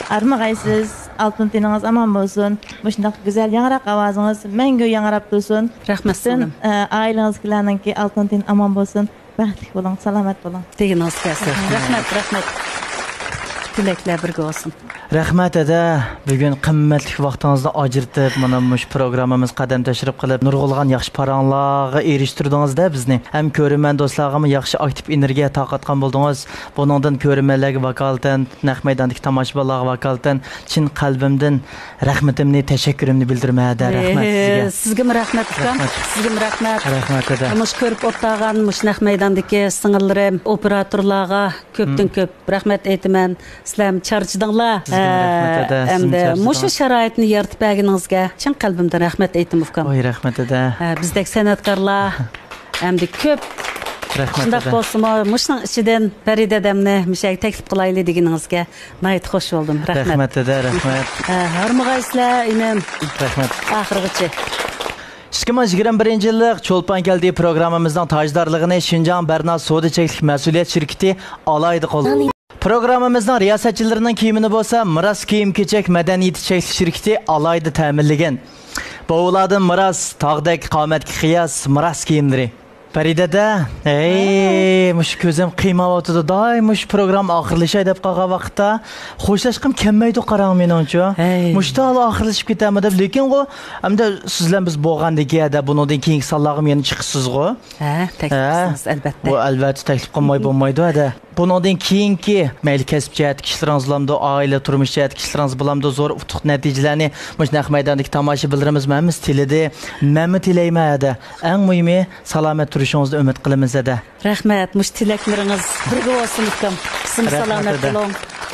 ئارمىغايسىز، ئالتۇن تېنىڭىز ئامان بولسۇن. مۇشۇنداق گۈزەل ياڭراق ئاۋازىڭىز مەڭگۈ ياڭراپ تۇرسۇن. رەھمەت، پۈتۈن، سىڭلىم. ئە، ئائىلىڭىزدىكىلەرنىڭكى ئالتۇن تېنى ئامان بولسۇن. بەختلىك بولۇڭ، سالامەت بولۇڭ. دېگىنىڭىز كەلسۇن. رەھمەت، رەھمەت. تىلەكلەر بىرگە بولسۇن. رەھمەت، ھەدە. بۈگۈن قىممەتلىك ۋاقتىڭىزنى ئاجرىتىپ، مانا مۇشۇ پروگراممىمىزغا قەدەم تەشرىپ قىلىپ، نۇرغۇنلىغان ياخشى پاراڭلارغا ئېرىشتۈردىڭىز-دە بىزنى. ھەم كۆرۈرمەن دوستلارغىمۇ ياخشى ئاكتىپ ئېنېرگىيە تارقاتقان بولدىڭىز. بۇنىڭدىن كۆرۈرمەنلەرگە ۋاكالىتەن، نەق مەيداندىكى تاماشىبىنلارغا ۋاكالىتەن چىن قەلبىمدىن رەھمىتىمنى، تەشەككۈرۈمنى بىلدۈرىمەن، ھەدە. رەھمەت سىزگە. سىزگىمۇ رەھمەت، ئۇكام. رەھمەت. سىزگىمۇ رەھمەت. رەھمەت، ھەدە. مۇشۇ كۆرۈپ ئولتۇرغان مۇشۇ نەق مەيداندىكى سىڭىللىرىم، ئوپېراتورلارغا كۆپتىن كۆپ رەھمەت ئېيتىمەن. سىلەرمۇ چارچىدىڭلار. سىزگىمۇ رەھمەت، ھەدە. سىزمۇ ئەمدى چارچىدىڭ. مۇشۇ شارائىتنى يارىتىپ بەرگىنىڭىزگە چىن قەلبىمدىن رەھمەت ئېيتتىم، ئۇكام. ۋاي، رەھمەت، ھەدە. ھە، بىزدەك سەنئەتكارلار، ئەمدى كۆپ. رەھمەت، شۇنداق ھەدە. بولسىمۇ، مۇشۇنىڭ ئىچىدىن پەرىدە ھەدەمنى مۇشۇ يەرگە تەكلىپ قىلايلى دېگىنىڭىزگە ناھايىتى خوش بولدۇم. رەھمەت. رەھمەت، ھەدە، رەھمەت. ھە، ھارمىغايسىلەر، ئىنىم. رەھمەت. ئاخىرغىچە. ئىككى مىڭ يىگىرمە بىرىنچى يىللىق چولپان كەلدى پروگراممىمىزنىڭ تاجدارلىقىنى شىنجاڭ بەرنا سودا چەكلىك مەسئۇلىيەت شىركىتى ئالاھىدە قوللىدى. پروگراممىمىزنىڭ رىياسەتچىلىرىنىڭ كىيىمىنى بولسا مىراس كىيىم-كېچەك مەدەنىيىتى چەكلىك شىركىتى ئالاھىدە تەمىنلىگەن. بوۋىلاردىن مىراس، تاغدەك قامەتكە قىياس، مىراس كىيىملىرى. پەرىدەدە، ھەي، مۇشۇ كۆزۈم قىيماۋاتىدۇ. دائىم مۇشۇ پروگرامما ئاخىرلىشاي دەپ قالغان ۋاقىتتا خوشلاشقۇم كەلمەيدۇ، قاراڭ مېنىڭچۇ. ھەي. مۇشۇ تالا ئاخىرلىشىپ كېتەمدۇ دەپ. لېكىنغۇ، ئەمدى سىز بىلەن بىز بولغاندىن كېيىن، ھەدە، بۇنىڭدىن كېيىنكى سانلارغىمۇ يەنە چىقىسىزغۇ. ھە، تەكلىپ ھە؟ قىلسىڭىز، ئەلۋەتتە. بۇ، ئەلۋەتتە، تەكلىپ قىلماي بولمايدۇ، ھەدە. بۇنىڭدىن كېيىنكى، مەيلى كەسىپ جەھەتتىكى ئىشلىرىڭىز بولامدۇ، ئائىلە، تۇرمۇش جەھەتتىكى ئىشلىرىڭىز بولامدۇ، زور ئۇتۇق نەتىجىلەرنى مۇشۇ نەق مەيداندىكى تاماشىبىنلىرىمىزمۇ ھەممىسى تىلىدى. مەنمۇ تىلەيمەن، ھەدە. ئەڭ مۇھىمى، سالامەت تۇرۇشىڭىزنى ئۈمىد قىلىمىز، ھەدە. رەھمەت، مۇشۇ تىلەكلىرىڭىز بىرگە بولسۇن، ئۇكام. سىزمۇ رەھمەت، سالامەت ھەدە. بولۇڭ.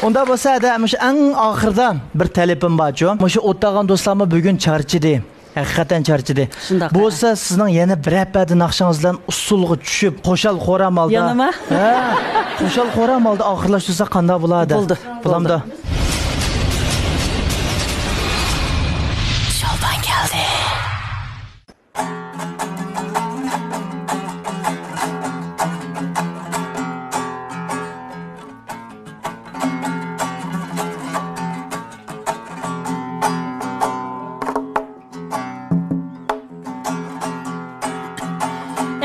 ئۇنداق بولسا، ھەدە، مۇشۇ ئەڭ ئاخىرىدا بىر تەلىپىم بارچۇ. مۇشۇ ئولتۇرغان دوستلارمۇ بۈگۈن چارچىدى. ھەقىقەتەن چارچىدى. شۇنداق، بولسا، ھە. سىزنىڭ يەنە بىرەر پەدە ناخشىڭىز بىلەن ئۇسسۇلغا چۈشۈپ، خۇشال-خۇرام ھالدا. يەنىما؟ ھە، خۇشال-خۇرام ھالدا ئاخىرلاشتۇرساق قانداق بولار، ھەدە؟ بولدى، بولامدۇ؟ بولدى. شولپان كەلدى.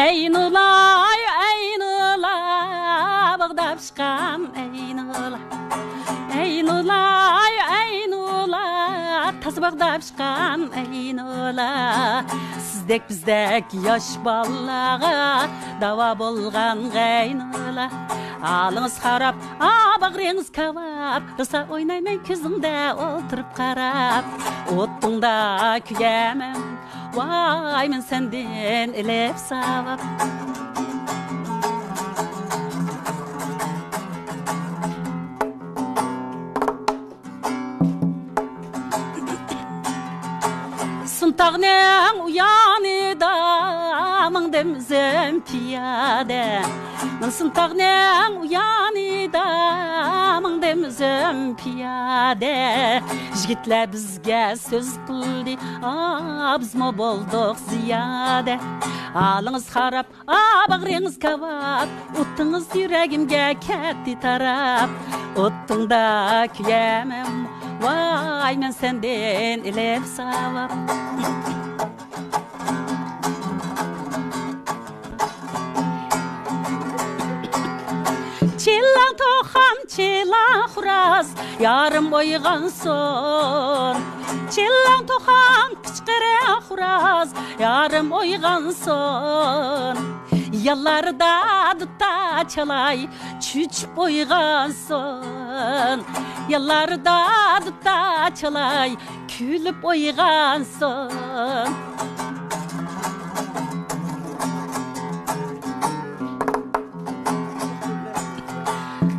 ئەينۇلا، ئەينۇلا، باغدا پىشقان ئەينۇلا. ئەينۇلا، ئەينۇلا، تازا باغدا پىشقان ئەينۇلا. سىزدەك بىزدەك ياش بالىلارغا داۋا بولغان ئەينۇلا. ھالىڭىز خاراب، ئا، باغرىڭىز كاۋاپ، راسا ئوينايمەن كۆزۈڭدە ئولتۇرۇپ قاراپ. ئوتۇڭدا كۆيەمەن، ۋاي، مەن سەندىن ئېلىپ ساۋاب. سۇنتاغنىڭ ئۇيانىدا ماڭدىم ئۆزۈم پىيادە. مەن سۇنتاغنىڭ ئۇيانىدا ماڭدىم ئۆزۈم پىيادە. يىگىتلەر بىزگە سۆز قىلدى، ئا، بىزمۇ بولدۇق زىيادە. ھالىڭىز خاراب، ئا، باغرىڭىز كاۋاپ، ئوتىڭىز يۈرەگىمگە كەتتى تاراپ. ئوتۇڭدا كۆيەمەن، ۋاي، مەن سەندىن ئېلىپ ساۋاب. چىللاڭ توخان، چىللاڭ خوراز، يارىم ئويغانسۇن. چىللاڭ توخان، قىچقىرىق خوراز، يارىم ئويغانسۇن. يانلاردا دۇتار چالاي، چۆچۈپ ئويغانسۇن. ياللاردا دۇتار چالاي، كۈلۈپ ئويغانسۇن.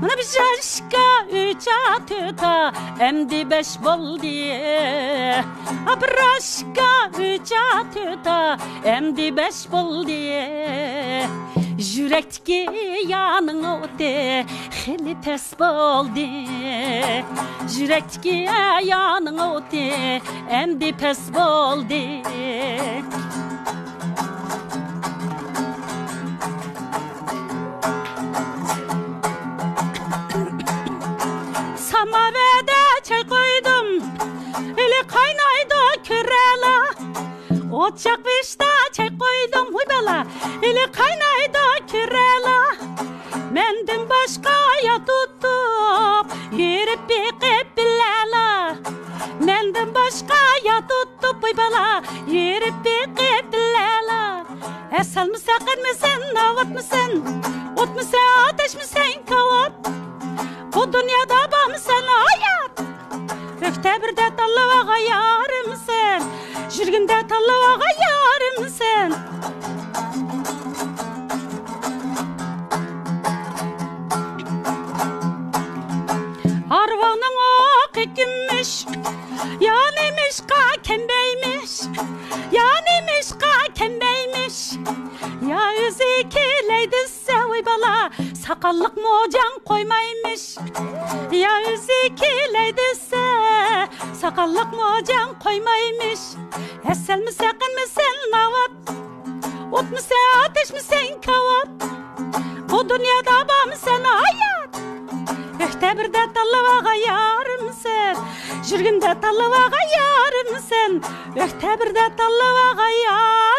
مانا بىر ياشقا ئۈچ ئا، تۆت ئا، ئەمدى بەش بولدى. ئا، بىر ياشقا ئۈچ ئا، تۆت ئا، ئەمدى بەش بولدى. يۈرەكتىكى يارنىڭ ئوتى خېلى پەس بولدى. يۈرەكتىكى يارنىڭ ئوتى ئەمدى پەس بولدى. ساماۋەردە چاي قويدۇم، ھېلى قاينايدۇ كۈرەلا. ئوچاق بېشىدا چاي قويدۇم، ۋاي بالا، ھېلى قاينايدۇ كۈرەلا. مەندىن باشقا يار تۇتۇپ، يۈرۈپ بېقىپ بىلەلا. مەندىن باشقا يار تۇتۇپ، ۋاي بالا، يۈرۈپ بېقىپ بىلەلا. ھە، سەلمىسەن، قەرمىسەن، ناۋاتمىسەن، ئوتمىسەن، ئاتەشمىسەن، كاۋات. بۇ دۇنيادا بارمىسەن، ھايات. ئۆكتە بىردە تاللىۋالغان يارىمسەن، يۈرگىنىدە تاللىۋالغان يارىمسەن. ئارىۋاڭنىڭ ئوقى كۈمۈش، يا نېمىشقا كەمبەيمىش، يا نېمىشقا كەمبەيمىش، يا ئۆزى كېلەي دېسە، ۋاي بالا، ساقاللىق موجاڭ قويمايمىش. يا ئۆزى كېلەي دېسە، ساقاللىق موجاڭ قويمايمىش. ھە، سەلمىسەن، قەرمىسەن، ناۋات. ئوتمىسەن، ئاتەشمىسەن، كاۋات. بۇ دۇنيادا بارمىسەن، ھايات. ئۆكتە بىردە تاللىۋالغان يارىمسەن، يۈرگىنىدە تاللىۋالغان يارىمسەن. ئۆكتە بىردە تاللىۋالغان يار.